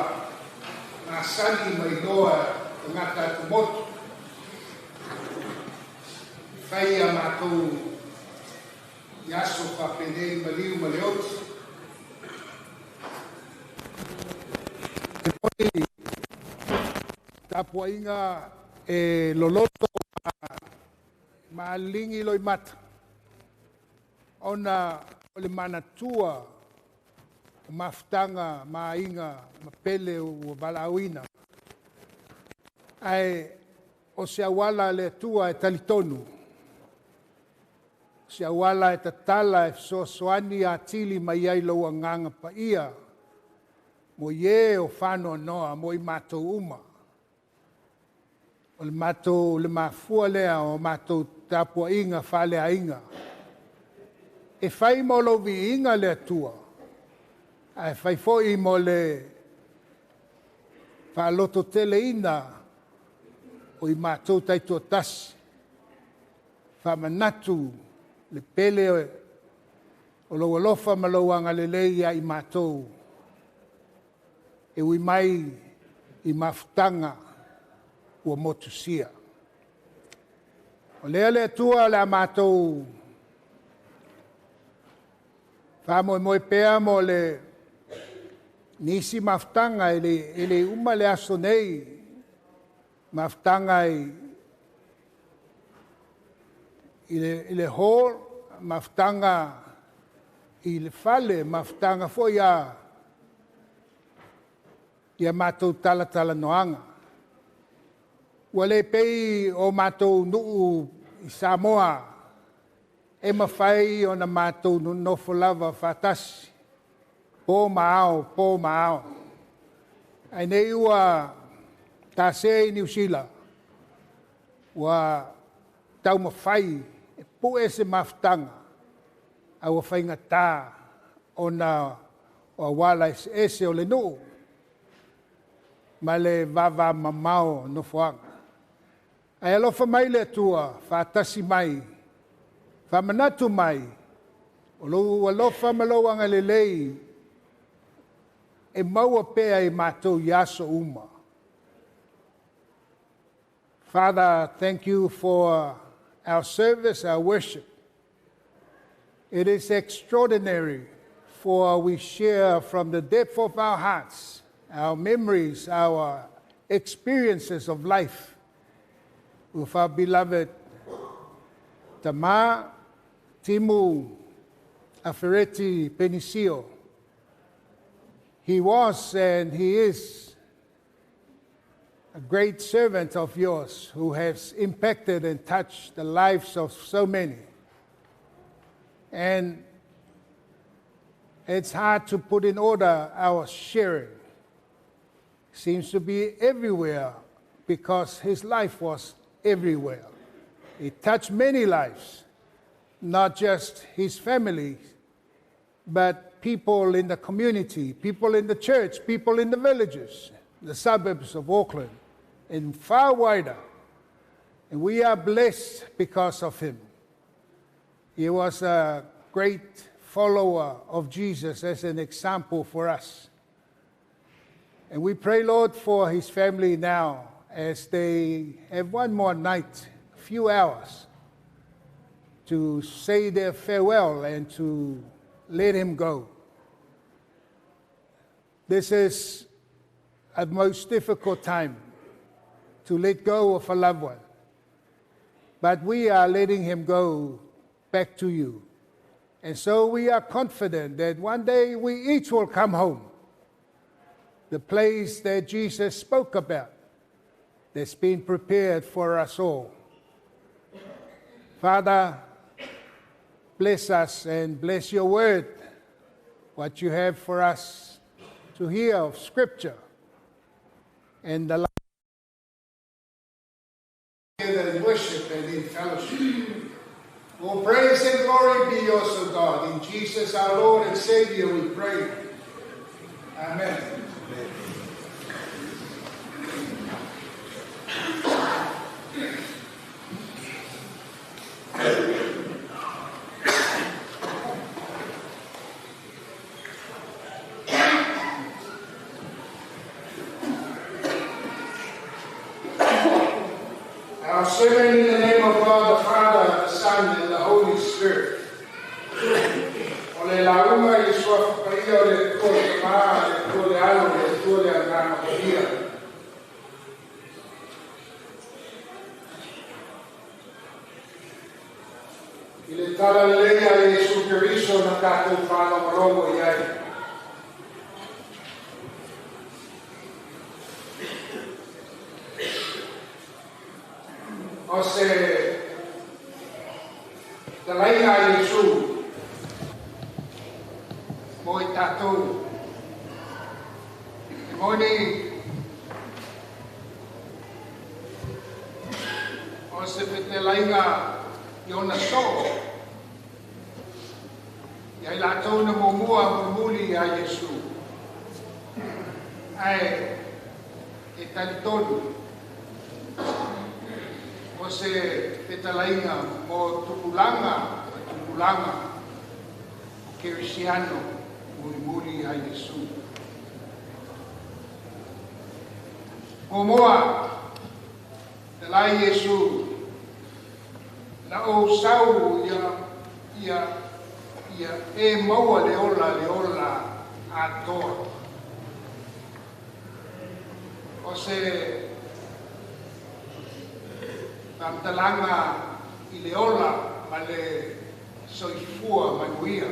ngā sani mai loa te ngata atu motu. Whai a mātou i aso whapenei maliu ma le oti. E moni tapuainga e loloto ma lingi loi mata. Ona o le manatua o mafutanga, maaiga, ma pele ua valaauina. Ae o se auala le Atua e talitonu. O se auala e tatala e fesoasoani atili mai ai lou agaga paia. Mo ie o whanoanoa, mo i mātou uma. O le mātou le mafua lea o mātou tapuainga, whaleainga. E whai mo lou viiga le Atua. Ae whai foi mo le whaaloto tele ina o i mātou taitua tasi. Whamanatu le pele o lou alofa ma lou agalelei ia i mātou. E ui mai i mafutanga ua motusia. O lea le Atua le a mātou whamoemoe pea mo le nisi mafutanga e le uma le aso nei mafutanga i le hall, mafutanga i le fale, mafutanga foi a ia mātou talatala noanga. Ua le pei o mātou nuu i Samoa e mawhai o na mātou nofo lava whatasi. Pō maao, pō maao. Ai nei ua tāse i Niu Sila. Ua taumawhai e pu e se mafutanga. A ua whainga o na o awala ese ese o le nuu. Ma le vava mamao nofoanga. Ai alofa mai le Atua, whaatasi mai, whamanatu mai, o lou alofa ma lou agalelei, e maua pea i mātou i aso uma. Father, thank you for our service, our worship. It is extraordinary, for we share from the depth of our hearts, our memories, our experiences of life with our beloved Tama Timu Afereti Penisio. He was and he is a great servant of yours who has impacted and touched the lives of so many. And it's hard to put in order our sharing. Seems to be everywhere because his life was everywhere. He touched many lives, not just his family, but people in the community, people in the church, people in the villages, the suburbs of Auckland, and far wider. And we are blessed because of him. He was a great follower of Jesus as an example for us. And we pray, Lord, for his family now as they have one more night, a few hours, to say their farewell and to let him go. This is a most difficult time to let go of a loved one. But we are letting him go back to you. And so we are confident that one day we each will come home, the place that Jesus spoke about, that's been prepared for us all. Father, bless us and bless your word, what you have for us to hear of Scripture and the life in worship and in fellowship. All praise and glory be yours, O God. In Jesus our Lord and Savior we pray. Amen. Amen. Our sermon in the name of God, the Father, the Son, and the Holy Spirit. O le lauga i le suafa paia o le Atua le Tamā, le Atua le Alo, le Atua le Agaga Paia. I le talalelei a Iesu Keriso na tatou faalogologo i ai. O se talaiga a Iesu mo i tatou. E moni o se fetelaiga i ona soo. Ia i latou na muamua mulimuli ia Iesu. Ae e talitonu o se fetalaiga mo tupulaga ma tupulaga o Kerisiano mulimuli ia Iesu. Muamua, talai Iesu, na ou sau ia ia e maua le ola atoa. O se faamatalaga i le ola ma le soifua manuia.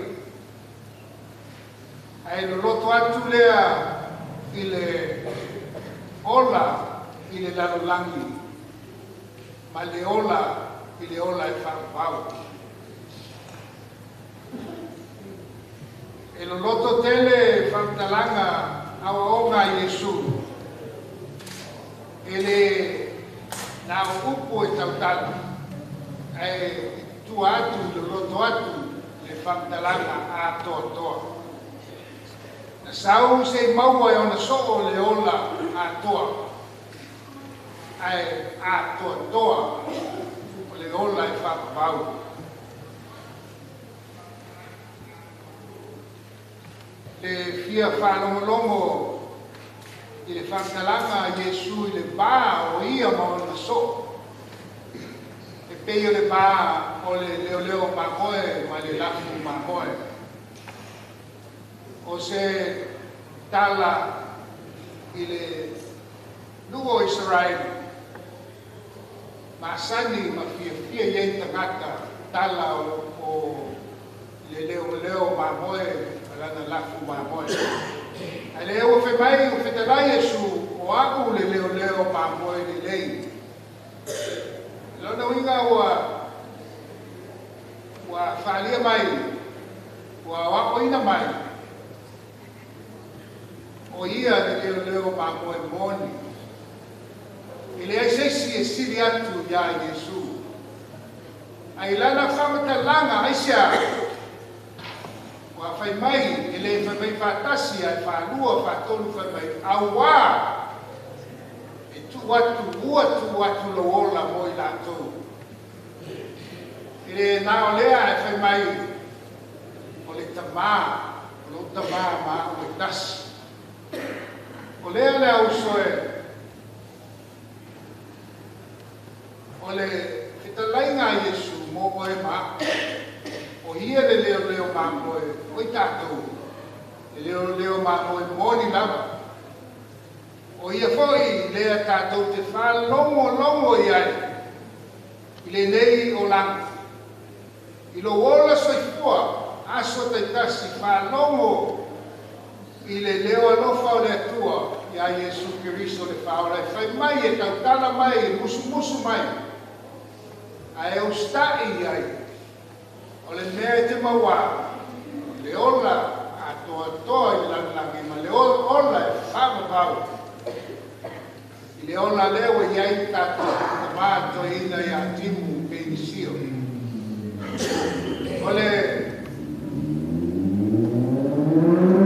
Ae loloto atu lea i le ola i le lalolagi ma le ola i le ola e faavavau. E loloto tele faamatalaga aoaoga a Iesu e le na o upu e tautala, ae tua atu i loloto atu le faamatalaga atoatoa. Na sau se i maua e ona soo le ola atoa, ae atoatoa o le ola e faavavau. Le fia faalogologo i le faamatalaga a Iesu i le va o ia ma ona soo. E pei o le va o le leoleo mamoe ma le lafu mamoe. O se tala i le nuu o Israeli. Masani ma fiafia i ai tagata tala o le leoleo mamoe ma lana lafu mamoe. Ae le ua fai mai o fetalai Iesu o a'u le leoleo mamoe lelei. Lona uiga ua faalia mai, ua aoaoina mai o ia le leoleo mamoe moni. E leai se isi e sili atu iā Iesu. Ae i lana faamatalaga aisea Ua fai mai, e le fai mai faatasi, ae faalua, faatolu fai mai, auā e tuu atu, ua tuu atu lou ola mo i latou. E le na o lea ae fai mai, o le Tamā, o lou Tamā ma au e tasi. O lea le auso e, o le fetalaiga a Iesu mo oe ma au. O ia le leoleo mamoe o i tatou, le leoleo mamoe moni lava. O ia foi lea tatou te faalogologo i ai i lenei olaga. I lou ola soifua, aso taitasi, faalogo i le leo alofa o le Atua iā Iesu Keriso le Faaola e fai mai, e tautala mai, e musumusu mai, ae usitai i ai. O le mea e te maua, o le ola atoatoa i le lalolagi ma le ola e faavavau i le ola lea ua i ai le tatou tamā toeaina ia Timu Keinisio. O le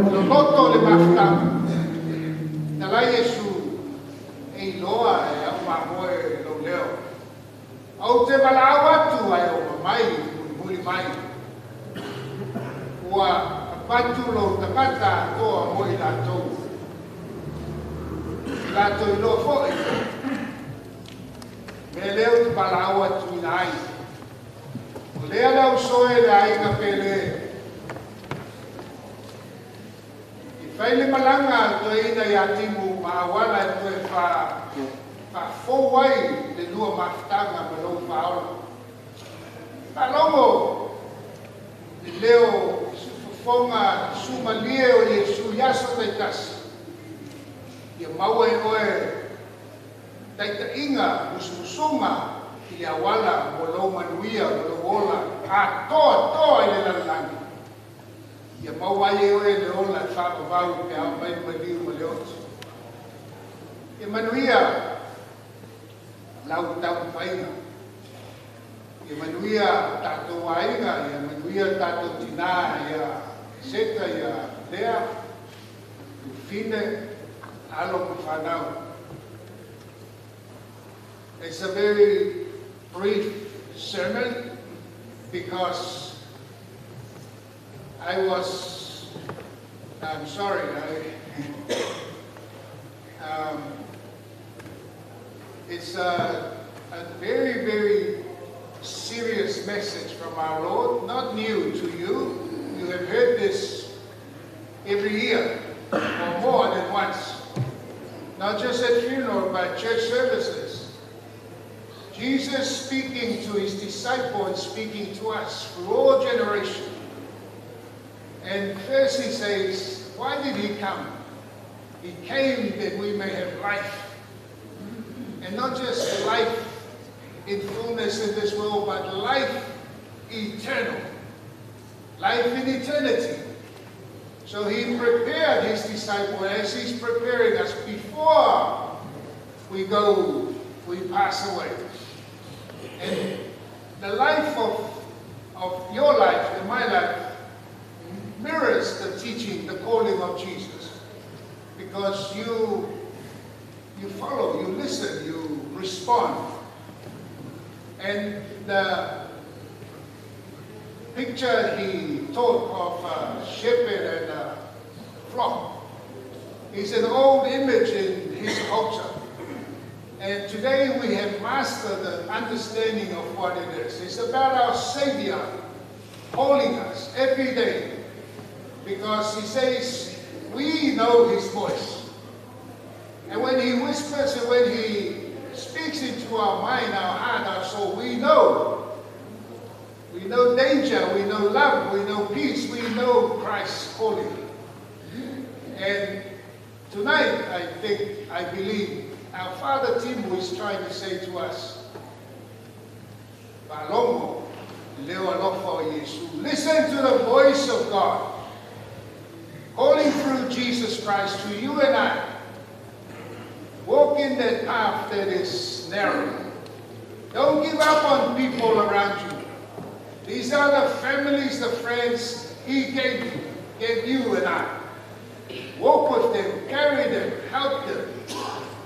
loloto o le mafutaga, talai Iesu e iloa e au mamoe lou leo. Ou te valaau atu ae oma mai mulimuli mai. Ua avatu lou tagata atoa mo i latou. I latou iloa foi mea lea ou te valaau atuina ai. O lea le auso e le aiga pele. I fai le malaga a le toeaina ia Timu ma auala e toe faafou ai le lua mafutaga ma lou Faaola. Faalogo le leo siufofoga sumalie o Iesu i aso taitasi, ia maua e oe taitaiga musumusuga i le auala mo lou manuia ma lou ola atoatoa i le lalolagi. Ia maua ai e oe le ola e faavavau pe a oo mai le maliu ma le oti. Ia manuia lau taumafaiga. Ia manuia tatou aiga, ia manuia tatou tinā, ia Seta, ia Lea, Tufine, alo ma fanau. It's a very brief sermon because I was, I'm sorry, it's a very, very serious message from our Lord, not new to you. You have heard this every year or more than once. Not just at funeral, but church services. Jesus speaking to his disciple and speaking to us for all generations. And first he says, why did he come? He came that we may have life. And not just life in fullness in this world, but life eternal. Life in eternity. So he prepared his disciple as he's preparing us before we go, we pass away. And the life of your life and my life mirrors the teaching, the calling of Jesus. Because you follow, you listen, you respond. And the picture he taught of a shepherd and a flock is an old image in his culture. And today we have mastered the understanding of what it is. It's about our Savior calling us every day. Because he says, we know his voice. And when he whispers and when he speaks into our mind, our heart, our soul, we know. We know danger, we know love, we know peace, we know Christ's calling. And tonight, I believe, our Father Timu is trying to say to us, Faalogo, leo alofa o Iesu. Listen to the voice of God, calling through Jesus Christ to you and I. Walk in that path that is narrow. Don't give up on people around you. These are the families, the friends He gave you and I. Walk with them, carry them, help them.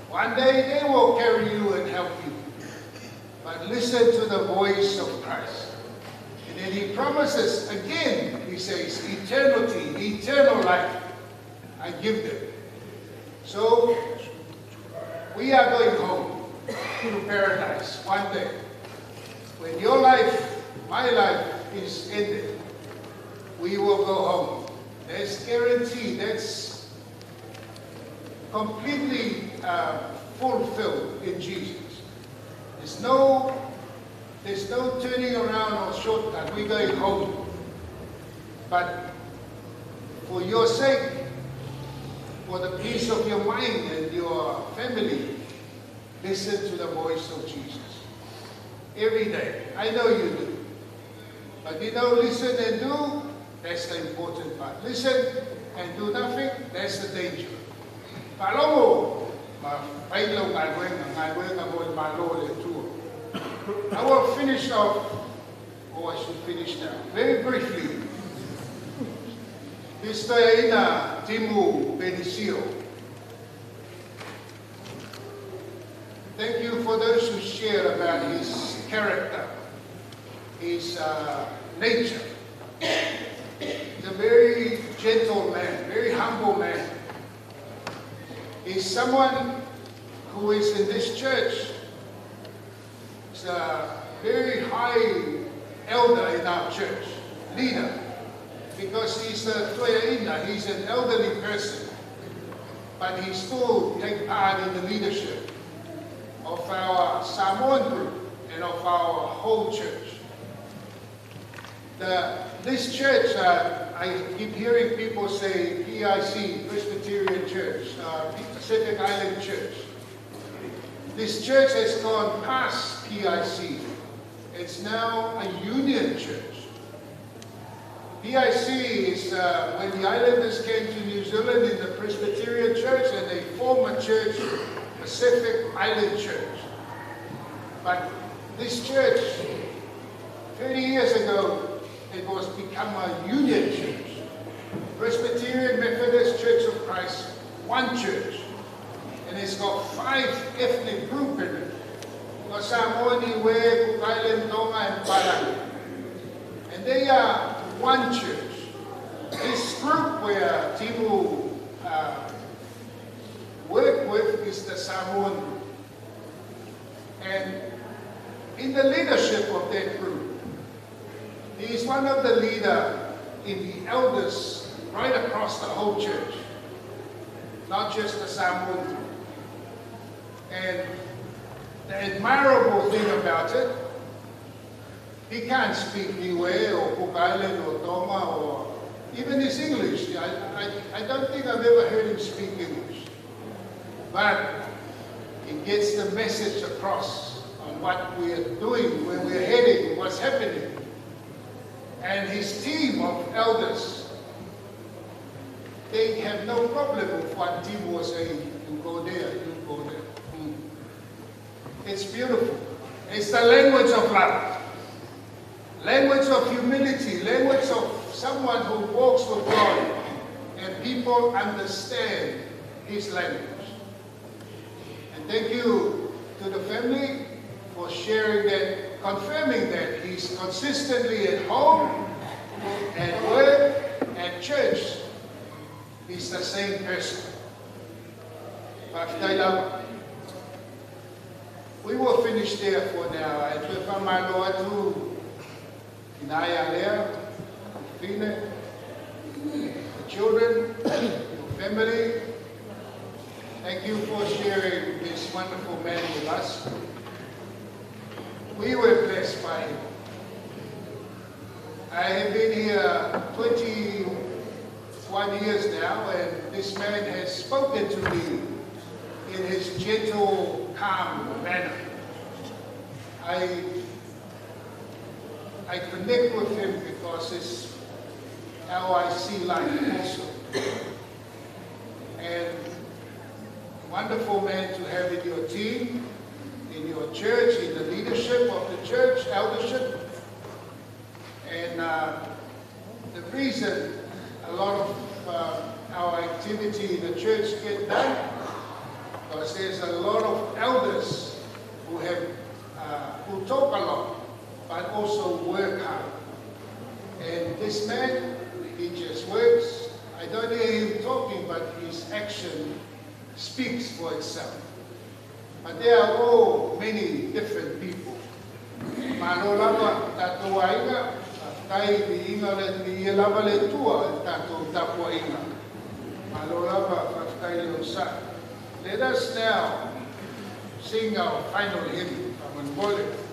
One day they will carry you and help you. But listen to the voice of Christ. And then he promises again, he says, eternity, eternal life, I give them. So we are going home to paradise one day. When your life, my life, is ended, we will go home. That's guaranteed. That's completely fulfilled in Jesus. There's no turning around or shortcut. We're going home. But for your sake, for the peace of your mind and your family, listen to the voice of Jesus. Every day. I know you do. But you know, listen and do, that's the important part. Listen and do nothing, that's the danger. I will finish off, or I should finish now, very briefly. This Toeaina Timu Benicio. Thank you for those who shared about his character, his nature. He's a very gentle man, very humble man. He's someone who is in this church. He's a very high elder in our church, leader, because he's a Toeaina, he's an elderly person, but he still takes part in the leadership of our Samoan group and of our whole church. This church, I keep hearing people say PIC, Presbyterian Church, Pacific Island Church. This church has gone past PIC. It's now a union church. PIC is when the islanders came to New Zealand in the Presbyterian Church and they formed a church, Pacific Island Church. But this church, 30 years ago, it was become a union church. Presbyterian Methodist Church of Christ, one church. And it's got 5 ethnic groups in it. Got Samoa, Niue, Cook Island, Tonga, and Palangi. And they are one church. This group where Timu worked with is the Samoan group. And in the leadership of that group, he is one of the leaders in the elders right across the whole church, not just the Samoan group. And the admirable thing about it, he can't speak Niue or Cook Island or Tonga or even his English. I don't think I've ever heard him speak English. But he gets the message across on what we are doing, where we are heading, what's happening. And his team of elders, they have no problem with what Timu was saying. You go there, you go there. It's beautiful. It's the language of love. Language of humility, language of someone who walks with God and people understand his language. And thank you to the family for sharing that, confirming that he's consistently at home, at work, at church. He's the same person. We will finish there for now. The children, your family, thank you for sharing this wonderful man with us. We were blessed by him. I have been here 21 years now, and this man has spoken to me in his gentle, calm manner. I connect with him because it's how I see life also. And wonderful man to have in your team, in your church, in the leadership of the church, eldership. And The reason a lot of our activity in the church get done, because there's a lot of elders who have who talk a lot, but also work hard. And this man, he just works. I don't hear him talking, but his action speaks for itself. But there are all many different people. Malo lava tātou aiga, tai i inga le i lava le tua tātou tapu aiga. Malo lava whaftai le osa. Let us now sing our final hymn from Ngole.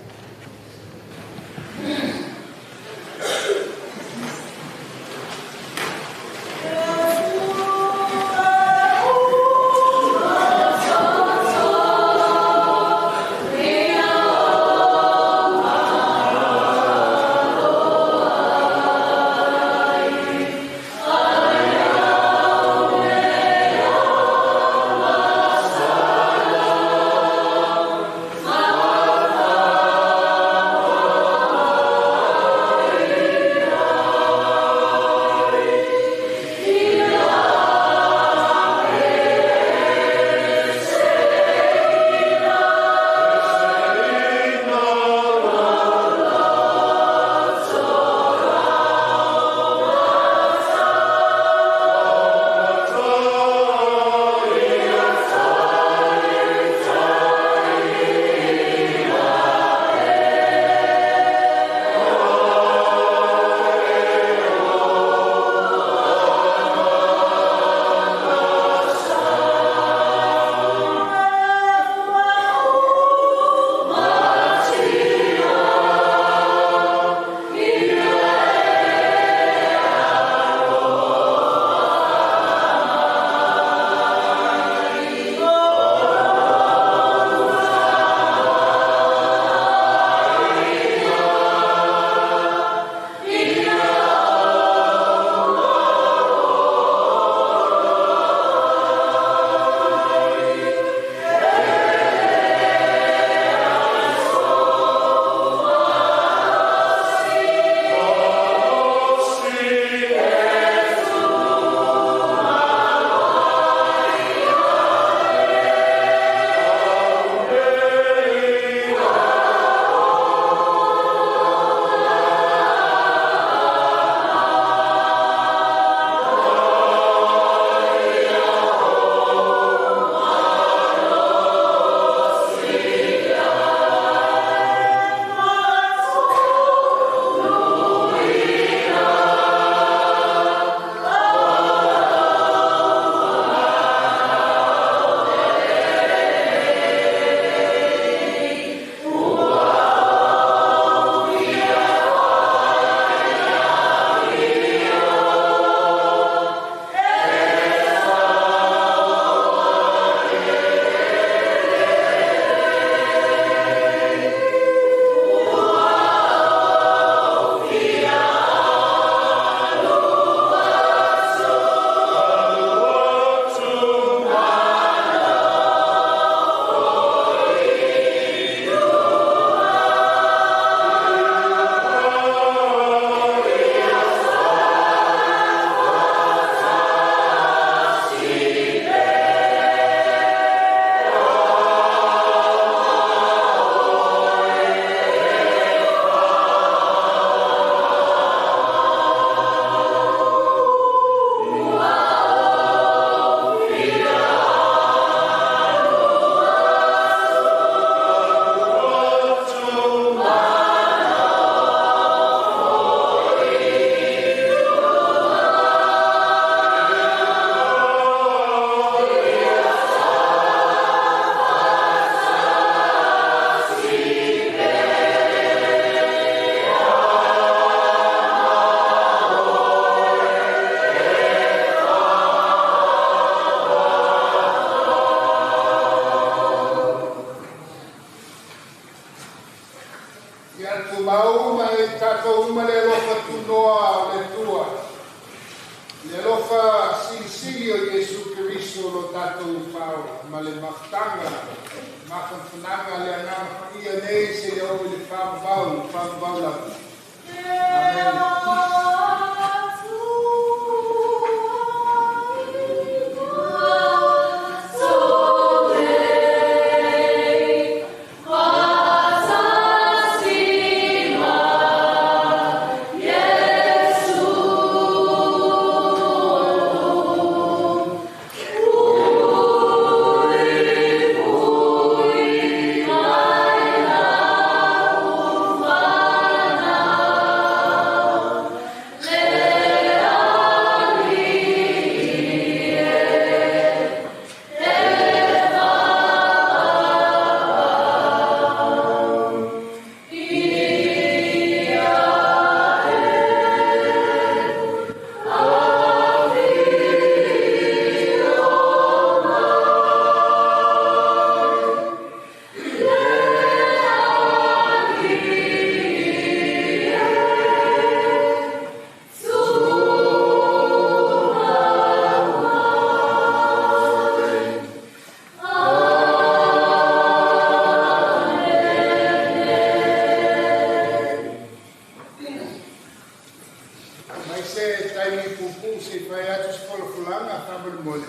fai atu se folafolaga faamolemole.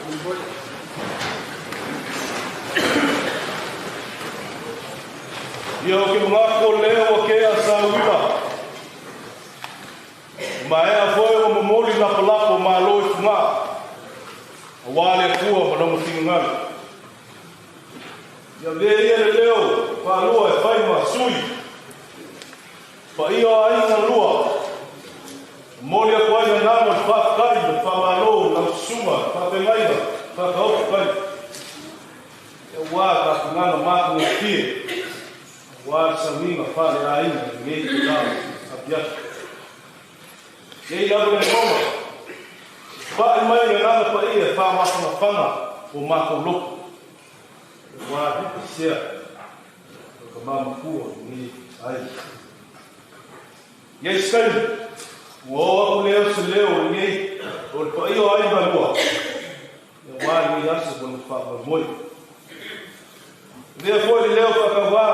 Molemole. Ia o ke mangako lea ua ke a sauila. Maea foe o momoli lapalapa o malo i funga. A wā le kua ma longa fingagali. Ia le ia le leo, whaalua e whai ma sui. Pa ia a inga lua. Moli aku ai ngā le whakakai, le whamalo, lau suma, whapengaiga, whakaoku kai. Ia wā ka kungana māku ngā pie. Wā le sangiga whale a inga, ngei te tā, apiaki. Nei lava le ngoma. Whae mai le ngana pa ia, wha mafanga whanga o mākou loko. Wā hipi sea, o ka mamapua ni ai. Nei skaini, ua o aku leo se leo nei, o le pa ia o ai malua. Ia wā ni aso wa wha moi. Lea foi le leo whakawā,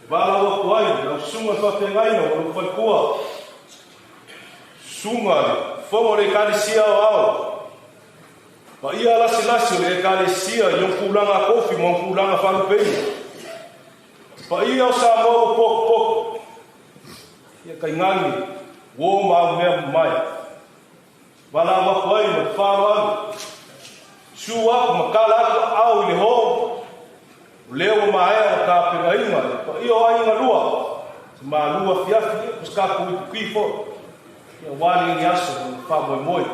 e wāla ua kuai, lau sunga whawhengaina, wa lau whaikua. Sunga le, fongo le ekalesia o ao. Pa ia lasi lasi o le ekalesia i on kūlanga kofi ma on kūlanga whalupeina. Pa ia o sa moa poko poko. Ia kai ngangi, wo ma mea mai. Wala waku ai ma wharo alu. Su aku ma kala aku au i le ho. O leo o maea o ka pega inga. Pa ia o ai inga lua. Se ma lua fiafi, ko ska ku i kuki fo. Ia wali ni aso ma wha moe moe.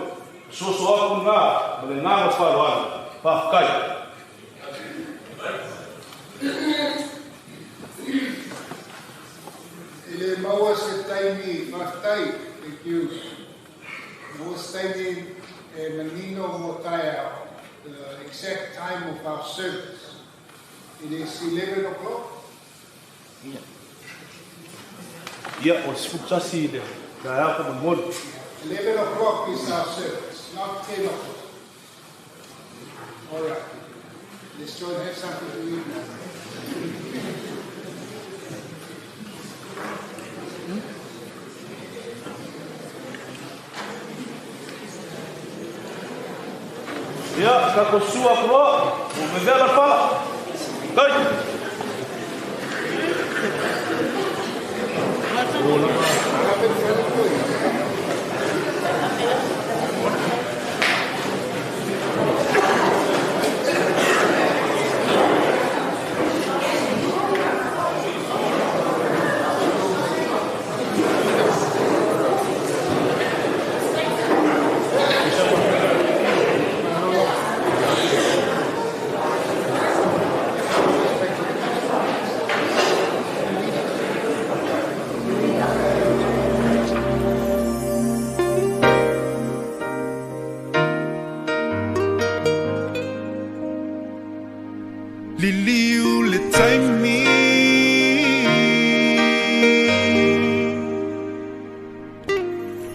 Soso aku ngā, ma le ngā wharo alu. Whawhakai. E le maua se taimi, whaftai, thank you. Maua se taimi e manino mo taia, the exact time of our service. It is 11 o'clock. Ia, o sfutasi le, ka ea ko moli. 11 o'clock is our service, not 10 o'clock. All right. Let's go and have something to eat now. Ia, ka ko sua kuloa, o me vela pala. Kai! Liliu le taimi.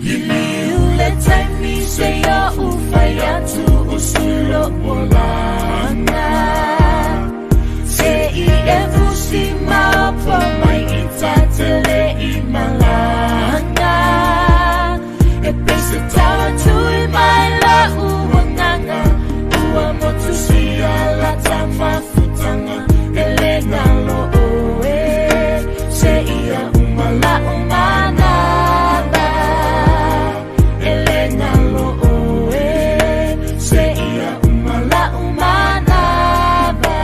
Liliu le taimi se ia ufai atu usulo olanga. Se i e fusi maopo mai i tatele i malanga. E pese tawa tui mai la uanganga. Ua motu sia la tamafutanga. Ele ngalo oe. Se ia umala umanaba. Ele ngalo oe. Se ia umala umanaba.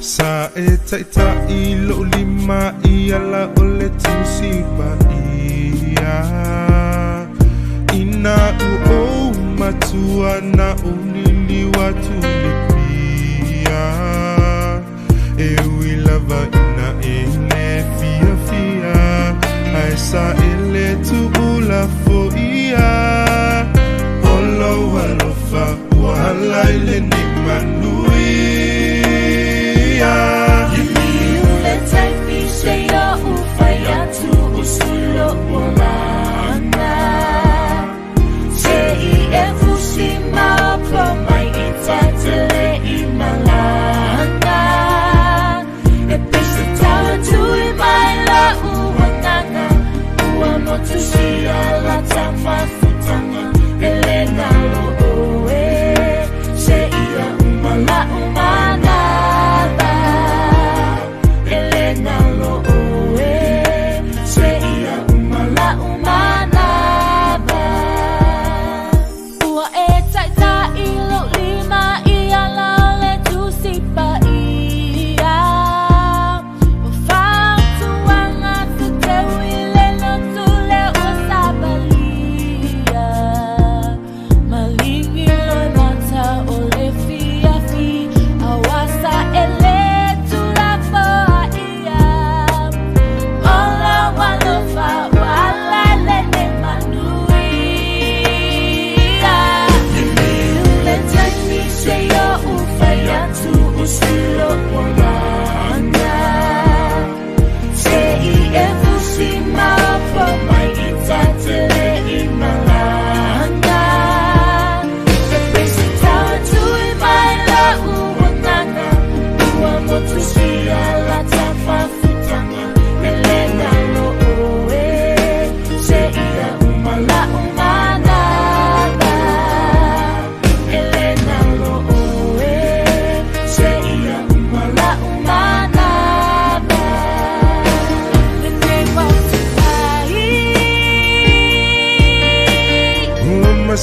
Sa e taitai lo lima i ala o le tusi pa ia. Ina u o matua na o liliwa tulipia. E ui lava ina e le fia fia. Ai sa e le tuula foia. Olo alofa ua ala i le ni manuia. Liliu le taimi se ia ufai atu usulo olanga. Se i e fusi maopo mai i tatele i malanga. E pese tawa tui mai la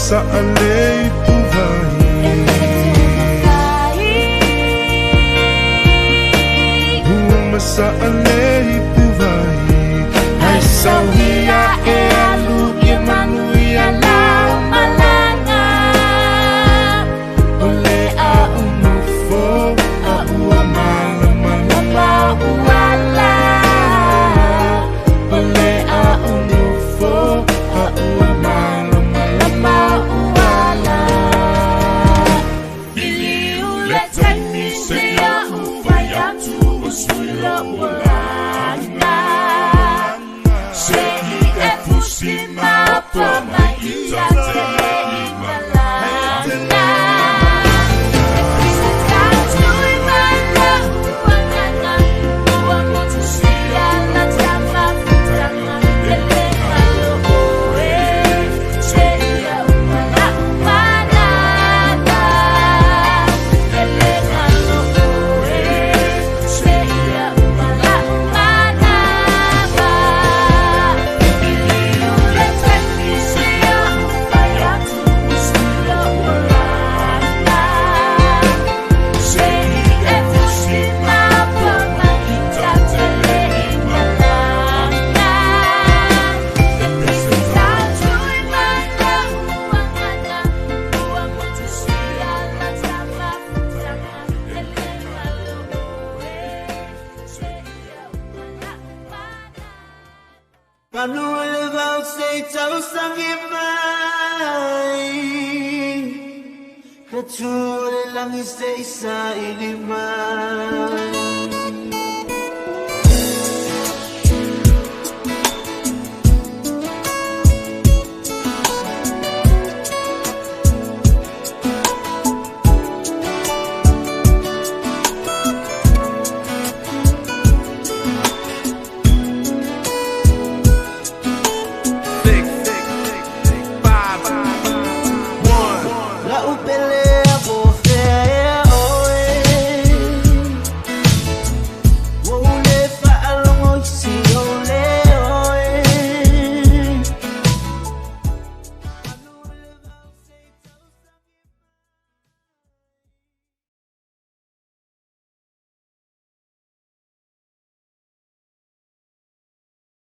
Uma sa alei puvai. Uma sa alei puvai. Ai sauhia e alu ia manuia la malanga. O le a unufo a ua malama lama uala. O le a unufo a ua malama lama uala. Iliu le taimi se ia ufai atu o suila ulanga. Se i e fusi mapo mai ita tele i malanga. E Kristo tau mai la uanganga. Ua motu sia la tama futanga. Tele malo oe. Se ia umala umalala. Tele malo oe. Se ia umala umalala. Iliu le taimi se ia ufai atu o suila ulanga. Se i e fusi mapo mai ita tele i malanga. E Kristo tau mai la uanganga. Ua motu sia la tama futanga. Tele malo oe. Se ia umala umalala. Panu le vau se tau sangi mai. Ka tu le langi se isa ili mai.